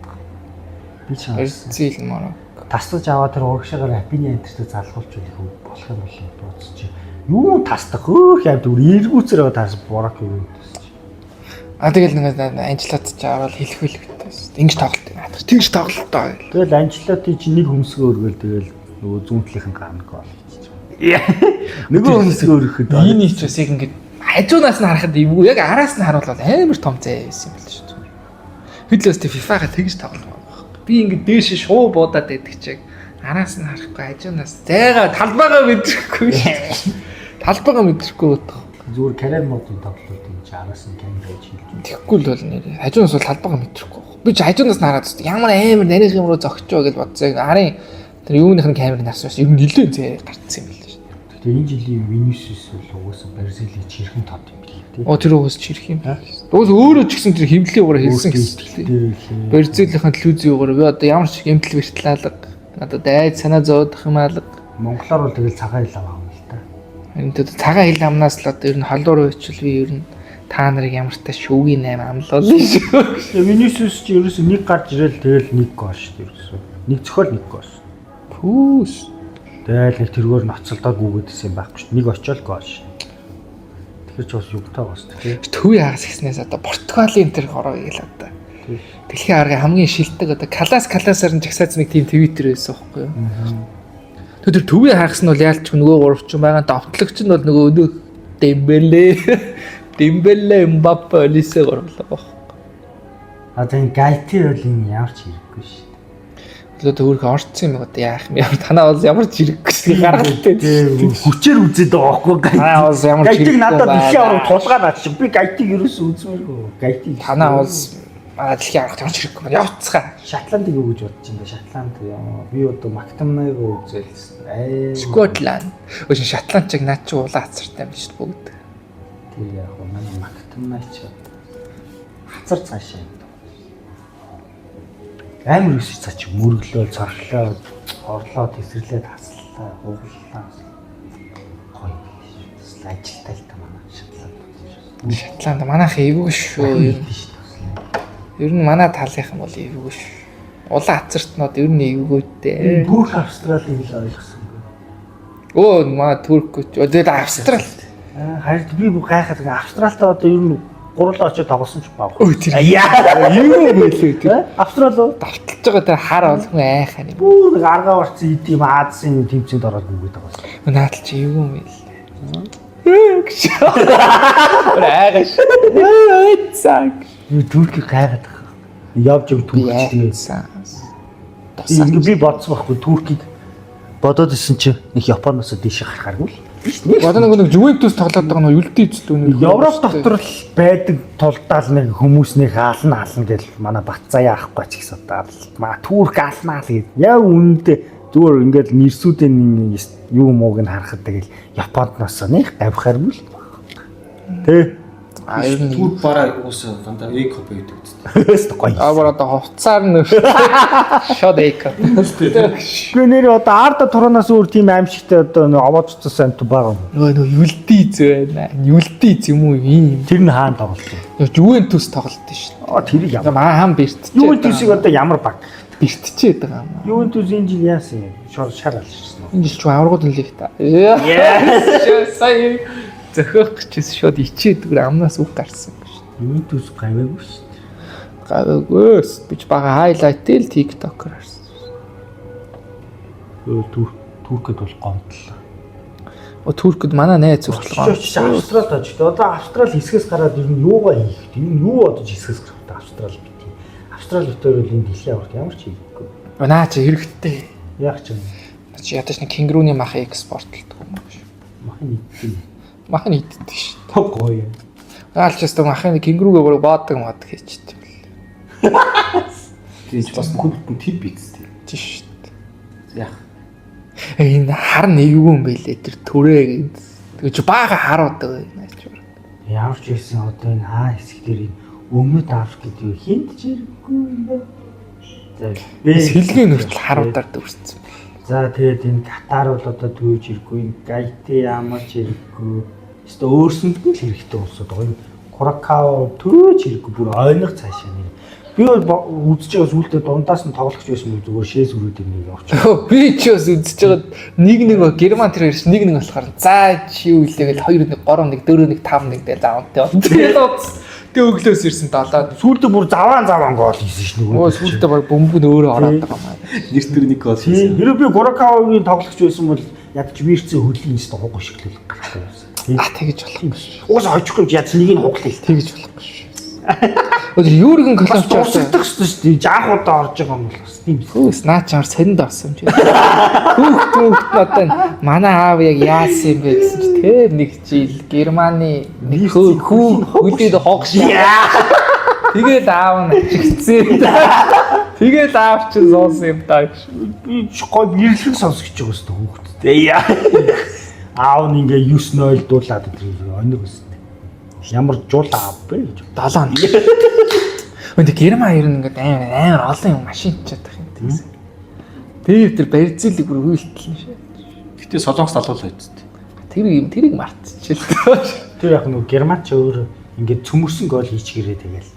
[SPEAKER 2] Би ч
[SPEAKER 1] Бразил Марокко.
[SPEAKER 2] тасдаж аваад тэр урагшаагаар Рапини энтертэй залгуулж үлэх болох юм бол бодсон чи. Юу тасдах хөөх яа зүгээр эргүүцээр байгаа тас Марокко юу гэсэн чи.
[SPEAKER 1] А тэгэл нэг анчлаад чи ороод хэлэх хэлэхтэй. Ингэж тоглолт. Наадах тэгж тоглолтоо.
[SPEAKER 2] Тэгэл Анчлоти чи нэг хөмсгөө өргөөл тэгэл нөгөө зүүн талынх нь гарна гол хийчих. Нөгөө хөмсгөө өргөхөд
[SPEAKER 1] Миний ч бас яг ингэж хажуунаас нь харахад эвгүй яг араас нь харуул бол амар том зай байсан юм л шүү дээ. Хэдлээс тэ FIFA-га тэгж тоглох байхгүй. Би ингэ дээш шуу буудаад байдаг чиг араас нь харахгүй хажуунаас зайгаа талбайгаа мэдрэхгүй шүү. Талбайгаа мэдрэхгүй бодох.
[SPEAKER 2] зүгээр карьер модын тоглолт юм чи араас нь камер хийж хэлж.
[SPEAKER 1] Тэгэхгүй л бол нэр хажуунаас бол талбайгаа мэдрэхгүй. Би ч хажуунаас нь хараад ямар амар нарийнх юм руу зогсчоо гэж бодсон. Арын тэр юуных нь камерыг харсан бас ер нь нэлээд зай гарцсан юм л шүү.
[SPEAKER 2] Гэтэ энэ жилийн Винисиус бол угаасаа Бразилийн чирхэн тод юм билээ тий.
[SPEAKER 1] Оо тэр угаас чирх юм. Угаас өөрөө ч гэсэн тэр химлийн угаар хэлсэн гэсэн.
[SPEAKER 2] Гэсэн.
[SPEAKER 1] Бразилийн лүзийн угаар би одоо ямар ч эмтэл бэртэл алга. Надад айд санаа зовоодох юм алга.
[SPEAKER 2] Монголоор бол тэгэл цагаан хил аваа юм л та.
[SPEAKER 1] Харин тэр цагаан хил амнаас л одоо ер нь холуур уйчвал би ер нь та нарыг ямар ч та шүүгийн найм амлуулна шүү.
[SPEAKER 2] Винисиус чи ерөөсөө нэг гарч ирэл тэгэл нэг гол шүү дээ ерөөсөө. Нэг зөхиол нэг гол.
[SPEAKER 1] Пүүс.
[SPEAKER 2] Тэгэл нэг тэргээр ноцолдоод гүгээд исэн юм байхгүй шүү. Нэг очиол гол шүү. Тэгэхээр ч бас югтай бас тий.
[SPEAKER 1] Төвийн хагас гэснээс одоо Португалийн тэр хороо гээл одоо. Дэлхийн аргын хамгийн шилдэг одоо калас каласаар нь жагсааз нэг тийм твиттер байсан байхгүй юу? Тэр төвийн хагас нь бол яалч нөгөө гурвчин байгаа довтлогч нь бол нөгөө өнөөх Дембеле Дембеле Мбаппе Олисе гурлаа баг.
[SPEAKER 2] А тийм гайти бол энэ ямар ч хэрэггүй шүү.
[SPEAKER 1] Одоо өөрхөн орцсон юм одоо яах юм ямар танаа бол ямар ч хэрэггүй гэсэн гаргалтай.
[SPEAKER 2] Тийм хүчээр үзээд байгаа байхгүй гайти.
[SPEAKER 1] Танаа улс ямар ч
[SPEAKER 2] Гайтиг
[SPEAKER 1] хэрэггүй
[SPEAKER 2] надад
[SPEAKER 1] байна.
[SPEAKER 2] дэлхийн аварга тулгаа наад чи би гайтиг ерөөсөө үзмээргүй. Гайтиг
[SPEAKER 1] Танаа улс манай дэлхийн аварга ямар ч хэрэггүй байна. Явцгаа.
[SPEAKER 2] Шотландыг юу гэж бодож байна бэ? Шотланд яа. Би одоо Мактамнайг үзээлсэн. Аа.
[SPEAKER 1] Скотланд. Өөш Шотланд чиг наад чи улаан хацартай юм шүү дээ бүгд.
[SPEAKER 2] Тэр яг хөө манай Мактамнай ч хацар цаашаа юм. Амар өсөж цаа чи мөрөглөө, цархлаа, орлоо, тесэрлээ, таслаа, углаа. Гоё. Бас ажилтай л та манай Шотланд.
[SPEAKER 1] Шотланд манайх эвгүй шүү. Ер нь
[SPEAKER 2] Биш
[SPEAKER 1] Ер нь манай талынхан бол эвгүй шүү. Улаан хацартнууд ер нь эвгүйтэй.
[SPEAKER 2] Бүрх Австралийн хэл ойлгосонгүй.
[SPEAKER 1] Өө манай Турк ч тэгээд Австрал.
[SPEAKER 2] Аа, Харин би бүр гайхаад байгаа. Австралтай одоо ер нь гурлаа очиж тоглосон ч баг.
[SPEAKER 1] Өө тэр
[SPEAKER 2] Яа.
[SPEAKER 1] юу мэлээ тэр
[SPEAKER 2] Австрал уу?
[SPEAKER 1] давталж байгаа тэр хар бол хүн айхаар юм.
[SPEAKER 2] Бүр нэг аргаа орсон ид юм Азийн тэмцээнд ороод гүгээд байгаа юм.
[SPEAKER 1] Наадл чи эвгүй юм бэл. Гэж. Өөр айгаш. Өөцаг.
[SPEAKER 2] Би Туркийг гайхаад байгаа. Явж яв
[SPEAKER 1] Би
[SPEAKER 2] Турк тэгээд
[SPEAKER 1] айцсан. Тусаа.
[SPEAKER 2] ингээ би бодсон байхгүй Туркийг бодоод исэн чи нэг Японоос дээш гарахааргүй л. Биш нэг.
[SPEAKER 1] Одоо нэг Juventus тоглоод байгаа нөө үлдээ эзэлт өнөр.
[SPEAKER 2] Европ дотор л байдаг тулдаал нэг хүмүүс нэг аална аална гэл манай Батзаяа ахгүй ч гэсэн одоо маа Турк аална л гэд. Яг үнэндээ зүгээр ингээд нэрсүүдийн юу мууг нь харахад тэгэл Японд нас нэг гавхааргүй л. Тэ.
[SPEAKER 1] А ер нь
[SPEAKER 3] Турк бараа уусаа дандаа A cup байдаг үстэй.
[SPEAKER 2] Өст гоё.
[SPEAKER 1] А бүр одоо хувцаар нь шот эко.
[SPEAKER 2] Гэхдээ нэр одоо Арда Туранаас өөр тийм аимшигтай одоо нөө овоож цус амт байгаа юм.
[SPEAKER 1] Нөгөө юлдээ эз байна. Юлдээ эз юм уу юм.
[SPEAKER 2] Тэр нь хаана тоглолт юм?
[SPEAKER 1] Нөгөө Juventus тоглолт шүү дээ.
[SPEAKER 2] Аа тэрийг ямар.
[SPEAKER 1] Маа хам бэртчээ.
[SPEAKER 2] Ювентусыг одоо ямар баг?
[SPEAKER 1] Бэртчээд байгаа юм.
[SPEAKER 2] Ювентус энэ жил яасан юм? Шар шар алшсан.
[SPEAKER 1] Энэ жил ч аваргууд нь лиг та. Яа. Сая зөхөх гэжсэн шууд ичээд зүгээр амнаас үг гарсан гэж.
[SPEAKER 2] Ювентус гаваагүй шүү дээ.
[SPEAKER 1] Гаваагүй. Би ч бага хайлайт л TikTok-оор харсан.
[SPEAKER 2] Өө Туркэд бол гомдлоо.
[SPEAKER 1] О Туркэд манай найз хүртэл
[SPEAKER 2] Очиж Австралид очиж. Одоо Австрал хэсгээс гараад ер нь юугаа хийх вэ? Ер нь юу бодож хэсгээс гарах вэ? Австрал бити. Австрал битээр бол энэ дэлхийн аварга ямар ч хийхгүй.
[SPEAKER 1] Наа чи хэрэгтэй.
[SPEAKER 2] Яг ч юм.
[SPEAKER 1] Чи ядаж нэг кенгуруны мах экспортлдог юм уу?
[SPEAKER 2] Мах нь иддэг.
[SPEAKER 1] Мах нь иддэг шүү.
[SPEAKER 2] Тог гоё.
[SPEAKER 1] Наал ч өстө махын кенгуругээ бүр боодог мод хийчихдээ юм л.
[SPEAKER 3] Тийм ч бас бүхэн бүтэн тип биз дээ.
[SPEAKER 1] Тийм шүү.
[SPEAKER 3] Яг
[SPEAKER 1] Энэ хар нэггүй юм байлээ тэр төрөө гэдэг. Тэгэж бага харуудаг наач.
[SPEAKER 2] Ямар ч байсан одоо энэ хаа хэсэг дээр энэ Өмнөд Африк гэдэг юу хинт ч хэрэггүй юм бэ? За
[SPEAKER 1] Сэлгийн нүртэл харуудаар дүүрсэн.
[SPEAKER 2] За тэгээд энэ Катар бол одоо дүүж ирэхгүй, энэ Гаити ямар ч хэрэггүй. Өстө өөрсөнд нь л хэрэгтэй улсууд байгаа. Энэ Куракао төөж хэрэггүй бүр ойног цаашаа нэр. Би бол үзэж байгаа сүултээ дундаас нь тоглох ч байсан юм зүгээр шээс өрөөд нэг явчих.
[SPEAKER 1] Би ч бас үзэж байгаад нэг нэг Герман тэр ирсэн нэг нэг болохоор за чи юу илээ гэл 2 1 3 1 4 1 5 1 гээл аунтай. Тэгээд тэг өглөөс ирсэн 7.
[SPEAKER 2] Сүултээ бүр заваан заваан гол хийсэн ш нөгөө.
[SPEAKER 1] Өө сүултээ баг бөмбөг нь өөрөө ороод байгаа юм аа.
[SPEAKER 3] нэр төр нэг гол хийсэн.
[SPEAKER 2] Хэрэв би Куракаогийн тоглогч байсан бол ядч Вирцийн хөлийн өстө хуг шиглэл гарахгүй байсан.
[SPEAKER 1] А тэгэж болохгүй шүү.
[SPEAKER 2] Угаасаа хожихгүй юм чи ядч нэг нь хуглаа л.
[SPEAKER 1] Тэгэж болохгүй шүү. Өдөр Юрген
[SPEAKER 2] Бас
[SPEAKER 1] Клоп ч
[SPEAKER 2] дурсагдах ёстой шүү дээ. Жаах удаа орж байгаа юм бол бас тийм.
[SPEAKER 1] Хөөс наа чамар сонинд орсон юм чи. Хүүхд хүүхд нь одоо манай аав яг яасан юм бэ гэсэн чи тэр нэг жил Германы нэг хүү хөлөөд хог шиг. Тэгэл аав нь ачигцсэн. Тэгэл аав чинь суусан юм даа гэж.
[SPEAKER 2] Би ч гой нэрлэх сонсгож байгаа шүү дээ хүүхдтэй. Яа. Аав нь ингээ 9-0 дуулаад тэр ониг өстэй. Ямар жул аав бэ гэж.
[SPEAKER 1] 7. Өнөө Герман ер нь ингээд амар амар олон юм машин чад юм тийс. Тэр тэр Бразилийг бүр үйлдэл шээ.
[SPEAKER 3] Гэтэ Солонгос алуулаа үсттэй.
[SPEAKER 1] Тэр юм тэрийг мартчихлээ.
[SPEAKER 2] Тэр яг нөгөө Герман ч өөр ингээ цөмөрсөн гол хийчихээрээ тэгэл.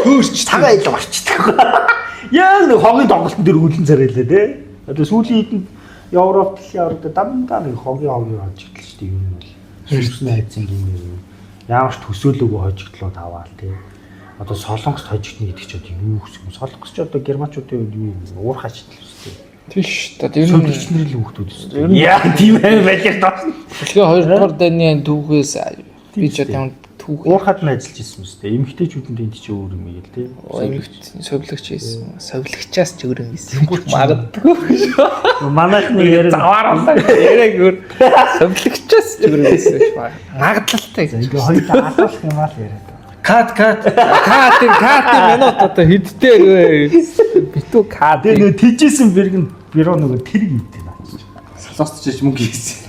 [SPEAKER 1] Хөөрч
[SPEAKER 2] Цагаан ил орчдөг. Яг нэг хогийн тоглолтын дээр үлэн царайлаа те. Одоо сүүлийн хэдэнд Европ дэлхийн аварга дандаа нэг хогийн хогийн хожигдол шүү дээ юм бол. Сүрсэн айцсан юм юм. Ямар ч төсөөлөөгүй хожигдлууд аваал те. Одоо Солонгост хожигдно гэдэг чи одоо юу гэсэн юм? Солонгос ч одоо германчуудын үед юу юм? Уурхаач л шүү дээ.
[SPEAKER 1] Тийш шүү дээ. Ер нь
[SPEAKER 2] Сүүлч нар л хүүхдүүд шүү дээ. Яа, тийм аим байлаа доо.
[SPEAKER 1] Дэлхийн 2 дугаар дайны түүхээс би ч одоо түүх
[SPEAKER 2] Уурхаад нь ажиллаж ирсэн юм шүү дээ. Эмэгтэйчүүд нь тэнд чи өөр юм гээл те.
[SPEAKER 1] эмэгт совилогч байсан. Совилогчаас ч өөр юм байсан. Магадгүй.
[SPEAKER 2] Манайхны яриа
[SPEAKER 1] Заваар боллоо. Яриаг өөр совилогчаас ч өөр юм байсан ш. Магадлалтай гэж.
[SPEAKER 2] ингээ хоёулаа алуулах юм аа л яриад.
[SPEAKER 3] Кат кат.
[SPEAKER 1] Кат кат минут одоо хэддээр вэ? Битүү кат.
[SPEAKER 2] Тэгээ нөгөө тижсэн бэргэн бюро нөгөө тэрэг ийдээ наач.
[SPEAKER 3] Солонгост ч мөнгө хийсэн.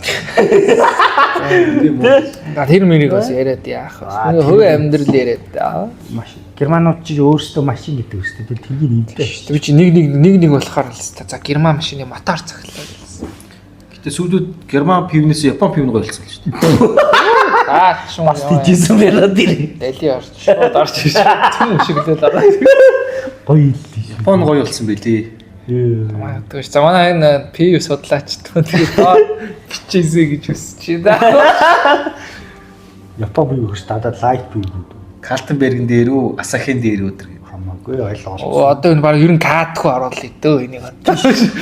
[SPEAKER 1] Тэр мэрийг бас яриад яах вэ? Нөгөө хувийн амьдрал яриад аа.
[SPEAKER 2] Машин. Германууд чи өөрсдөө машин гэдэг үстэй. Тэр тэргийг нийлээ.
[SPEAKER 1] Тэр чи нэг нэг нэг нэг болохоор л та. За герман машины мотор цахилаа гэсэн.
[SPEAKER 3] Гэтэ сүүлүүд Герман пивнээс Япон пивн гоё болсон л шүү дээ.
[SPEAKER 1] Аа ч юм.
[SPEAKER 2] Бас тижсэн бюро тэр.
[SPEAKER 1] Дали орч шууд орч ирсэн. Түн шиглэл ороо.
[SPEAKER 2] Гоё илээ.
[SPEAKER 3] Япон гоё болсон байлээ.
[SPEAKER 1] Магадгүй ш. За манай энэ пив судлаач түн тэгээ доор бичээсэй гэж хүсэж байна.
[SPEAKER 2] Япон бие хөрс дадаа лайт бие гэдэг.
[SPEAKER 3] Калтенберген дээр үү, Асахин дээр үү тэр.
[SPEAKER 2] Хамаагүй ойлголоо.
[SPEAKER 1] Оо одоо энэ баг ер нь катгүй оруулъя дөө энийг одоо.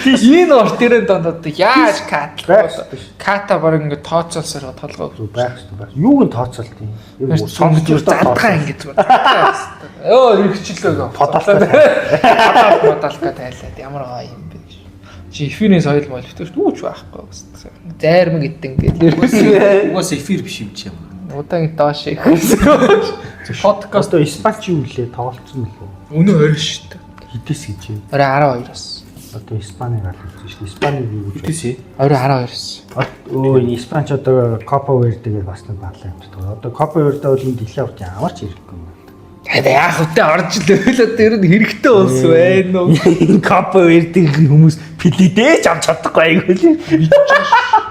[SPEAKER 1] Энэ урт дээрэн донд одоо яаж катлах вэ? Ката баг ингэ тооцоолсоор толгой.
[SPEAKER 2] Байх хэрэгтэй байх. Юуг нь тооцоолт юм? Ер нь
[SPEAKER 1] Сонгож задгаа ингэ зүгээр. Өө эргэчлөө.
[SPEAKER 2] Подолтой.
[SPEAKER 1] Подолка тайлаад ямар гоё юм бэ гэж. Чи эфирийн соёл моёл битүү шүү дээ. Юу ч байхгүй гэсэн. Зайрмаг идэн гээл.
[SPEAKER 3] Угаасаа эфир биш юм чи юм.
[SPEAKER 1] Удаан доош их.
[SPEAKER 3] Подкаст
[SPEAKER 2] Одоо Испанч юу лээ тоглолцсон мөлөө?
[SPEAKER 1] Өнөө 20 шүү дээ.
[SPEAKER 2] Хидэс гэж юм.
[SPEAKER 1] Орой 12-оос.
[SPEAKER 2] Одоо Испанийг аль үзсэн шүү дээ. Испаниг юу гэж.
[SPEAKER 3] хэдээс ээ?
[SPEAKER 1] Орой 12-оос.
[SPEAKER 2] Өө энэ Испанч одоо Копа Верде гэж бас нэг батлаа юм шиг. Одоо Копа Верде бол энэ дэлхийн аварч ямар ч хэрэггүй юм.
[SPEAKER 1] Тэгээд яах вэ? Орж л одоо ер нь хэрэгтэй улс байна уу?
[SPEAKER 2] Копа Вердегийн хүмүүс пилидэж авч чадахгүй айгүй л.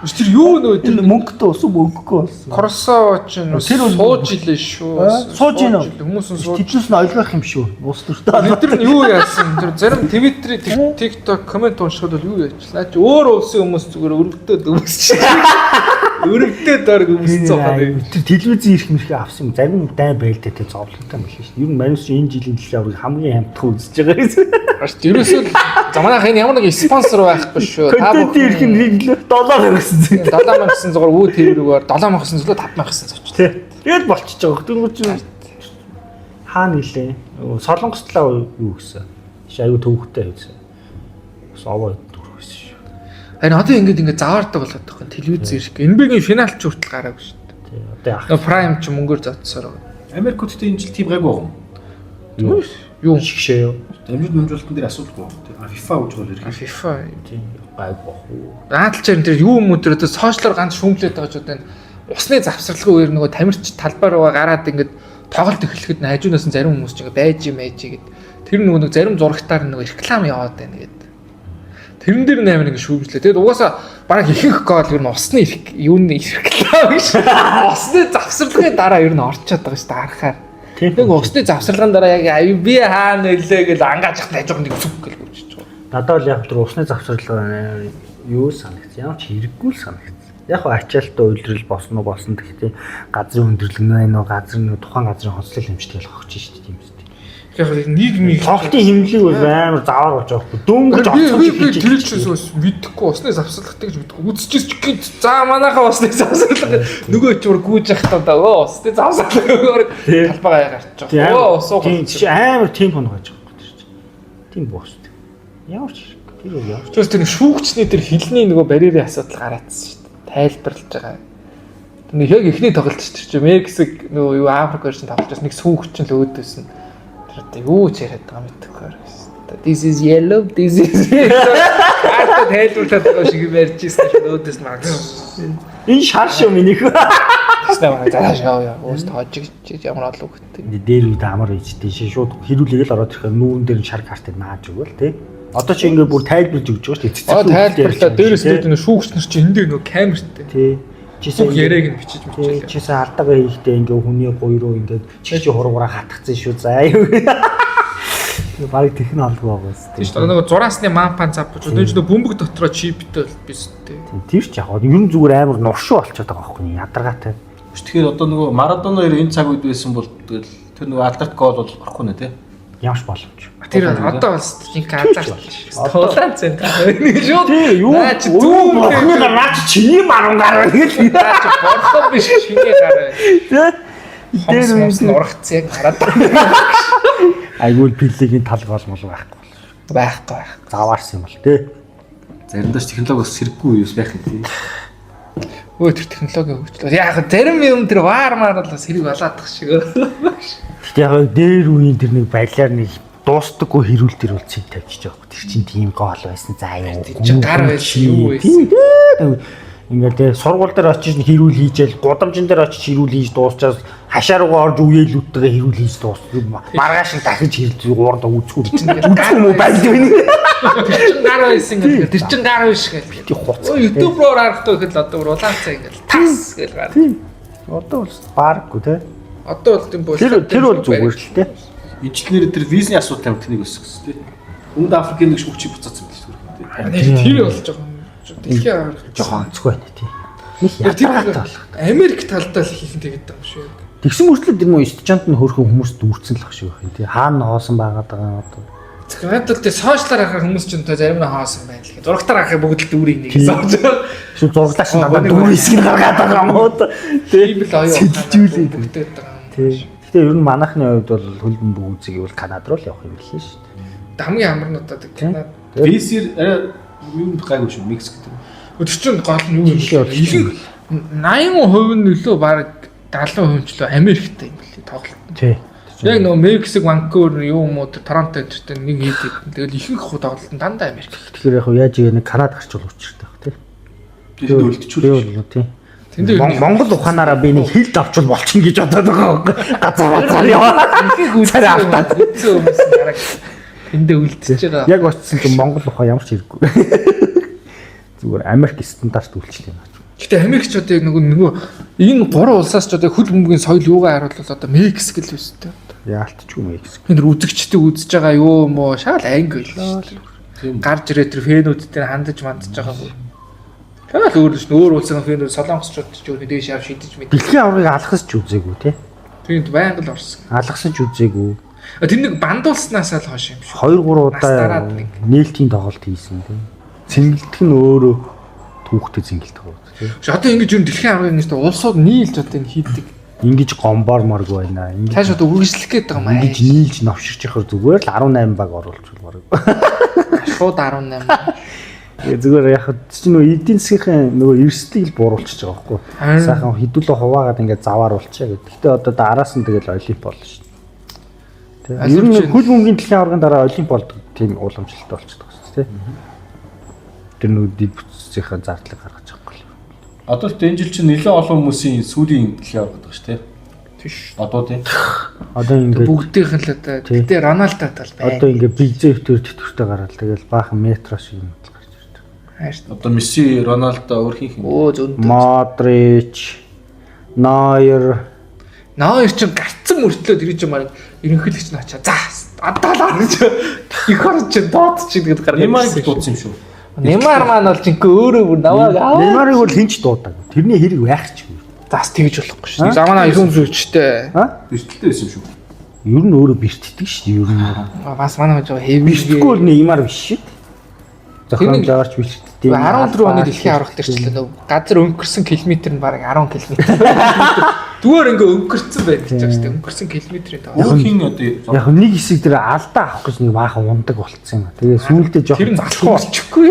[SPEAKER 1] Тэр юу нөө
[SPEAKER 2] Тэр мөнгөтэй ус мөнгөгүй болсон.
[SPEAKER 1] Корсо ч нь
[SPEAKER 2] Тэр бол-
[SPEAKER 1] сууж илээ шүү.
[SPEAKER 2] Сууж ийн үү?
[SPEAKER 1] Хүмүүс нь сууж.
[SPEAKER 2] Тэднээс нь ойлгох юм шүү. Улс төртөө.
[SPEAKER 1] Бид нар нь юу яасан? Тэр зарим Twitter-ийн TikTok коммент уншихад бол юу яачлаа? Чи өөр улсын хүмүүс зүгээр өрөвдөөд өмсч. Өрөвдөөд орг өмссөн байна.
[SPEAKER 2] Тэр телевизийн эрх мэрхээ авсан юм. Зарим дайн байлдаа тэр зовлонтой юм шиг шүү. Ер нь Мариус энэ жилийн дэлхийн аваргыг хамгийн хамтхан үзэж байгаа гэсэн.
[SPEAKER 1] Арч ерөөсөө заманах энэ ямар нэгэн спонсор байхгүй шүү. Та
[SPEAKER 2] Контентын эрх нь 7 гэсэн зүй.
[SPEAKER 1] 7900 зугаар үү тэрүүгээр 7900 5900 зоч.
[SPEAKER 2] Тэ. Тэгэл болчихж байгаа. Дөнгөж чинь хаана нилээ? Солонгос талаа юу гэсэн? Чи аюу төвхтэй гэсэн. Бас овоо дөрөх байсан шүү.
[SPEAKER 1] Харин одоо ингэж ингэ заваардаг болоод байгаа юм. Телевиз ирэх. NBA-гийн финал ч хүртэл гараагүй шүү дээ.
[SPEAKER 2] Тэ. Одоо яах
[SPEAKER 1] Нөгөө Prime ч мөнгөөр зодсоор байгаа.
[SPEAKER 3] Америкуудтай энэ жил тийм гайгүй байгаа юм.
[SPEAKER 1] Юу?
[SPEAKER 2] шигшээ юу?
[SPEAKER 3] Дамжуулт дамжуулалтан дээр асуудалгүй. Тэр FIFA үж гол ирэх.
[SPEAKER 1] FIFA.
[SPEAKER 2] Тийм гайгүй бах уу?
[SPEAKER 1] Наадalчаар энэ тэр юу юм уу тэр одоо сошиалар ганц шүүмлээд байгаа ч одоо энэ усны завсралгын үеэр нөгөө тамирч талбай руугаа гараад ингээд тоглолт эхлэхэд нь хажуунаас нь зарим хүмүүс ч ингээд байж юм байж гэд тэр нөгөө нэг зарим зурагтаар нөгөө реклам яваад байна гэд. Тэрэн дээр нь амар ингээд шүүмжлээ. Тэгээд угаасаа бараг ихэнх гол ер нь усны юуны реклам гэж. Усны завсралгын дараа ер нь орчоод байгаа шүү дээ харахаар.
[SPEAKER 2] Тийм.
[SPEAKER 1] Нэг усны завсралгын дараа яг аюу би хаана нөлөө гэл ангааж хат хажууг нэг зүг гэл гүчиж байгаа.
[SPEAKER 2] Надад бол яг тэр усны завсрал юу санагц. Ямар ч хэрэггүй л санагц. Яг хаа ачаалттай үйлрэл босно уу болсон гэхдээ газрын хүндрэл нь байна уу газар нь тухайн газрын хоцлол хэмждэг л хогч шүү дээ тийм үстэй.
[SPEAKER 1] Яг нийгмийн
[SPEAKER 2] Тоглолтын хэмнэлийг бол амар заваар болж байгаа хгүй. Дөнгөж
[SPEAKER 1] Би
[SPEAKER 2] оцсон
[SPEAKER 1] би би тэр чинь бас мэдэхгүй усны завсарлагтай гэж мэдэхгүй. Үзчихээс ч гинт за манайхаа усны завсарлага нөгөө ч бүр гүйж явахдаа да өө усны завсарлага талбай гаяа гарч байгаа. Өө ус уу.
[SPEAKER 2] Тийм чи амар тийм хоног байж байгаа байхгүй тэр чинь. Тийм боо шүү дээ. Ямар ч хэрэг. Тэр бол ямар ч.
[SPEAKER 1] Тэгээс тэр шүүгчний тэр хилний нөгөө барьерын асуудал гараадсан шүү дээ. Тайлбарлаж байгаа. Тэр нэг яг эхний тоглолт шүү дээ. Чи Мексик нөгөө юу Африк хоёр чинь тоглож байсан нэг сүүгч нь л өөдөөс нь тэр одоо юу ч яриад байгаа мэдэхгүй байсан. This is yellow, this is Карта тайлбарлаад байгаа шиг юм ярьж ирсэн чинь өөдөөс нь баг.
[SPEAKER 2] Энэ шар шүү минийх.
[SPEAKER 1] Тэснэ манай зааш яа яа уус тоожигч ямар олон хөлтэй.
[SPEAKER 2] Дээр үед амар ичтэй шин шууд хэрүүлээг л ороод ирэхээр нүүрэн дээр нь шар картыг нааж өгөөл тий. Одоо чи ингээ бүр тайлбарлаж өгч байгаа шүү дээ.
[SPEAKER 1] Аа тайлбарлаа дээрээс нь шүүгч нар чи энэ дээр нөгөө камертай.
[SPEAKER 2] Тий. Чисэн
[SPEAKER 1] Бүх яриаг нь бичиж
[SPEAKER 2] Тий,
[SPEAKER 1] мичээлээ.
[SPEAKER 2] чисэн алдаагаа хийхдээ ингээ хүний гуй руу ингээ чиг чи хургаараа хатгцсан шүү заа юу. Бараг технологи алгүй байгаа
[SPEAKER 1] Тийм
[SPEAKER 2] шүү
[SPEAKER 1] шүү дээ. Нөгөө зураасны мампан цав бож. Одоо энэ нөгөө бөмбөг дотроо чиптэй бол биш үү.
[SPEAKER 2] дээ. Тэр ч яг ер нь зүгээр амар нуршуу болчиход байгаа байхгүй ядаргаатай.
[SPEAKER 3] Тэгэхээр одоо нөгөө Марадона хоёр энэ цаг үед байсан бол тэгэл тэр нөгөө алдарт гол бол орохгүй нэ тий.
[SPEAKER 2] Ямар ч боломж.
[SPEAKER 1] Тэр одоо бол жинхэнэ азарт шүү. Тулаан зэн. Нэг шууд.
[SPEAKER 2] Тий, юу
[SPEAKER 1] Наа чи зүүн
[SPEAKER 2] бурхны гар наа чи чиний баруун гар байна гэл.
[SPEAKER 1] Наа чи бурхан биш чиний гар байна.
[SPEAKER 2] Тий.
[SPEAKER 1] Хомс хомс нурагц яг гараад байна.
[SPEAKER 2] Айгуул пиллигийн тал гол мол байхгүй бол.
[SPEAKER 1] Байхгүй байх.
[SPEAKER 2] Заваарсан юм бол тий.
[SPEAKER 3] Заримдаа ч технологи бас хэрэггүй юус байх юм тий.
[SPEAKER 1] Өө тэр технологийн хөгжил. Яг зарим юм тэр ваар маар бол бас хэрэг болоодах шиг.
[SPEAKER 2] Гэтэ яг дээр үеийн тэр нэг балиар нэг дуустдаггүй хэрүүл тэр бол цэг тавьчих жоох. Тэр чинь тийм гол байсан заа юу.
[SPEAKER 1] Тэр чинь гар байсан, юу байсан.
[SPEAKER 2] Тийм дээ. Ингээд те сургууль дээр очиж хэрүүл хийжэл, гудамжин дээр очиж хэрүүл хийж дуусчаас хашаа руугаа орж үеэлүүдтэйгээ хэрүүл хийж дуусдаг. Маргааш нь дахиж хэрүүл уурдаа үзгүй. Үзгүй юм уу байлд вэ?
[SPEAKER 1] Тэр чин гар байсан гэх. Тэр чин гар биш гэх.
[SPEAKER 2] Тий хуц.
[SPEAKER 1] Өө YouTube руу харахгүй гэхэд л одоо бүр улаан цай ингээл тас гэл гар.
[SPEAKER 2] Тийм. Одоо бол бараггүй те.
[SPEAKER 1] Одоо бол тийм боо.
[SPEAKER 2] Тэр тэр бол зүгээр л те.
[SPEAKER 3] Энэ жил нэр тэр визний асуудал амар тэнийг өсгсөн тий. Өмнөд Африкийн нэг шүүгчийг буцаацсан байл шүү дээ.
[SPEAKER 1] Тэр бол жоохон дэлхийн аварга.
[SPEAKER 2] Жохон онцгой байна тий. Них
[SPEAKER 1] Тэр
[SPEAKER 2] ядаргаатай болох.
[SPEAKER 1] Америк талдаа л хийх тэгээд байгаа юм шиг.
[SPEAKER 2] Тэгсэн мөртлөө тэр мөн студент нь хөрхөн хүмүүс дүүрсэн л ах шиг байх юм тий. Хаана хоосон байгаад байгаа юм одоо.
[SPEAKER 1] Тэгэхээр надад тэр сошиалар харахаар хүмүүс ч энэ зарим нь хоосон байна л гэх. Зурагтаар харахаар бүгд л дүүрийг нэг сошиал.
[SPEAKER 2] Шүү зураглаач
[SPEAKER 1] Аа,
[SPEAKER 2] надад
[SPEAKER 1] нэг
[SPEAKER 2] дүүр
[SPEAKER 1] байна.
[SPEAKER 2] хэсгийг гаргаад байгаа юм уу одоо. Тий.
[SPEAKER 1] Тийм л оюун
[SPEAKER 2] Сэтэлжүүлээд.
[SPEAKER 1] бүгдээд байгаа юм.
[SPEAKER 2] Тий. Гэтэ ер нь манайхны хувьд бол хөл бөмбөг үзье гэвэл Канад руу л явах юм билээ шүү дээ.
[SPEAKER 1] Хамгийн амар нь одоо Канад
[SPEAKER 3] Визээр арай Юу гайгүй шүү Мексик гэдэг.
[SPEAKER 1] Тэр чинь гол нь юу юм
[SPEAKER 2] Дэлхийн
[SPEAKER 1] бэ? Ихэнх 80% нь илүү баг 70% ч лөө Америктэй юм билий тоглолт.
[SPEAKER 2] Тий.
[SPEAKER 1] Яг нөгөө Мексик, Ванкувер юу юм уу тэр Торонто энэ нэг хэд хэд. Тэгэл ихэнх хүү тоглолт нь дандаа Америк.
[SPEAKER 2] Тэгэхээр яг яаж ийм нэг Канад гарч бол учиртай байх тий.
[SPEAKER 3] Тэр үлдчихүүл.
[SPEAKER 2] Би бол тий.
[SPEAKER 1] Тэнд дээр
[SPEAKER 2] Монгол ухаанаараа би нэг хилд авчвал болчихно гэж бодоод байгаа байхгүй. Газар базар яваа.
[SPEAKER 1] ихэнх
[SPEAKER 2] Царай автаад.
[SPEAKER 1] үлдсэн хүмүүс нь гараг тэндээ үлдчихэж байгаа.
[SPEAKER 2] Яг очсон чинь Монгол ухаан ямар ч хэрэггүй. Зүгээр Америк стандарт үйлчлэх юм.
[SPEAKER 1] Гэтэ Америкч одоо яг нөгөө энэ гурван улсаас ч одоо хөл бөмбөгийн соёл юугаар харуулвал одоо Мексик л өстэй.
[SPEAKER 2] Яалтчгүй Мексик.
[SPEAKER 1] Энэ дэр үзэгчтэй үзэж байгаа юу юм уу? Шал анги л шүү дээ.
[SPEAKER 3] Тийм.
[SPEAKER 1] Гарч ирээ тэр фэнүүд дээр хандаж мандаж байгаа бүр. Шал өөр л шүү. Өөр улсын фэнүүд солонгосчууд ч өөр дээш ав шидэж мэд.
[SPEAKER 2] Дэлхийн аваргыг алгасч үзээгүй тий.
[SPEAKER 1] Тэнд байнга л орсон.
[SPEAKER 2] Алгасч үзээгүй.
[SPEAKER 1] А, Тэр нэг бандуулснаасаа л хойш юм шүү.
[SPEAKER 2] 2 3
[SPEAKER 1] Нас дараад
[SPEAKER 2] удаа
[SPEAKER 1] нэг.
[SPEAKER 2] нээлтийн тоглолт хийсэн тий. Цэнгэлдэх нь өөрөө түүхтэй цэнгэлдэх үү тий.
[SPEAKER 1] Ш одоо ингэж юм дэлхийн аваргыг ингэж улсууд нийлж одоо энэ хийдэг.
[SPEAKER 2] Ингэж гомбоор морг байна. Ингэж
[SPEAKER 1] Цааш одоо үргэлжлэх гээд байгаа юм аа.
[SPEAKER 2] ингэж нийлж новширч явахаар зүгээр л 18 баг оруулчихвал бараг.
[SPEAKER 1] Шууд 18.
[SPEAKER 2] Тэгээ зүгээр яг чи нөгөө эдийн засгийн нөгөө эрсдлийг л бууруулчихж байгаа байхгүй.
[SPEAKER 1] Харин.
[SPEAKER 2] Сайхан хідүүлээ хуваагаад ингээд заваар болчихъя гэдэг. Гэтэ одоо араас нь тэгэл олимп болно шүү дээ. Тэ. Ер нь
[SPEAKER 1] Олимп
[SPEAKER 2] хөл бөмбөгийн дэлхийн аваргын дараа олимп болдог тийм уламжлалт болчихдог шүү дээ. Тэр нөгөө дэд бүтцийнхаа зардлыг гаргаж байгаа юм.
[SPEAKER 3] Одоо ч энэ жил чинь нэлээд олон хүмүүсийн сүүлийн дэлхийн аварга гэдэг шүү дээ.
[SPEAKER 1] Тийш.
[SPEAKER 3] Одоо тийм.
[SPEAKER 2] Одоо ингээд
[SPEAKER 1] Бүгдийнх нь л одоо
[SPEAKER 2] Тий.
[SPEAKER 1] гэтээ Роналдо тал байна.
[SPEAKER 2] одоо ингээд бизээ өвтөр тэтгэвртэй гараад тэгэл баахан метро шиг юм гарч ирдэг.
[SPEAKER 1] Хайр.
[SPEAKER 3] Одоо Месси, Роналдо өөр хин хин.
[SPEAKER 1] Өө зөндөө.
[SPEAKER 2] Модрич, Нойер
[SPEAKER 1] Наа ир чин гарцсан мөртлөө тэр чинь баг ерөнхийлөгч нь очаа. За адаалаа гэж их орон чин доод чинь гэдэг гаргаад.
[SPEAKER 3] Неймарыг
[SPEAKER 1] ирсэн шүү.
[SPEAKER 3] дуудсан юм шүү.
[SPEAKER 1] Неймар маань бол жинхэнэ өөрөө бүр наваа аваа.
[SPEAKER 2] Неймарыг бол хинч дуудаг. Тэрний хэрэг байх ч юм.
[SPEAKER 1] Зас тэгж болохгүй шүү. За манай их хүмүүс үчтэй.
[SPEAKER 2] А?
[SPEAKER 3] Бэртэлтэй байсан юм шүү.
[SPEAKER 2] Ер нь өөрөө бэртдэг шүү дээ. Ер нь.
[SPEAKER 1] Бас манай хожоо хэвээ.
[SPEAKER 2] Бэртэхгүй бол Неймар биш шүү дээ.
[SPEAKER 1] Тэр нэг-
[SPEAKER 2] Зохиомжоорч бэртдэг.
[SPEAKER 1] 14 оны дэлхийн аварга дээр ч л нөгөө газар өнгөрсөн километр нь бараг 10 км. Зүгээр ингээ өнгөрцөн байх гэж байгаа шүү дээ. Өнгөрсөн километрийн тоо.
[SPEAKER 3] Өөр хин одоо
[SPEAKER 2] Яг нэг хэсэг тэр алдаа авах гэж нэг баахан ундаг болцсон юм. Тэгээ сүүлдээ
[SPEAKER 1] Тэр нь
[SPEAKER 2] жоохон залхуу.
[SPEAKER 1] залхуучихгүй.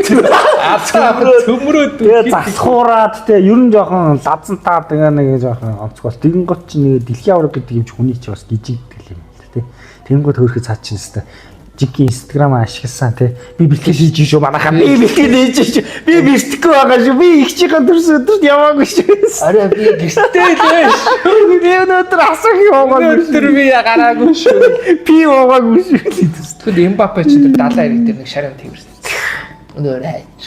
[SPEAKER 1] Алдаа авах цөмрөөд
[SPEAKER 2] Тэгээ залхуураад тэгээ ер нь жоохон лазантаа тэгээ нэг жоохон онцгой. Тэгэн гот чи нэг дэлхийн аварга гэдэг юм чи хүний чи бас гижигддэг юм л тэ. Тэгэн гот хөөрхө цаа чинь хэвээр жинхэнэ инстаграм ашигласан тий. Би бэлтгэл хийж шүү манайхаа. Би бэлтгэл хийж шүү. Би бэртэхгүй байгаа шүү. Би их чихэн төрсөн өдөрт яваагүй шүү.
[SPEAKER 1] Арай би гэртээ лээ.
[SPEAKER 2] Би өнөөдөр асах яваагүй
[SPEAKER 1] Өнөөдөр би гараагүй шүү.
[SPEAKER 2] Би яваагүй шүү.
[SPEAKER 1] Тэгвэл Эмбапе ч тэр 70 эрэг дээр нэг шарин тэрсэн. Өнөөр хайч.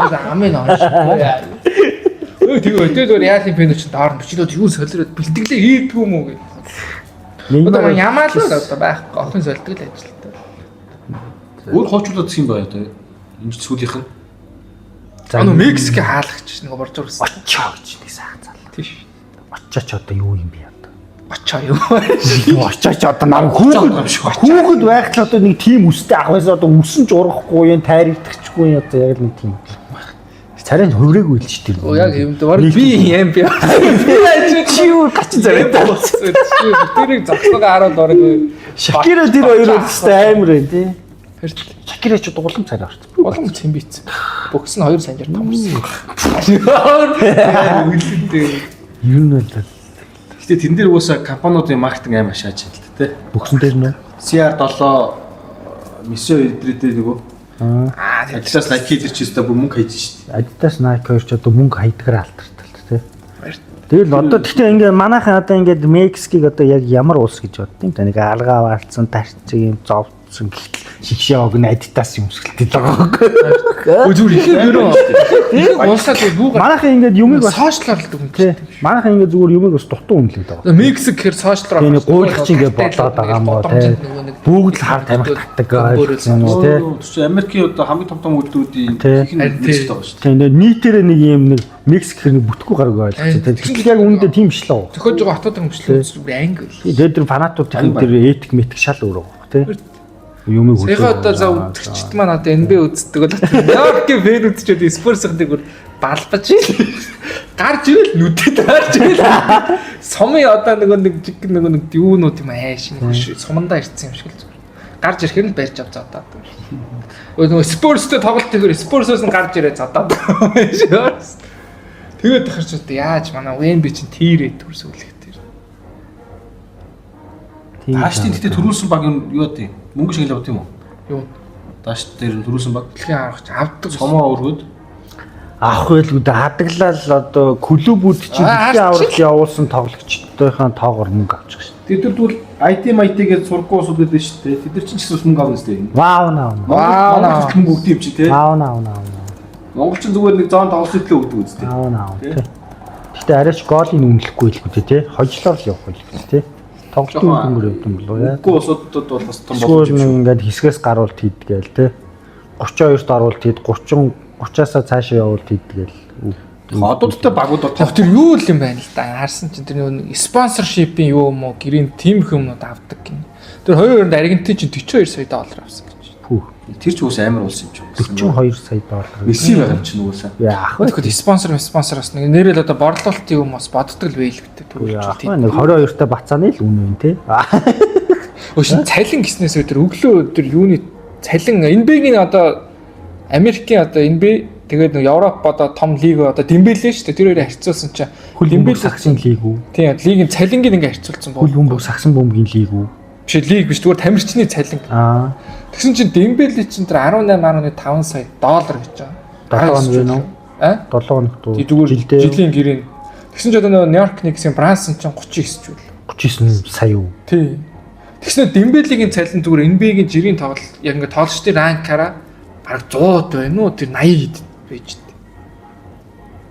[SPEAKER 1] Аа амын онш. Өө тэгээ өдөө Реалын фэнүүд чинь доор нь бичээд юу солиороод бэлтгэлээ хийдгүү юм уу гэх. Одоо мань ямаа л одоо байхгүй охин солидог л ажилтаа.
[SPEAKER 3] өөр хойчлоод зэх юм байна одоо. Энэ жил сүүлийнх нь.
[SPEAKER 2] За
[SPEAKER 1] Аа нөө Мексикийн хаалгач нэг борж урсан.
[SPEAKER 2] очоо гэж нэг сайхан залуу.
[SPEAKER 1] Тийш.
[SPEAKER 2] Очооч одоо юу юм бэ одоо?
[SPEAKER 1] Очоо юу.
[SPEAKER 2] Юу очооч одоо нам хүүхэд
[SPEAKER 3] юм шиг
[SPEAKER 2] хүүхэд байх л одоо нэг тийм үстэй ах байсан одоо үсэн ч урахгүй юм тайрагдчихгүй юм одоо яг л нэг тийм. Царай нь хувраагүй л ч тэр.
[SPEAKER 1] Оо яг юм дээ. Бараг би юм би. Би ажиг
[SPEAKER 2] чи юу гач царайтай.
[SPEAKER 1] Тэрийг зогсоогоо харуул бараг.
[SPEAKER 2] Шакира тэр хоёр өстэй амар байна тий.
[SPEAKER 1] Хэртэл
[SPEAKER 2] Шакира ч одоо улам царай орсон.
[SPEAKER 1] улам цэмбийц. Бөгс нь 2 санжаар томорсон. Үлдээ.
[SPEAKER 2] Ер нь бол
[SPEAKER 3] Гэтэ тэн дээр угаасаа компаниудын маркетинг амар шааж байна л да тий.
[SPEAKER 2] бөгсөн дээр нөө.
[SPEAKER 3] CR7 Месси эдрээ дээр нөгөө
[SPEAKER 1] Аа тэр
[SPEAKER 3] Adidas Nike дээр чи өстой бүр мөнгө хайж шít.
[SPEAKER 2] Adidas Nike хоёр ч одоо мөнгө хайдгаар алтартай л тий.
[SPEAKER 1] Баяр.
[SPEAKER 2] Тэгэл одоо гэхдээ ингээ манайхан одоо ингээд Мексикийг одоо яг ямар улс гэж бодд юм та нэг алгаа ваалцсан тарчиг юм зовцсон гэхтэл шигшээ огн Adidas юм өсгөлтэй л байгаа байхгүй.
[SPEAKER 1] Өө зүгээр их юм их улсаа зүгээр юугаар
[SPEAKER 2] Манайхан ингээд юмыг бас
[SPEAKER 1] сошиалар л дүгнэж.
[SPEAKER 2] тий. Манайхан ингээд зүгээр юмыг бас дутуу үнэлээд байгаа.
[SPEAKER 1] Мексик гэхээр сошиалар
[SPEAKER 2] Тэгээ нэг гуйлах чинь ингээд болоод байгаа юм уу тий. Бүгд л хар тамхи татдаг ойлгосон юм уу тий.
[SPEAKER 3] Тэр чинь Америкийн одоо хамгийн том том үйлдвэрүүдийн
[SPEAKER 2] Тий.
[SPEAKER 3] их нь Мексикт байгаа шүү дээ.
[SPEAKER 2] Тэгээ нэг нийтээрээ нэг юм нэг Мексик гэхэр нэг бүтггүй гараг ойлгосон. Тэгтэл яг үүндээ тийм биш л үү.
[SPEAKER 1] Зөхөж байгаа хотод хөнгөчлөө зүгээр анги.
[SPEAKER 2] Тэгээд тэр фанатуудын тэр этик метик шал өөр байгаа тий. Юмыг
[SPEAKER 1] Саяга одоо за үзэгчд маань одоо NBA үздэг бол Нью-Йоркийн фэн үзчихэд Спурсынхыг бүр балбаж ил. Гарч ирэл нүдэд гарч ирэл. Сумын одоо нөгөө нэг жиг нөгөө нэг юунууд юм ааш нэг хөш сумандаа ирсэн юм шиг л зүгээр. Гарч ирэхээр л барьж ав зодоод. Өө нөгөө Spurs-тэй тоглолт хийхээр Spurs-оос нь гарч ирээ зодоод. Тэгээд тахарч одоо яаж манай Wemby чинь тийрээ төрс үлэх тэр.
[SPEAKER 2] Тийм.
[SPEAKER 3] Даашдын гэтээ төрүүлсэн баг юм юу гэдэг юм? Мөнгө шагнал авд юм уу?
[SPEAKER 1] Юу
[SPEAKER 3] Даашд дээр нь төрүүлсэн баг.
[SPEAKER 1] дэлхийн аврагч авдаг.
[SPEAKER 3] Цомоо өргөд.
[SPEAKER 2] Авах байлгүй дээ хадаглал одоо клубүүд чинь
[SPEAKER 1] Аа,
[SPEAKER 2] дэлхийн аврал явуулсан тоглогчдынхаа тоогоор мөнгө авчих шин.
[SPEAKER 3] Тэд нар тэгвэл IT MIT гэж сургуу улсууд гэдэг шүү дээ. Тэд нар чинь ч гэсэн бас мөнгө авна шүү дээ.
[SPEAKER 2] Вау наа.
[SPEAKER 1] Вау,
[SPEAKER 3] Монгол
[SPEAKER 1] наа.
[SPEAKER 3] Монгол мөнгө өгдөг юм чи тий.
[SPEAKER 2] Вау наа наа.
[SPEAKER 3] Монгол чинь зүгээр нэг зоон тоглолт төлөө өгдөг үстэй.
[SPEAKER 2] Вау наа. Гэтэ арайч гоолыг үнэлэхгүй л үү те. Хожлоор л явах байлгүй те. Тоглолтын үр дүнгээр явд юм болов уу яа.
[SPEAKER 3] Үгүй улсуудад бол бас том
[SPEAKER 2] Эсвэл
[SPEAKER 3] боломж юм
[SPEAKER 2] нэг
[SPEAKER 3] шүү.
[SPEAKER 2] ингээд хэсгээс гаруулт хийдгээл те. 32-т оруулт хийд 30 30-аас цаашаа явуулт хийдгээл.
[SPEAKER 3] Одуудтай багууд бол
[SPEAKER 1] Яг тэр юу л юм байна л да. Харсан чинь тэр нөгөө спонсоршипийн юу юм уу гэрийн тиймэрхүү юмнууд авдаг гин. Тэр 22-нд Аргентин чинь 42 сая доллар авсан гэж.
[SPEAKER 2] Пүү.
[SPEAKER 3] тэр ч үс амар улс юм чи.
[SPEAKER 2] 42 сая доллар.
[SPEAKER 3] Месси байгаа юм чи нугасаа.
[SPEAKER 2] Яах вэ?
[SPEAKER 1] Тэгэхэд спонсор спонсороос нэг нэрэл одоо борлуулалтын юм бас боддог л байл гэдэг
[SPEAKER 2] Яах
[SPEAKER 1] төрүүлж
[SPEAKER 2] вэ? Нэг 22-та бацааны л үнэ юм те.
[SPEAKER 1] Өшин цалин гиснээс өдөр өглөө өдөр юуны цалин NBA-гийн одоо Америкийн одоо NBA тэгээд нэг Европ одоо том лиг одоо Дембеле шүү дээ. Тэр хоёрыг харьцуулсан чинь
[SPEAKER 2] Хөл бөмбөг сагсын лиг үү?
[SPEAKER 1] Тийм лигийн цалингийг ингээ харьцуулсан боо.
[SPEAKER 2] Хөл бөмбөг сагсан бөмбөгийн лиг үү?
[SPEAKER 1] Биш лиг биш зүгээр тамирчны цалин.
[SPEAKER 2] Аа.
[SPEAKER 1] Тэгсэн чинь Дембеле чинь тэр 18.5 сая доллар гэж байгаа.
[SPEAKER 2] 7 хоног вэ нөө?
[SPEAKER 1] А?
[SPEAKER 2] 7 хоногт уу?
[SPEAKER 1] Тий зүгээр
[SPEAKER 2] Жилдээ
[SPEAKER 1] жилийн гэрээ. Тэгсэн чинь одоо нөгөө Нью-Йорк Никсийн Брансон чинь 39 ч үл.
[SPEAKER 2] 39 сая уу?
[SPEAKER 1] Тий. Тэгснэ Дембелегийн цалин зүгээр NBA-гийн жирийн тоглолт яг ингээ тоглолчдын ранкаараа бараг 100 байна уу тэр 80 хэд байж тээ.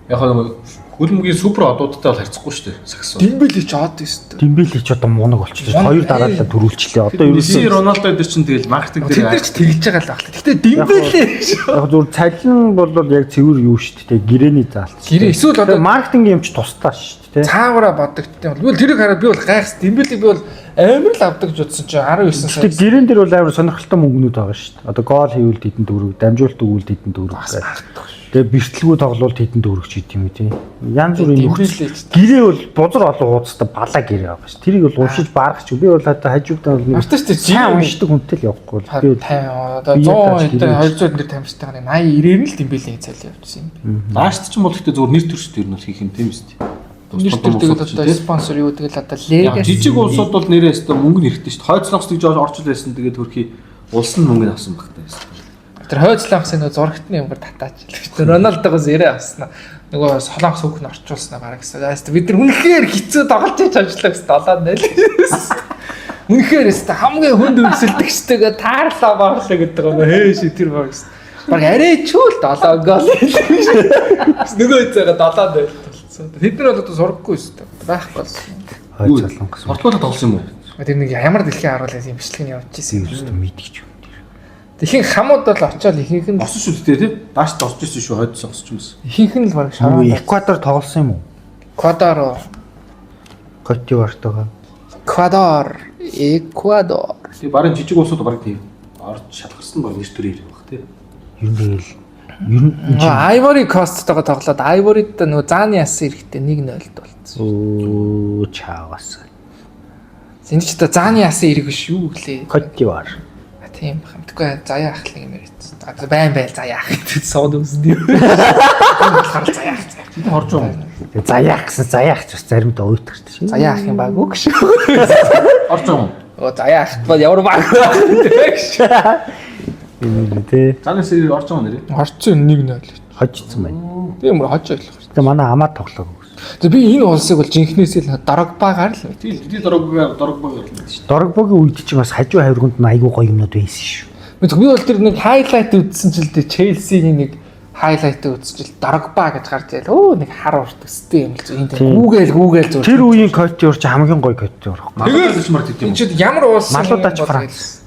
[SPEAKER 3] Яг нэг хөлбөмбөгийн супер одуудтай бол харьцахгүй шүү дээ. Сагсан.
[SPEAKER 1] Дембеле ч од өстө.
[SPEAKER 2] Дембеле ч одоо мунаг болчихлоо.
[SPEAKER 1] Мунаг,
[SPEAKER 2] Хоёр дараалал төрүүлчлээ. Одоо
[SPEAKER 3] Месси,
[SPEAKER 2] ерөөсөө
[SPEAKER 3] Роналдо эдэр чинь тэгэл маркетинг
[SPEAKER 1] Тэд
[SPEAKER 3] дээр
[SPEAKER 1] нар ч тэглэж байгаа л баг. Гэтэ Дембеле
[SPEAKER 2] яг зүгээр цалин бол яг цэвэр юу шүү дээ. Гэрээний заалт.
[SPEAKER 1] гэрээ эсвэл одоо
[SPEAKER 2] маркетинг юм ч тусдаа шүү дээ.
[SPEAKER 1] цаагаараа бодогдсон юм. Би бол тэрийг хараад би бол гайхс. Дембеле би бол амар л авдаг гэж бодсон чинь 19 сая.
[SPEAKER 2] Гэтэ гэрэн дээр бол амар сонирхолтой мөнгнүүд байгаа шүү дээ. Одоо гол хийвэл хэдэн төгрөг, дамжуулалт өгвөл хэдэн төгрөг гэх. Тэгээ бэртлгүү тоглолт хэдэн төгрөг ч гэдэг юм тий. Янз бүрийн
[SPEAKER 1] Дембеле
[SPEAKER 2] нөхцөл. Гэрээ бол бузар олон хуудастай балаа гэрээ байгаа шүү. Тэрийг бол уншиж баарах ч. Би бол одоо хажуудаа бол нэг
[SPEAKER 1] Мартай шүү дээ.
[SPEAKER 2] сайн уншдаг хүнтэй л явахгүй бол. Би бол
[SPEAKER 1] 50 одоо
[SPEAKER 2] Би
[SPEAKER 1] 100
[SPEAKER 2] ядаж
[SPEAKER 1] хэдэн
[SPEAKER 2] гэрээ.
[SPEAKER 1] 200 дээр тамирчтайгаа нэг 80 90-ээр нь л Дембелийн цалин явуулсан юм би.
[SPEAKER 3] Даашд ч юм бол гэхдээ зүгээр нэр төрш тэр нь бол хийх юм тийм үстэй.
[SPEAKER 1] Нэр төр тэгэл одоо спонсор юу тэгэл одоо
[SPEAKER 3] Яг
[SPEAKER 1] Legacy
[SPEAKER 3] жижиг улсууд бол нэрээ өстө мөнгө нь хэрэгтэй шүү дээ. Хойд солонгос гэж орж ил байсан тэгээд хөрхи улс нь мөнгө нь авсан багтаа байсан.
[SPEAKER 1] Тэр хойд солонгосын нөгөө зурагтны юмгаар татаач л гэж. Роналдогоос ирээ авснаа. Нөгөө солонгос хүүхэн нь орчуулснаа бараг гэсэн. Аа бид нар үнэхээр хэцүү тоглож хийж ажиллаа гэсэн 7-0. Үнэхээр өстө хамгийн хүнд өрсөлдөгчтэйгээ таарлаа баарлаа гэдэг юм. Хээ ши тэр баг гэсэн. Бараг арай чүүл 7 гол. Нөгөө хэзээгээ 7-0 толцсон. Тэд нар бол одоо сургаггүй өстө. Байхгүй болсон.
[SPEAKER 2] хойд солонгос
[SPEAKER 3] Португалд тоглосон юм уу?
[SPEAKER 1] Тэр нэг ямар дэлхийн харуулаас юм бичлэг нь явж исэн юм.
[SPEAKER 2] ерөөсөө мэдчих юм.
[SPEAKER 1] Дэлхийн хамууд бол очиод ихэнх нь
[SPEAKER 3] Орсон шүү дээ тий. Даашд орж ирсэн шүү хойд солонгос ч юм уу.
[SPEAKER 1] ихэнх нь л бараг
[SPEAKER 2] Нөгөө
[SPEAKER 1] шараа.
[SPEAKER 2] Эквадор тоглосон юм уу?
[SPEAKER 1] Эквадор
[SPEAKER 2] Кот д'Ивуартайгаа.
[SPEAKER 1] Эквадор Эквадор
[SPEAKER 3] Тэгээ барын жижиг улсууд бараг тийм орж шалгарсан баг нэр төрээр байх тий.
[SPEAKER 2] Ер нь тэгэл ер нь энэ чинь
[SPEAKER 1] Ivory Coast-тойгоо тоглоод Ivory-д нөгөө зааны ясан эрэхтэй 1-0-д болцсон.
[SPEAKER 2] өө чаавас.
[SPEAKER 1] Энэ ч одоо зааны ясан эрэг биш юу гэлээ.
[SPEAKER 2] Кот д'Ивуар.
[SPEAKER 1] А, Тийм бах. Тэгэхгүй заяа ах л нэг юм яриадсан. А за, байн байл заяа ах гэдэг сууд өмсөн юм. Болохоор заяа ах заяа.
[SPEAKER 3] Тэд орж байгаа юм.
[SPEAKER 2] Тэгээ заяах гэсэн заяах ч бас заримдаа уйтах шүү дээ.
[SPEAKER 1] Заяа ах юм баг үг шүү.
[SPEAKER 3] Орж байгаа юм.
[SPEAKER 1] Оо заяа ахт бол ямар баг вэ гэж.
[SPEAKER 2] Тийм үү те.
[SPEAKER 3] Зааны сэрээр орж байгаа юм нэрээ.
[SPEAKER 1] Орцсон 1-0.
[SPEAKER 2] Хожигдсан байна.
[SPEAKER 1] Тийм өөр хожоо ойлгох.
[SPEAKER 2] Тэгээ манай амаа тоглоог.
[SPEAKER 1] Тэгээ би энэ улсыг бол жинхнээсээ л Дорогбагаар л мэд.
[SPEAKER 3] Тэгэл тэдний дөрөвгөө дөрөвгөө л шүү.
[SPEAKER 2] Дорогбогийн үед чинь бас хажуу хавирганд нь айгүй гоё юмнууд байсан шүү.
[SPEAKER 1] Мэдгүй би бол тэр нэг хайлайт үзсэн чил дээ Челсигийн нэг хайлайт үзсэн чил Дорогба гэж гарч ирэл. Өө нэг хар урт өстэй юм л зү. Энэ
[SPEAKER 2] Тийм.
[SPEAKER 1] гүүгээл гүүгээл зүр.
[SPEAKER 2] Тэр үеийн Кот д'Ивуар чи хамгийн гоё Кот д'Ивуар байхгүй.
[SPEAKER 3] Тэгэл ч мар тэд юм.
[SPEAKER 1] Энэ чинь ямар улсын хүн юм
[SPEAKER 2] Малуудаач
[SPEAKER 1] бол
[SPEAKER 2] Франц.
[SPEAKER 1] гэж.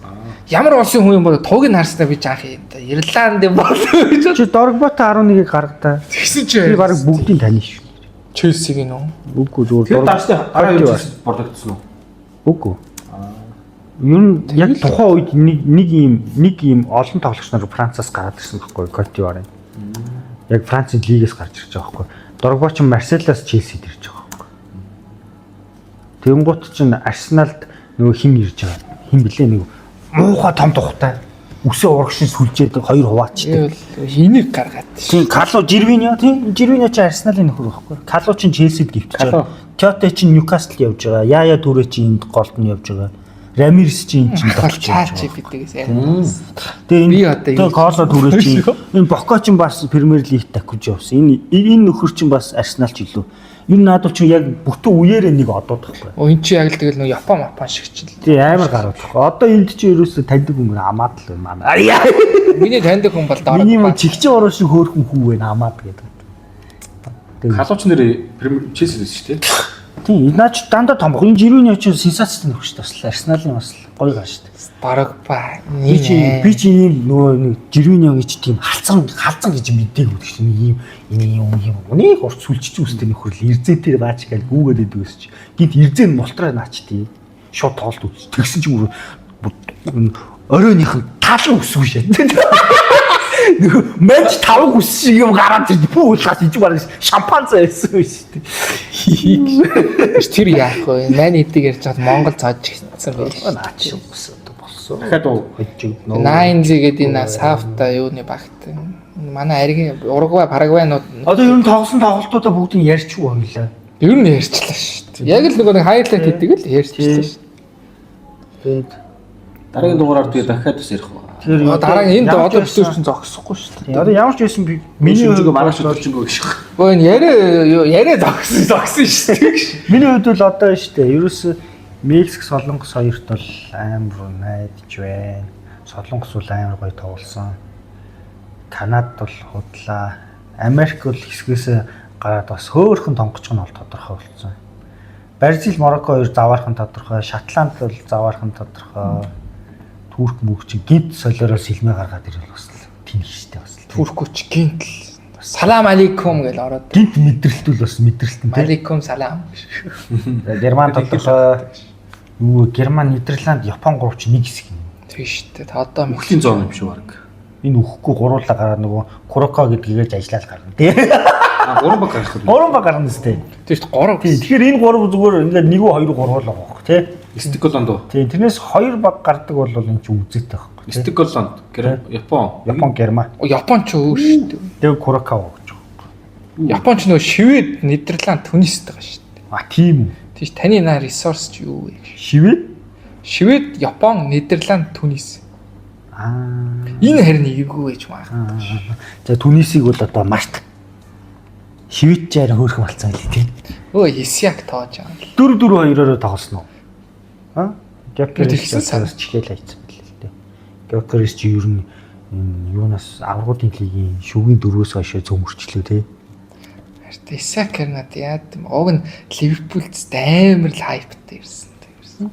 [SPEAKER 1] Ямар улсын хүн юм бол туг нь харснаа би жаах юм да. Ирланд юм бол гэж.
[SPEAKER 2] Чи Дорогботой 11-ийг гаргадаа.
[SPEAKER 1] Тэгсэн чи
[SPEAKER 2] Би баг бүгдийг тань шүү.
[SPEAKER 1] Челсигийн үү?
[SPEAKER 2] Үгүй зүгээр
[SPEAKER 3] Тэр даашны дараа
[SPEAKER 2] Кот
[SPEAKER 3] юу
[SPEAKER 2] д'Ивуар.
[SPEAKER 3] борлогдсон уу?
[SPEAKER 2] Үгүй. Ер нь яг тухайн үед нэг нэг ийм нэг ийм олон тоглогч нар Францаас гараад ирсэн байхгүй Кот д'Ивуарын. Яг Францын лигээс гарч ирж байгаа байхгүй. Дорогбо ч Марселаас Челсид ирж байгаа байхгүй. Тэнгуут чинь Арсеналд нөгөө хин ирж байгаа. Хин блэ нэг Муухай том тухтай. Үсээ урагшин сүлжээд хоёр хуваачдаг.
[SPEAKER 1] Ивэл энийг гаргаад.
[SPEAKER 2] Тийм Карло Жирвиньо тийм Жирвиньо чи Арсеналын нөхөр байхгүй. Карло чинь Челсид гівтэж
[SPEAKER 3] Карло.
[SPEAKER 2] байгаа. Тиоте чинь Ньюкасл явж байгаа. Яя Түре чинь энд голд нь явж байгаа. Рамирес чинь энд чинь
[SPEAKER 1] Бол
[SPEAKER 2] тоглож
[SPEAKER 1] чаач
[SPEAKER 2] явж байгаа.
[SPEAKER 1] гэдгээс яриа.
[SPEAKER 2] Тэгээ
[SPEAKER 1] Би
[SPEAKER 2] энэ
[SPEAKER 1] одоо
[SPEAKER 2] тэгээ
[SPEAKER 1] юу
[SPEAKER 2] Карло Түре чинь энэ Боко чинь бас Премьер Лигт давхиж явсан. Энэ нөхөр чинь бас Арсенал ч илүү. Ер нь наадвал чинь яг бүтэн үеэрээ нэг одууд байхгүй.
[SPEAKER 1] Өө эн чи яг л тэгэл нөө Япон Мапан шиг чинь.
[SPEAKER 2] Тий амар гараад байхгүй. Одоо энд чинь ерөөсөө таньдаг хүн амаад л байна манай. Аяа.
[SPEAKER 1] Миний таньдаг хүн бол дараа.
[SPEAKER 2] Миний юм чигчэн ороо шиг хөөрхөн хүү байна амаад гэдэг.
[SPEAKER 3] Калууч нэр Премьер Челси байсан шүү дээ.
[SPEAKER 2] Тийм, наач дандаа том. Энэ Жирүүний чинь сенсацтай нөхөр шүү дээ. Бас л Арсеналын бас л гоё гар шүү дээ.
[SPEAKER 1] Бараг ба.
[SPEAKER 2] Би чи ийм нөгөө нэг Жирүүний гэж тийм халцан халцан гэж мдээгүй гэдэг чинь ийм ийм юм юм. Нэг урт сүлжиж үстэй нөхөр л эрзээтэй баач гэж гүүгээд идэв гэсэн чи. Гинт эрзээ нь мултраа наач тий. Шууд тоглолт үз. Тэгсэн чи бүр оройных нь талан өсвөө шээ. Нөгөө манж тавг ус шиг юм гараад ирд. Пүү хулгаас ижиг бараг шампанзаа байсан шүү дээ.
[SPEAKER 1] Тэр яах вэ? Мань эдийг ярьж хаад Монгол цоож гисэн байх.
[SPEAKER 2] Наач ус одоо болсон.
[SPEAKER 3] Дахиад уу.
[SPEAKER 2] Хожиг
[SPEAKER 1] Найнзи гэдэг энэ Сафта юуны багт. Манай аргийн Уругвай, Парагвайнууд
[SPEAKER 2] Одоо ер нь тоглосон тоглолтуудаа бүгдийг ярьчихгүй хоёлаа.
[SPEAKER 1] ер нь ярьчлаа шүү дээ. Яг л нөгөө нэг хайлайт хийдэг л ярьчлаа шүү
[SPEAKER 2] Тэгээд
[SPEAKER 3] Дараагийн дугаараар тэгээ дахиад бас ярих ба.
[SPEAKER 2] тэгэхээр
[SPEAKER 1] дээ. Дараагийн энэ
[SPEAKER 2] ямар ч
[SPEAKER 1] одоо
[SPEAKER 2] байсан-
[SPEAKER 1] битүүр чинь зогсохгүй шүү дээ.
[SPEAKER 2] Тийм, Одоо ямар ч байсан би
[SPEAKER 3] Миний
[SPEAKER 2] миний
[SPEAKER 3] хувьд
[SPEAKER 2] хувьд
[SPEAKER 3] маргааш өдөржингөө гэх шиг.
[SPEAKER 1] Гөө энэ яриа юу яриа зогсон зогсон шүү дээ.
[SPEAKER 2] миний хувьд бол одоо шүү дээ. Ерөөсө Мексик Солонгос хоёрт бол амар найдаж байна. Солонгос бол амар гоё тоглосон. Канад бол худлаа. Америк бол хэсгээс гараад бас хөөхөн тонгоч нь бол тодорхой болсон. Бразил, Марокко хоёр заваархан тодорхой, Шотланд бол заваархан тодорхой. Турк мөрч чинь гинт солиороо сэлмээ гаргаад ирэл бас л тэнх штэ бас л.
[SPEAKER 1] Туркуч гинтл. Салам алейкум гэж ороод.
[SPEAKER 2] Гинт мэдрэлтүүл бас мэдрэлтэн тийм.
[SPEAKER 1] Алейкум салам.
[SPEAKER 2] Герман тодорхой. Юу Герман, Нидерланд, Япон гурав чи нэг хэсэг юм.
[SPEAKER 1] Тийм шүү дээ. Та одоо мэд.
[SPEAKER 3] Үхлийн зон юм шүү баг.
[SPEAKER 2] Энэ үхэхгүй гуруула гараад нөгөө Куроко гэдгийгээж ажиллаад гарна тий.
[SPEAKER 3] А гурван баг гарах юм.
[SPEAKER 2] Гурван баг гарна сте.
[SPEAKER 1] Тийм шүү дээ. Гурав.
[SPEAKER 2] Тий. Тэгэхээр энэ гурав зүгээр ингээд 1 2 3 л байгаа байхгүй тий.
[SPEAKER 3] Стокголанд уу?
[SPEAKER 2] Тий. Тэрнээс хоёр баг гардаг бол энэ чи үзээтэй байхгүй тий.
[SPEAKER 3] Стокголанд, Япон.
[SPEAKER 2] Япон, Герман.
[SPEAKER 1] Япон ч өөр шүү дээ.
[SPEAKER 2] Тэгээ Курокао гэж байгаа.
[SPEAKER 1] Япон ч нөгөө Швед, Нидерланд, Түнистэй байгаа шүү дээ.
[SPEAKER 2] А тийм үү.
[SPEAKER 1] Тийш таны наа ресурс ч юу вэ?
[SPEAKER 2] Шивэд?
[SPEAKER 1] Швед, Япон, Нидерланд, Түнис.
[SPEAKER 2] Аа.
[SPEAKER 1] Энэ харин эвгүй байж магадгүй.
[SPEAKER 2] За Түнисийг бол одоо март. Шивэд ч арай хөөрхөн болцсон байлээ тий.
[SPEAKER 1] Өө Исяк тоож байгаа юм.
[SPEAKER 2] 4 4 2-ороо тоглосон уу? Аа? Гёкерес
[SPEAKER 1] Тэгсэн
[SPEAKER 2] санаас чихэл айцсан байлээ л дээ. Гёкерес чи ер нь энэ юунаас аврагуудын лигийн шүгийн дөрвөөс хойш зөмөрчлөө тий.
[SPEAKER 1] Харин Исяк харин яад юм. Уг нь Ливерпулд амар л хайптай ирсэн. Тэгсэн.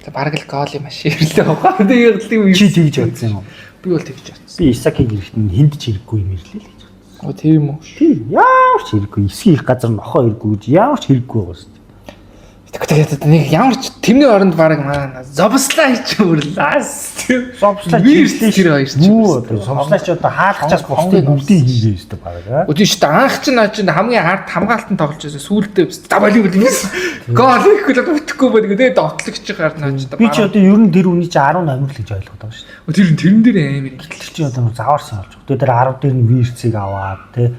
[SPEAKER 1] Тэг бараг л гол юм маш ирлээ байгаа. Тэгээд л юм.
[SPEAKER 2] Чи тэгж бодсон юм уу?
[SPEAKER 1] Би бол тэгж бодсон.
[SPEAKER 2] Би Исакийг ирэхэд нь хүнд ч хэрэггүй юм ирлээ л гэж бодсон.
[SPEAKER 1] Өө тийм үү.
[SPEAKER 2] Тий, ямар ч хэрэггүй. Эсгийн их газар нохоо хэрэггүй гэж ямар ч хэрэггүй байгаа шүү дээ.
[SPEAKER 1] Тэгээд нэг ямар ч тэрний оронд бараг манай Зобслай ч үрлээс.
[SPEAKER 2] Зовслаач
[SPEAKER 1] Вирс тэр хоёр ч.
[SPEAKER 2] Юу одоо зовслаач одоо хаалгачаас бусдыг бүгдийг хийгээ өстэй бараг аа.
[SPEAKER 1] Өдөө шүү дээ анх ч наа чинь хамгийн ард хамгаалтан тоглож байсан сүүлдээ биш. Давали үл гол хийхгүй л бүтэхгүй байна гэдэг довтлогч гар наа чи.
[SPEAKER 2] Би чи одоо ер нь тэр үний чи 10 номер л гэж ойлгоод байгаа шүү дээ.
[SPEAKER 1] Тэр тэрэн дээр амар
[SPEAKER 2] Тэр чи одоо заваарсан болж байгаа. Тэгээ тэр 10 дээр нь вирсийг аваад тий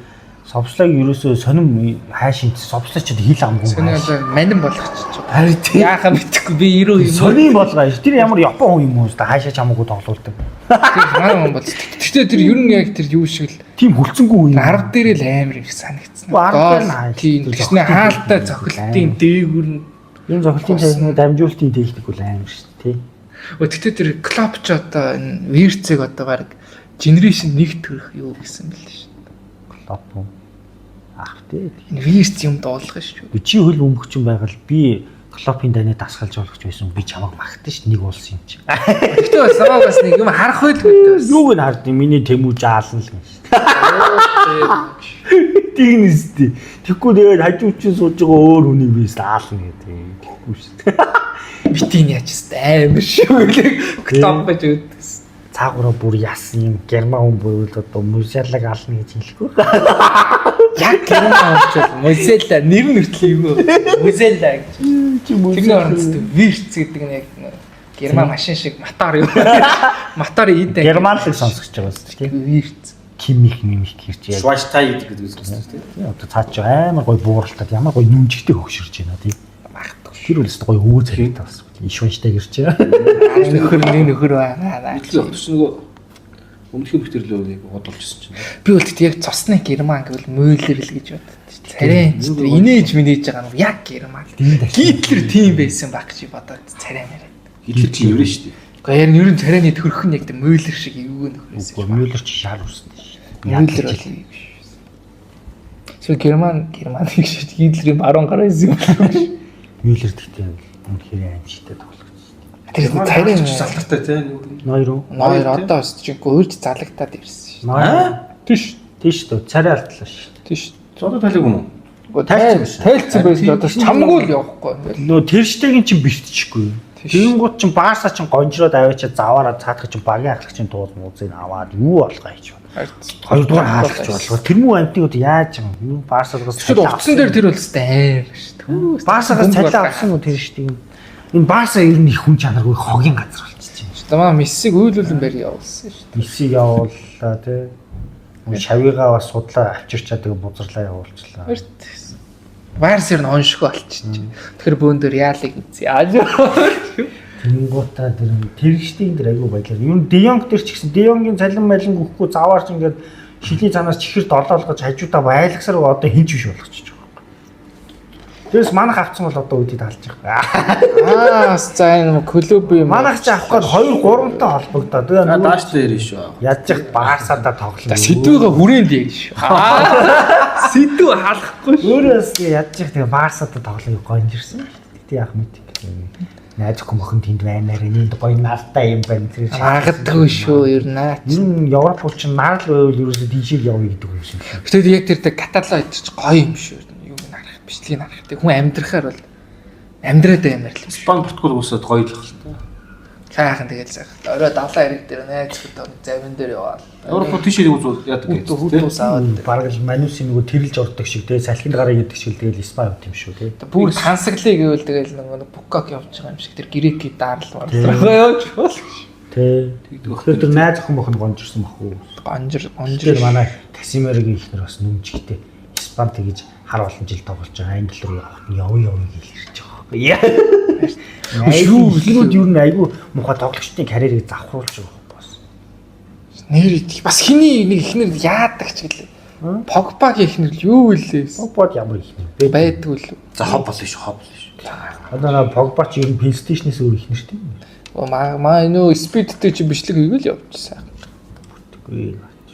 [SPEAKER 2] Совслаг ерөөсөө сонин хайшин совслаг ч хил амгүй.
[SPEAKER 1] Сони одоо манин болгочих.
[SPEAKER 2] Харин тий.
[SPEAKER 1] Яахаа мэдэхгүй би 90 юм.
[SPEAKER 2] Сонин болгоо. Тэр ямар Япон хүн юм уу хаашаа чамаагүй тоглуулдаг.
[SPEAKER 1] Тэр манай хүн бол. Гэхдээ тэр ер нь яг тэр юу шиг л
[SPEAKER 2] Тийм хүлцэнгүй хүн юм.
[SPEAKER 1] 10 дээр л амар их санагдсан.
[SPEAKER 2] Гол
[SPEAKER 1] Тийм тэгснэ хаалтай цохилтын дээгүр нь.
[SPEAKER 2] Ер нь цохилтын техник, дамжуултын техник бол амар шүү дээ тий.
[SPEAKER 1] Гэхдээ тэр Клоп ч одоо энэ Вирцэг одоо баг генерашн нэг төрөх юу гэсэн бэл шүү.
[SPEAKER 2] Клоп уу? Ах тий.
[SPEAKER 1] Энэ Вирц юм дуулах шүү.
[SPEAKER 2] Чи хөл бөмбөгчин байгаад би Клопын дайны дасгалж болгож байсан би чамайг магтан шүү нэг уулсан юм чи.
[SPEAKER 1] Гэхдээ бас намайг бас нэг юм харах байлгүй дээ.
[SPEAKER 2] Юуг нь хардیں۔ Миний тэмүүж аална л гэж. Тийм нэстэ. Тэгэхгүй тэгээд хажуу чинь сууж байгаа өөр хүнийг би аална гэдэг. Тэгэхгүй шүү дээ.
[SPEAKER 1] Битийн яаж өстэй амар шүү гэлээ. Клоп гэж өгдөгс.
[SPEAKER 2] Цаагаараа бүр яасан юм герман хүн буюу л одоо Музиалаг ална гэж хэлэхгүй.
[SPEAKER 1] Яг герман хүн ч бол Музела нэр нь хүртэл эвгүй. Музела гэж.
[SPEAKER 2] Чи
[SPEAKER 1] Тэрний оронд Вирц гэдэг нь яг Герман машин шиг мотор юу. Мотор идэ.
[SPEAKER 2] Германлыг сонсгож байгаа юм тийм.
[SPEAKER 1] Вирц.
[SPEAKER 2] Кимих мимих гэрч яг.
[SPEAKER 3] Швайцтай гэдэг үг сонссон тийм.
[SPEAKER 2] Тийм, одоо цаад чи амар гоё бууралтаад ямар гоё нүмжигтэй хөгшөрч байна тийм.
[SPEAKER 1] Магадгүй.
[SPEAKER 2] Тэр үлсд гоё өвөө царайтай болсон. Швайцтай гэрч.
[SPEAKER 1] Нөхөр нэг нөхөр байна.
[SPEAKER 3] Мэдлэг өгч нөгөө өмнөх нөхдөрлөө нэг бодолжсэн чинь.
[SPEAKER 1] Би бол тэгт яг цусны герман гэвэл Мюллер л гэж боддоо. Царай энэ тэр инээж минээж байгаа нь яг герман. Гитлер тийм байсан баг чи бодоод царай нэрээ.
[SPEAKER 3] Гитлер чи еврей шүү дээ.
[SPEAKER 1] Гэхдээ яг ер нь царайны төрөх нь яг тэр Мюллер шиг эвгүй нөхөр байсан.
[SPEAKER 2] Үгүй Мюллер чи шар үстэй шүү.
[SPEAKER 1] Мюллер бол эвгүй шүү. Эсвэл герман герман гэж шүү. Гитлерийн баруун гараа байсан юм шиг.
[SPEAKER 2] Мюллер гэхдээ үнэхээр аимшигтай тоглогч.
[SPEAKER 1] Тэр царай
[SPEAKER 3] ч залартай тийм.
[SPEAKER 2] Нойр уу?
[SPEAKER 1] Нойр одоо өсөж чинь урьж залагтаад ирсэн шүү.
[SPEAKER 2] Нойр.
[SPEAKER 1] Тийш.
[SPEAKER 2] Тийш үү? Царай алдлаа шүү.
[SPEAKER 1] Тийш.
[SPEAKER 3] Одоо талиг юм уу?
[SPEAKER 1] Гэхдээ тайлцсан байсан ч одоо чамгүй л явахгүй. Ингээл
[SPEAKER 2] Нөө тэрштеген чинь бэртчихгүй.
[SPEAKER 1] Тийш.
[SPEAKER 2] Тэнгууд чинь Барса чинь гонжроод аваачаа заваараа цаадах чинь багийн ахлагч чинь туул муузыг аваад юу болгоо хийж байна. Хоёрдугаар хаалгач болгоо. Тэр мүү амтыг одоо яаж юм? Юу Барсагаас
[SPEAKER 1] Эсвэл утсан дээр тэр бол өстэй аим шүү. Түү.
[SPEAKER 2] Барсагаас цалин авсан уу тэр штеп. Энэ Барса ер нь их хүн чанаргүй хогийн газар болчихсон юм.
[SPEAKER 1] Тамаа Мессиг үйлүүлэн барь явуулсан шүү.
[SPEAKER 2] Мессиг явууллаа тий. Шавигаа бас судлаа авчирчаа тэгээ бузарлаа явуулчлаа.
[SPEAKER 1] Өрт. Барс ер нь оншгүй болчих. Тэгэхээр бөөндөр Реалыг үзье. Аа.
[SPEAKER 2] Тэнгуутаа тэр тэрэгчдийн дээр айгүй баялаа. Ер нь Де Йонг дээр ч гэсэн Де Йонгийн цалин малин өгөхгүй заваарч ингээд шилийн цаанаас чихэр долоолгож хажуудаа байлгасаар одоо хинч биш болгочих жоох. Тэрс манах авцсан бол одоо үдид алж байгаа.
[SPEAKER 1] Аа, за энэ клуб юм.
[SPEAKER 2] Манах чи авах гээд 2 3-тай холбогдоо. Тэгээ
[SPEAKER 3] Аа
[SPEAKER 2] нөгөө
[SPEAKER 3] дааштай ярина шүү.
[SPEAKER 2] ядж их Барсадаа тоглоно.
[SPEAKER 1] За сэдвүүгээ хүрээнд ярина шүү. Аа. Сэдв халахгүй шүү.
[SPEAKER 2] Өөрөөс ядж их тэгээ Барсадаа тоглоно гонжирсан. Гэтэ яах мэт. Найз охин мохин тэнд байна энд гоё нартай юм байна. Тэр
[SPEAKER 1] Магадгүй шүү ер нь наа.
[SPEAKER 2] Ер нь Европ бол чинь нар л байвал ерөөсөө тийшээ явъя гэдэг юм шиг.
[SPEAKER 1] Гэтэл яг тэр каталоо идчих гоё юм шүү. Юу н харах, бичлэгийг харах. Тэг хүн амьдрахаар бол амьдраад аймаар л.
[SPEAKER 3] Испани Португал уусаад гоё л хэл та.
[SPEAKER 1] Сайхан тэгэл сайхан. Орой далайн хэрэг дээр найз хөтөө завин дээр яваал.
[SPEAKER 3] Европ тийшээ үзвэл яадаг
[SPEAKER 1] Хүүтэн хүүтэн аваад.
[SPEAKER 2] Бараг л Манусын нөгөө тэрэлж ордог шиг те салхинд гараа гэдэг шиг тэгэл Испани явд юм шүү те.
[SPEAKER 1] Бүр тансаглыг гэвэл тэгэл нөгөө Букак явж байгаа юм шиг тэр грекийн дарл марлаа явж бол.
[SPEAKER 2] Тэ. Тэгэхээр тэр найз охин мохин гонжирсан бах уу.
[SPEAKER 1] Гонжир
[SPEAKER 2] Тэр
[SPEAKER 1] гонжир
[SPEAKER 2] манай Касимерогийн ихнэр бас нүмжигтэй Испани тэгэж хар олон жил тоглож байгаа Англи руу явахт нь явъя явъя гэж ирж байгаа байхгүй яа. Шүү ихнүүд ер нь айгүй муухай тоглогчдын карьерийг завхруулж байгаа байхгүй бас.
[SPEAKER 1] нэр идэх. Бас хиний нэг ихнэр яадаг ч гэлээ. Погбагийн ихнэр л юу үлээ?
[SPEAKER 2] Погбад ямар ихнэр бэ?
[SPEAKER 1] Байдгүй л.
[SPEAKER 3] За хоб болно шүү, хоб болно шүү.
[SPEAKER 2] Одоо наа Погба ч ер нь PlayStation-ээс өөр ихнэр тийм.
[SPEAKER 1] Оо маа маа нөө спидтэй чи бичлэг хийгээл явчихсан.
[SPEAKER 2] Үгүй наач.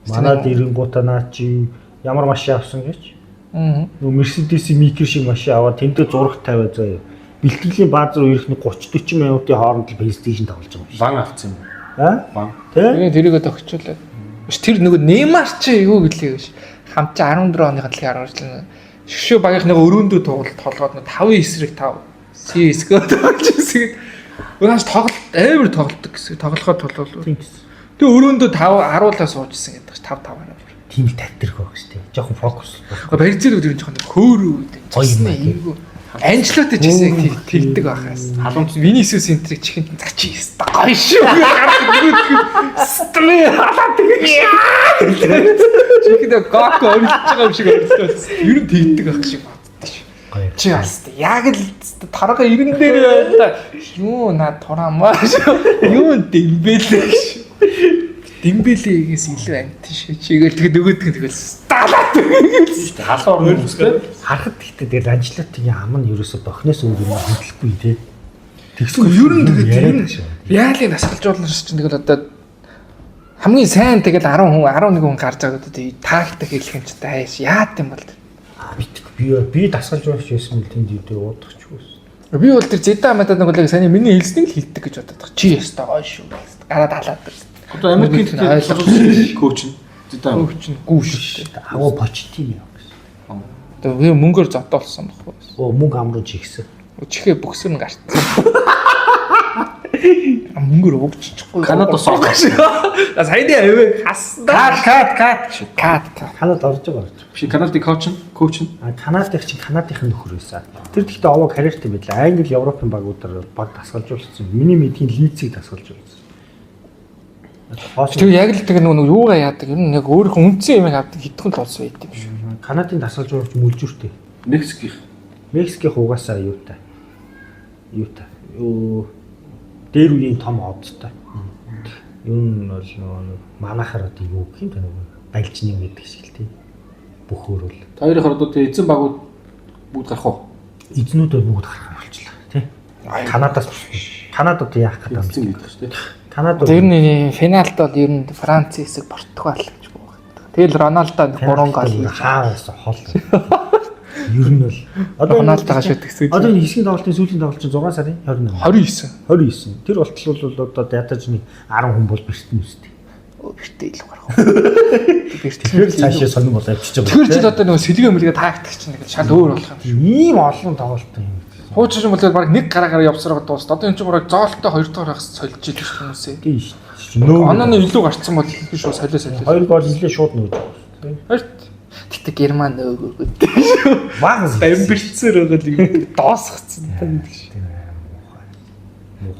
[SPEAKER 2] Манад ирэнгуутаа наа чи ямар машин авсан гэж?
[SPEAKER 1] Аа.
[SPEAKER 2] Нөө Mercedes-ийн Micro шиг машин аваад тэндээ зураг тавиа заяа. Бэлтгэлийн бааз руу ирэх нэг 30 40 минутын хооронд л PlayStation тоглож байгаа юм шиг.
[SPEAKER 3] Ван авцсан юм.
[SPEAKER 2] Аа?
[SPEAKER 3] Ван.
[SPEAKER 2] Тэ?
[SPEAKER 1] Тэгээ тэрийгэ тохиолоо. Биш тэр нөгөө Неймар чи юу гэлээ гэж. Хамт чи 14 оны дэлхийн 10 жил шгшөө багийнх нэг өрөөндөө тоглолт толгоод нэг 5 эсрэг 5 CS:GO тоглож байсан гэд. Өнөөс тоглолт амар тоглолтог гэсэн. Тоглохоор тоглол.
[SPEAKER 2] Тийм гэсэн.
[SPEAKER 1] Тэгээ өрөөндөө 5 харуулаа суужсэн гэдэг чи 5 5 араа.
[SPEAKER 2] Тийм л тавтарх байх шүү дээ. Жохон фокус.
[SPEAKER 1] Гэхдээ барьцэр өдөр жоохон хөөрөө гэдэг.
[SPEAKER 2] Гоё юм
[SPEAKER 1] Цусны
[SPEAKER 2] аа, тийм.
[SPEAKER 1] эвгүй. Анжлотой ч гэсэн яг тэгдэг байхаас.
[SPEAKER 3] Халуун
[SPEAKER 1] Винисиус энтриг чихэнд за чи ёстой гоё шүү. Стрэ халаад тэгээ. Чихэнд гоко орилж байгаа юм шиг орилдсон. Ер нь тэгдэг байх шиг боддоо шүү.
[SPEAKER 2] Гоё.
[SPEAKER 1] Чи бас яг л тарга ирэн дээр байлаа. Юу наа тураамаа шүү. Юу дэмбэлээ шүү. Дэмбэлээгээс илүү амт шүү. Чигээл тэгээ нөгөөдг нь тэгэл сталаад
[SPEAKER 3] шүү дээ. Халуун орно үстэй.
[SPEAKER 2] Харахад гэхдээ тэгэл Анжелотигийн ам нь ерөөсө бохноос өөр юм хөдлөхгүй тий. Тэгсэн
[SPEAKER 1] Ер нь тэгээд ер
[SPEAKER 2] яриад
[SPEAKER 1] нь
[SPEAKER 2] шүү.
[SPEAKER 1] Реалын дасгалжуулагч чинь тэгэл одоо хамгийн сайн тэгэл 10 хүн 11 хүн гарч байгаа одоо тэгээ тактик хэлэх юм чи та хайш яад юм бол.
[SPEAKER 2] Аа мэдгүй би би дасгалжуулагч байсан бол тэнд үдээ уудахчгүй.
[SPEAKER 1] Би бол тэр Зидан амтад нэг л сайн миний хэлснийг л хэлдэг гэж бодоод байгаа. Чи ёстой гоё шүү. Гараад халаад тэр.
[SPEAKER 3] Одоо Америкийн
[SPEAKER 1] Нөгөөдг нь ойлгох.
[SPEAKER 3] коуч нь Зидан.
[SPEAKER 1] Көв чинь гүү шүү дээ.
[SPEAKER 2] Агуу Почтино юм гэсэн.
[SPEAKER 1] Одоо би мөнгөөр зодоолсон байхгүй.
[SPEAKER 2] Оо мөнгө амруулж ихсэн.
[SPEAKER 1] Чихээ бөхсөр нь гарцсан. Мөнгөөр угжчихгүй.
[SPEAKER 3] Канад бас орох.
[SPEAKER 1] Саяны авиг хасна.
[SPEAKER 3] Кат кат кат гэж.
[SPEAKER 1] Кат кат.
[SPEAKER 2] Канад орж байгаа орж.
[SPEAKER 3] Биш Канадын коуч нь, коуч нь.
[SPEAKER 2] А Канадын чинь Канадынхын нөхөр байсан. Тэр гэхдээ овоо карьертэй байлаа. Англи, Европын багуудаар баг дасгалжуулсан. Миний мэдхийн Лидсийг дасгалжуулсан.
[SPEAKER 1] Тэр яг л тэр нөгөө юугаа яадаг. Ер нь яг өөрийнхөө үндсэн юмыг авдаг хитгэн л улс байд юм шүү.
[SPEAKER 2] Канадын дасгалжуулагч мүлжүртэй.
[SPEAKER 3] Мексикийн.
[SPEAKER 2] Мексикийн угаасаа юутай. Юутай. Юу дээр үеийн том одтой. Юу нь бол нөгөө нэг манайхаар одоо юу гэх юм бэ нөгөө балжны гэдэг шиг л тий. Бүх өөр бол
[SPEAKER 3] Та хоёрын одоо тэгээ эзэн багууд бүгд гарах уу?
[SPEAKER 2] эзнүүд бол бүгд гарах болчихлоо тий. Канадаас Канад одоо яах гэдэг юм
[SPEAKER 3] Эзэн
[SPEAKER 2] бэ?
[SPEAKER 3] гэдэг шүү дээ.
[SPEAKER 2] Канад бол
[SPEAKER 1] Тэр нь финалд бол ер нь Франц хэсэг Португал гэж буугаад. Тэгэл Роналдо 3 гол хийж.
[SPEAKER 2] хаагаас хол. Ер нь бол одоо
[SPEAKER 1] Роналдогоо шүтгсэн.
[SPEAKER 2] Одоо энэ хэсгийн тоглолтын сүүлийн тоглолт чинь 6 сарын 28.
[SPEAKER 1] 29.
[SPEAKER 2] 29. Тэр болтол бол одоо ядаж нэг 10 хүн бол бэртэн үстэй.
[SPEAKER 1] Бэртээ илүү гарах.
[SPEAKER 2] Тэгэхээр цаашаа сонир болоо явчихж байгаа.
[SPEAKER 1] Тэр жил одоо нөгөө сэлгээ мэлгээ тактик чинь нэг шал өөр болох юм.
[SPEAKER 2] Ийм олон тоглолт юм.
[SPEAKER 1] Хуучин юм бол баг нэг гараагаар явсараа дуусна. Одоо энэ чинь бараг зоолтой хоёр дахь хагас солиж ийлээ шүү хүмүүсээ.
[SPEAKER 2] Тийм шүү. Нөө.
[SPEAKER 1] Онооны илүү гарцсан бол их шүү солио солио.
[SPEAKER 2] Хоёр гол нилээ шууд нөөж байгаа.
[SPEAKER 1] Хоёрт. Гэтэ Герман нөгөөгөө.
[SPEAKER 2] Баг.
[SPEAKER 1] Бамбирцээр байгаа л юм дуусгацсан та гэдэг шиг.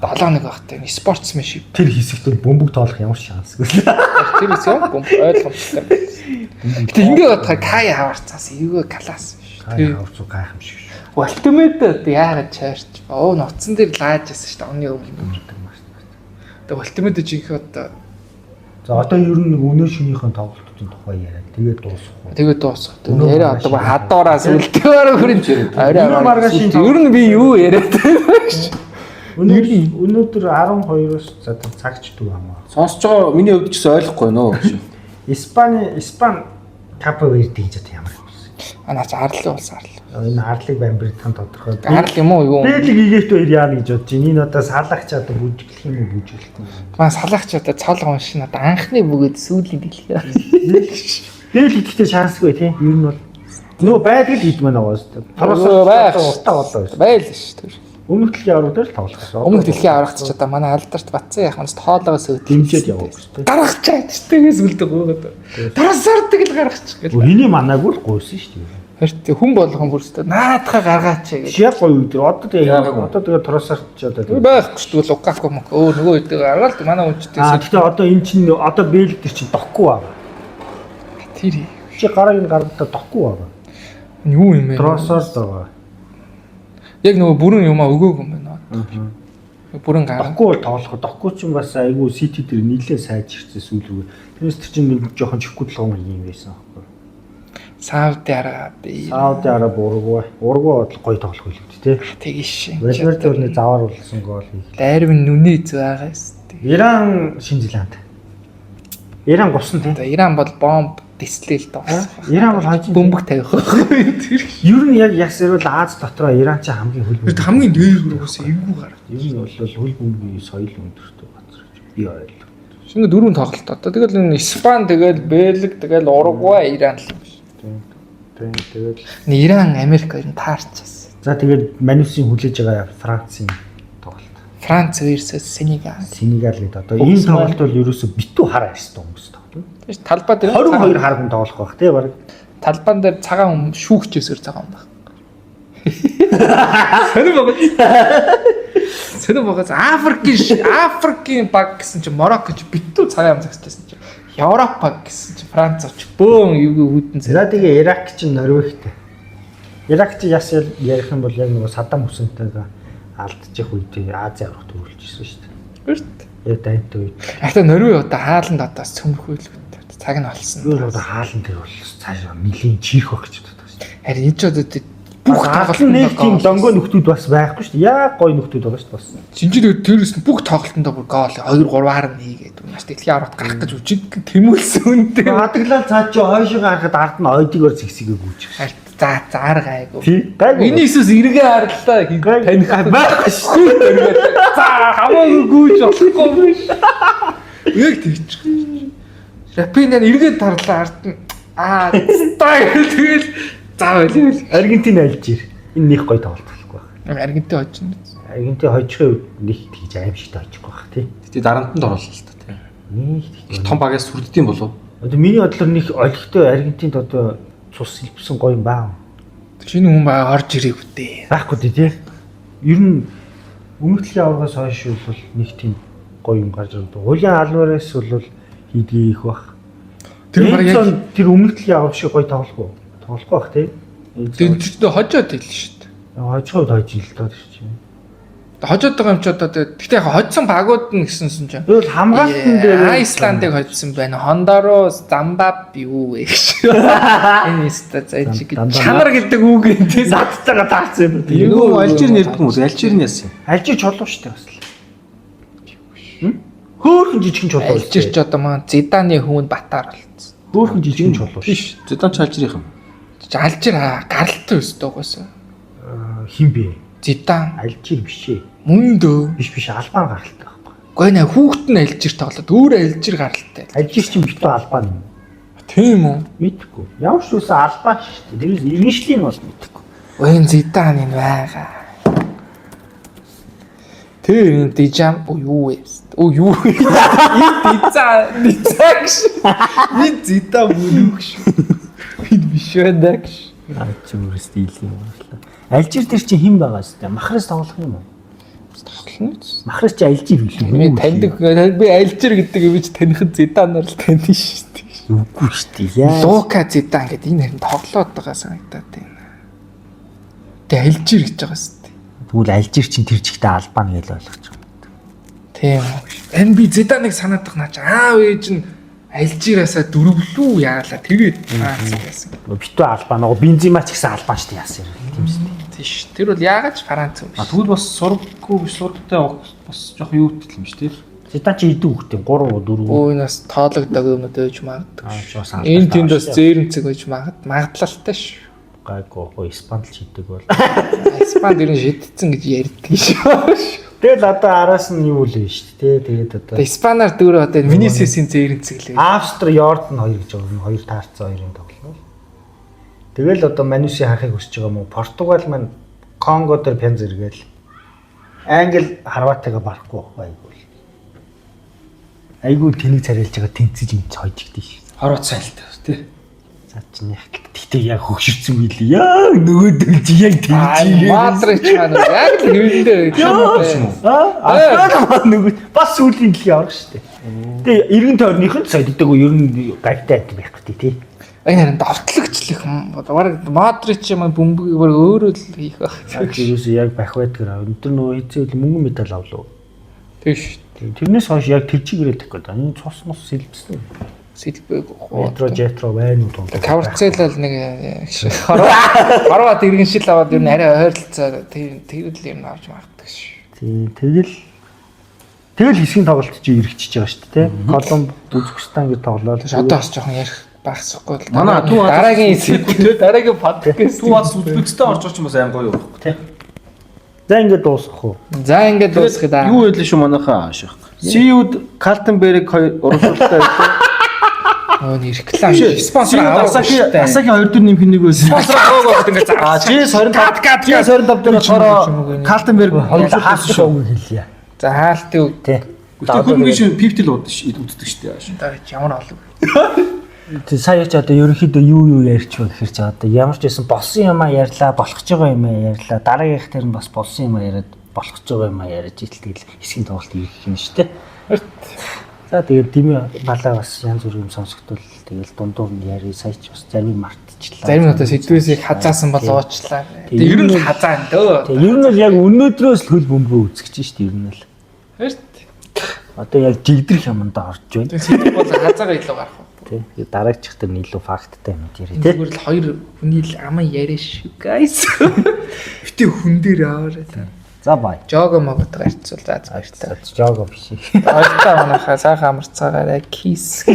[SPEAKER 1] 7-1 багтай спортсменшип.
[SPEAKER 2] Тэр хэсэгт бол бөмбөг тоолох ямар шансгүй.
[SPEAKER 1] Тэр хэсэг бөмбөг ойлгомжтой. Гэтэ ингэ бодохоор Кай хаварцаас эвгүй класс биш.
[SPEAKER 2] Тэр хавцуу гайхамшиг шүү.
[SPEAKER 1] Вальтемед одоо яагаад чаарч. Оо нутсан дээр лааж байсан шүү дээ оны өмнө. Тэгээ Вальтемед жинхэнэ одоо
[SPEAKER 2] За одоо ер нь нэг өнөө шөнийхэн тоглолтын тухай яриад тэгээд дуусах уу.
[SPEAKER 1] тэгээд дуусах.
[SPEAKER 2] Өнөө
[SPEAKER 1] Яриа одоо
[SPEAKER 2] маргааш
[SPEAKER 1] хадуураас үлдгээр хүрэн орой
[SPEAKER 2] Өнөө маргаашийн
[SPEAKER 1] Ер нь би юу яриад байна шүү.
[SPEAKER 2] Өнөөдөр 12-оос за тэр цагч дүү хамаа.
[SPEAKER 3] Сонсож байгаа миний хувьд ч гэсэн ойлгохгүй нөө гэж.
[SPEAKER 2] Испани Испан Капо Верде гэж одоо ямар юм бэ?
[SPEAKER 1] А наач арлын улс арл.
[SPEAKER 2] Энэ арлыг бамбирдах нь тодорхой.
[SPEAKER 1] Арл юм уу юу?
[SPEAKER 2] Бэлэг игээт хоёр яана гэж бодож байна. Энэ одоо салагч одоо бүжиглэх юм уу бүжиглэх юм.
[SPEAKER 1] Маа салагч одоо цол уншин одоо анхны бөгөөд сүүлийн дэлхий.
[SPEAKER 2] Бэлэг гэхдээ шансгүй тий. Ер нь бол нөө байдаг л хийдмэн байгаа шүү дээ.
[SPEAKER 1] Өө, байх.
[SPEAKER 2] Тросоо утаа болоо байсан.
[SPEAKER 1] Байл шүү дээ.
[SPEAKER 2] Өмнөх дэлхийн аварга дээр л тоглох гэсэн.
[SPEAKER 1] Өмнөх дэлхийн аваргач ч одоо манай алдарт батсан яах нь тоолоогоос өд.
[SPEAKER 2] Дэмжиж явах гэсэн.
[SPEAKER 1] Гаргачаа тэгээс үлдээ гоогаад. Тарасаар тэгэл гаргачих гэл.
[SPEAKER 2] Хэний манаагүй л гуйсан шүү дээ.
[SPEAKER 1] Харин хүн болгон бүрстэ наадхаа гаргаач гэж.
[SPEAKER 2] Шиаг гоё үү. Одоо тэгээ
[SPEAKER 3] Яагаад?
[SPEAKER 2] одоо тэгээ Тросарч одоо тэгээ.
[SPEAKER 1] Байхгүй шүү дээ Лукаку мок. Өө нөгөө үедээ гаргаал манай хүнчтэй.
[SPEAKER 2] Аа гэхдээ одоо эн чинь одоо Бэлэг дээр чинь дохгүй байгаа.
[SPEAKER 1] Тэр
[SPEAKER 2] Чи гараг энэ гарагтаа дохгүй байгаа.
[SPEAKER 1] юу юм бэ?
[SPEAKER 2] Тросард байгаа.
[SPEAKER 1] Яг нөгөө бүрэн юм а өгөөг юм байна. Бүрэн гараа.
[SPEAKER 2] Дохгүй бол тоглох. Дохгүй чинь бас айгүй Сити дээр нилээ сайжирсан сүүл рүү. Тэрнээс тэр чинь нэг жоохон чихгүй толгой юм байсан аахгүй.
[SPEAKER 1] Сауди Араби.
[SPEAKER 2] Сауди Араб Уругвай. Уругвай бол гоё тоглох байлгүй дээ, тий.
[SPEAKER 1] Тэгиш.
[SPEAKER 2] Валверде бол нэг заваар болсон гол хийх.
[SPEAKER 1] Дарвин нүнээ зү байгаа юм.
[SPEAKER 2] Иран Шинэ Зеланд. Иран гусан тий.
[SPEAKER 1] За Иран бол бомб дислэл дуусах.
[SPEAKER 2] Иран бол хожин.
[SPEAKER 1] Бөмбөг тавих. Тэр
[SPEAKER 2] Ер нь яг ясэрвэл Аз дотроо Иран чи хамгийн хөл бөмбөг.
[SPEAKER 1] хамгийн дээр хөрөөс эвгүй гарах.
[SPEAKER 2] Ер нь бол хөл бөмбөгийн соёл өндөртэй газар гэж би ойлголоо.
[SPEAKER 1] Шинэ дөрвөн тоглолт одоо. Тэгэл энэ Испани тэгэл Бельги тэгэл Уругвай Иран л юм биш.
[SPEAKER 2] Тийм. Тийм тэгэл
[SPEAKER 1] Нэ Иран Америк хоёр нь таарчаас.
[SPEAKER 2] За тэгээд Манусын хүлээж байгаа Францын тоглолт.
[SPEAKER 1] Франц versus Сенегал.
[SPEAKER 2] Сенегал гэдэг одоо энэ тоглолт бол ерөөсө битүү хар арьстай хүмүүс тоглоно.
[SPEAKER 1] Тэр талбай дээр
[SPEAKER 2] 22 хар хүн тоглох байх тий баг.
[SPEAKER 1] талбан дээр цагаан хүн шүүгчээсээр цагаан байх. Сонир байгаа. Сонир байгаа. Африкийн Африкийн баг гэсэн чинь Марокко ч битүү цагаан юм загсчихсан чинь. Европ баг гэсэн чинь Франц оч бөөн эвгүй хүдэн
[SPEAKER 2] За тэгээ Ирак чинь Норвегтэй. Ирак чи яс ярих юм бол яг нөгөө Саддам Хусейнтэйгээ алдчих үед Азийн аврах төрүүлж ирсэн шүү дээ.
[SPEAKER 1] Өрт.
[SPEAKER 2] Яг дайнтай үед.
[SPEAKER 1] Ахта Норвег одоо хааланд одоо цөмөрхөө л үү. Цаг нь болсон.
[SPEAKER 2] Юу л одоо хаалан дээр бол цаашаа нэлийн чирх байх гэж боддог шүү дээ.
[SPEAKER 1] Харин энэ ч одоо бүх
[SPEAKER 2] Тоглолт нэг тийм
[SPEAKER 1] тоглолтод
[SPEAKER 2] лонго нөхдүүд бас байхгүй шүү дээ. Яг гоё нөхдүүд байгаа шүү дээ бас.
[SPEAKER 1] Шинжил тэрээс нь бүх тоглолтондоо бүр гол 2 3-аар нь хийгээд маш дэлхийн аврагт гарах гэж үжиг тэмүүлсэн үнтэй.
[SPEAKER 2] Адаглал цаа чи хойшоо харахад ард нь ойдгоор зэгсгээ гүйж.
[SPEAKER 1] Харин за заар гайгүй.
[SPEAKER 2] Тий. Гайгүй.
[SPEAKER 1] Винисиус эргээ харлаа
[SPEAKER 2] Гайгүй.
[SPEAKER 1] таних
[SPEAKER 2] Байхгүй шүү.
[SPEAKER 1] За хамаагүй гүйж болохгүй биш. Яг тэгчих. Рапина эргээд тарлаа ард нь аа та тэгэл за байл.
[SPEAKER 2] Аргентин альжир. Энэ нэг гоё тоглолт болохгүй байх.
[SPEAKER 1] Аргентин хожино.
[SPEAKER 2] Аргентин хожихын үед нэг тэгж аимшигтай хожихгүй байх тий.
[SPEAKER 3] Гэтэ дарамтанд оруулаа л та тий.
[SPEAKER 2] Нэг
[SPEAKER 3] Их том багаас сүрддэм болов.
[SPEAKER 2] Одоо миний бодлоор нэг олигтой Аргентинд одоо цус сэлбсэн гоё юм баа.
[SPEAKER 1] Шинэ хүн баа орж ирээгүй дээ.
[SPEAKER 2] Байхгүй тий тий. Ер нь өмнөх дэлхийн аваргаас хойш бол нэг тийм гоё юм гарч ирдэг. Хулиан Альварес бол хийдгээ их бах.
[SPEAKER 1] Тэр баг яг
[SPEAKER 2] тэр өмнөх дэлхийн аварга шиг гоё тоглохгүй. Тоглохгүй бах тий.
[SPEAKER 1] тэр тэр хожоод ийл шүү дээ.
[SPEAKER 2] Хожиход хож ил доо тэр чинь.
[SPEAKER 1] Хожоод байгаа юм чи одоо гэхдээ яг хоцсон багууд нь гэсэнсэн чинь.
[SPEAKER 2] Тэгвэл хамгаалтан дээр
[SPEAKER 1] Айсландыг хоцсон байна. Хондорос, Замбаб юу вэ гэж. Энэ өстө за энэ чиг чанар гэдэг үг энэ тийм.
[SPEAKER 2] надтайгаа таарсан юм байна.
[SPEAKER 3] Нөгөө Алжир нэрдэг юм уу? Алжир нь яасан юм?
[SPEAKER 2] Алжир чулуу штэ бас л. Хөөхөн жижигэн чулуу.
[SPEAKER 1] Алжир ч одоо маань Зиданы хүн Батар болцсон.
[SPEAKER 2] Хөөхөн жижигэн чулуу шүү.
[SPEAKER 3] Биш. Зидан ч Алжирийнх юм.
[SPEAKER 1] Алжир гаралтай өстө угаасаа.
[SPEAKER 2] Хин бэ?
[SPEAKER 1] Зидан
[SPEAKER 2] Алжир биш ээ.
[SPEAKER 1] мөн дөө.
[SPEAKER 2] Биш биш Албан гаралтай байхгүй.
[SPEAKER 1] Гэхдээ нэ хүүхэд нь Алжир тоглоод өөрөө Алжир гаралтай.
[SPEAKER 2] Алжир чинь битүү Албан юм.
[SPEAKER 1] Тийм үү?
[SPEAKER 2] Мэдхгүй. Ямар ч үсэн Албан шүү дээ. Тэрээс иргэншлийн нь бол мэдхгүй.
[SPEAKER 1] Өн Зидан энэ байгаа. Тэр энэ Дижам оо юу вэ? Оо юу вэ? Энэ Диза Диза гэж. Энэ Зидан мөн үү гэж. Энэ биш байна гэж.
[SPEAKER 2] Аа чи өөрөөс дийл юм байна. Алжир дээр чинь хэн байгаа зү? Махрас тоглох юм уу?
[SPEAKER 1] Тоглоно үз.
[SPEAKER 2] Махрас чи Алжир билүү?
[SPEAKER 1] Би таньдаг би Алжир гэдэг юм чи таних Зиданаар л таних шүү дээ.
[SPEAKER 2] Үгүй шүү дээ. Яа.
[SPEAKER 1] Лука Зидан гэдэг энэ харин тоглоод байгаа санагдаад байна. Тэгээ Алжир гэж байгаа шүү дээ.
[SPEAKER 2] Тэгвэл Алжир чинь тэр чигтээ Албан гэж ойлгож байгаа.
[SPEAKER 1] Тийм үү. Энэ би Зиданыг санаад байгаа наач аав ээж нь Алжираасаа дөрвөлүү яалаа тэгээд Франц гэсэн.
[SPEAKER 2] Битүү Албан нөгөө Бензима ч гэсэн Албан шүү дээ яасан юм. Тийм шүү дээ.
[SPEAKER 1] Тийш. Тэр бол яагаад ч Франц юм
[SPEAKER 3] А
[SPEAKER 1] биш.
[SPEAKER 3] тэгвэл бас сурггүй биш сурдтай бас жоох юутай юм шүү дээ.
[SPEAKER 2] Зидан чи хэдэн хүүхдээ 3 4
[SPEAKER 1] Өө энэ бас тоологдог юмнууд өөж магадгүй.
[SPEAKER 2] Аа, чи бас
[SPEAKER 1] Энэ тэнд бас зээрэнцэг өж магад магадлалтай шүү.
[SPEAKER 2] Гайгүй гоо Испанд л шидэг бол.
[SPEAKER 1] Испанд ер нь шидсэн гэж ярьдаг шүү.
[SPEAKER 2] Тэгэл одоо араас нь юу л вэ шүү дээ. Тэгээд одоо
[SPEAKER 1] Одоо Испанаар дөрөв одоо энэ Винисиусийн зээрэнцэг л.
[SPEAKER 2] Австри Йордан хоёр гэж байгаа юм. Хоёр таарцсан хоёрын тоглолт. Тэгэл одоо Мануси харахыг хүсэж байгаа юм уу? Португал маань Конго дээр пян зэргээл. Англи Хорватыгаа барахгүй байхгүй айгүй. л. Айгүй тэнэг царайлж байгаа тэнцэж энэ хожигдсон шүү.
[SPEAKER 3] Хорват сайн л та тий.
[SPEAKER 2] За чи нэг тэгтээ яг хөгшөрсөн билий. Яа нөгөө чи яг тэгж.
[SPEAKER 1] Мадрич маань яг л хэвэндээ
[SPEAKER 2] Аа аа маань нөгөө бас сүүлийн дэлхийн авраг шүү дээ. Тэгээ эргэн тойрных нь соддог ер нь гавьтай адил байхгүй тий, тий.
[SPEAKER 1] Энэ харин довтлогчлох юм. Бараг Модрич юм бөмбөгийг бараг өөрөө л хийх байх.
[SPEAKER 2] Ерөөсөө яг бах байдгаар өндөр нөгөө хэзээ л мөнгөн медаль авлаа.
[SPEAKER 1] Тийш.
[SPEAKER 2] Тэрнээс хойш яг тэр чигээрээ тах гэдэг. Энэ цус мус сэлбсэн.
[SPEAKER 1] Сэлбэг.
[SPEAKER 2] Метро жетро байна уу тунд.
[SPEAKER 1] Каварцел л нэг хорват иргэншил аваад ер нь арай ойролцоо тэр тэр л юм авч магадгүй ш.
[SPEAKER 2] Тий, тэгэл тэгэл хэсгийн тоглолт чи эргэжчихэж байгаа шүү дээ, тий. Колумб, Үзбекистан гэж тоглоод.
[SPEAKER 1] Тэгш одоо бас жоохон ярих багсахгүй л.
[SPEAKER 3] Манай Төв Аз-
[SPEAKER 1] дараагийн сэдв дараагийн подкаст.
[SPEAKER 3] Төв Аз Үзбекистан орж байгаа ч юм бас аим гоё байхгүй тий.
[SPEAKER 2] За ингээд дуусгах уу?
[SPEAKER 1] За ингээд дуусгая да.
[SPEAKER 3] Юу байлээ шүү манайхаа ааших. CU-д Калтенберг хоёр урамшуултаа байлаа.
[SPEAKER 1] Өө нэг реклам спонсор аваа.
[SPEAKER 3] Асахи Асахи 2 4 нэмэх нэг байсан.
[SPEAKER 1] Спонсор аваагүй байхад ингээд
[SPEAKER 3] А
[SPEAKER 1] заа.
[SPEAKER 3] GS 25
[SPEAKER 1] Кат, кат,
[SPEAKER 3] GS 25 дээр болохоор Калтенберг
[SPEAKER 2] Хоёулаа
[SPEAKER 3] хаалт
[SPEAKER 2] хаалт үг хэлье.
[SPEAKER 1] За хаалтын үг.
[SPEAKER 2] Тий.
[SPEAKER 3] Гэтэ хөрөнгөний шин пифтэл уддаг шүү дээ.
[SPEAKER 1] Одоо ямар олон.
[SPEAKER 2] Тэг сая ч одоо ерөнхийдөө юу юу ярьч вэ гэхэр чи одоо ямар ч байсан болсон юмаа ярьлаа, болох ч байгаа юмаа ярьлаа. Дараагийнх тэр нь бас болсон юмаа яриад, болох ч байгаа юмаа яриад ижил тэгэл хэсгийн тоглолт ирэх юм шүү дээ. За тэгээд дими балаа бас янз бүрийн юм сонсогдвол тэгэл дундуур нь яри сая ч бас зарим мартчихлаа.
[SPEAKER 1] Зарим нь одоо сэдвээсийг хазаасан бол уучлаа. Тэгээ ер нь л хазаан дөө.
[SPEAKER 2] Тэг ер нь бол яг өнөөдрөөс л хөл бөмбөө үзэж шүү дээ ер нь л.
[SPEAKER 1] Эрт.
[SPEAKER 2] Одоо яг жигдрэх юмдаа орж байна.
[SPEAKER 1] Тэгээ сэдв бол хазаагаа илүү гарах уу.
[SPEAKER 2] Тэ дараагчих тэр нь илүү факттай юм яриа тэ.
[SPEAKER 1] Зүгээр л хоёр хүний л аман яриа шүү guys. Битээ хүн дээр аваарай та.
[SPEAKER 2] За бай.
[SPEAKER 1] Жого моготойгоо харьцуул. За баярлалаа.
[SPEAKER 2] Жого биш.
[SPEAKER 1] Баярлалаа манайхаа сайхан амарцаагаарай. Kiss.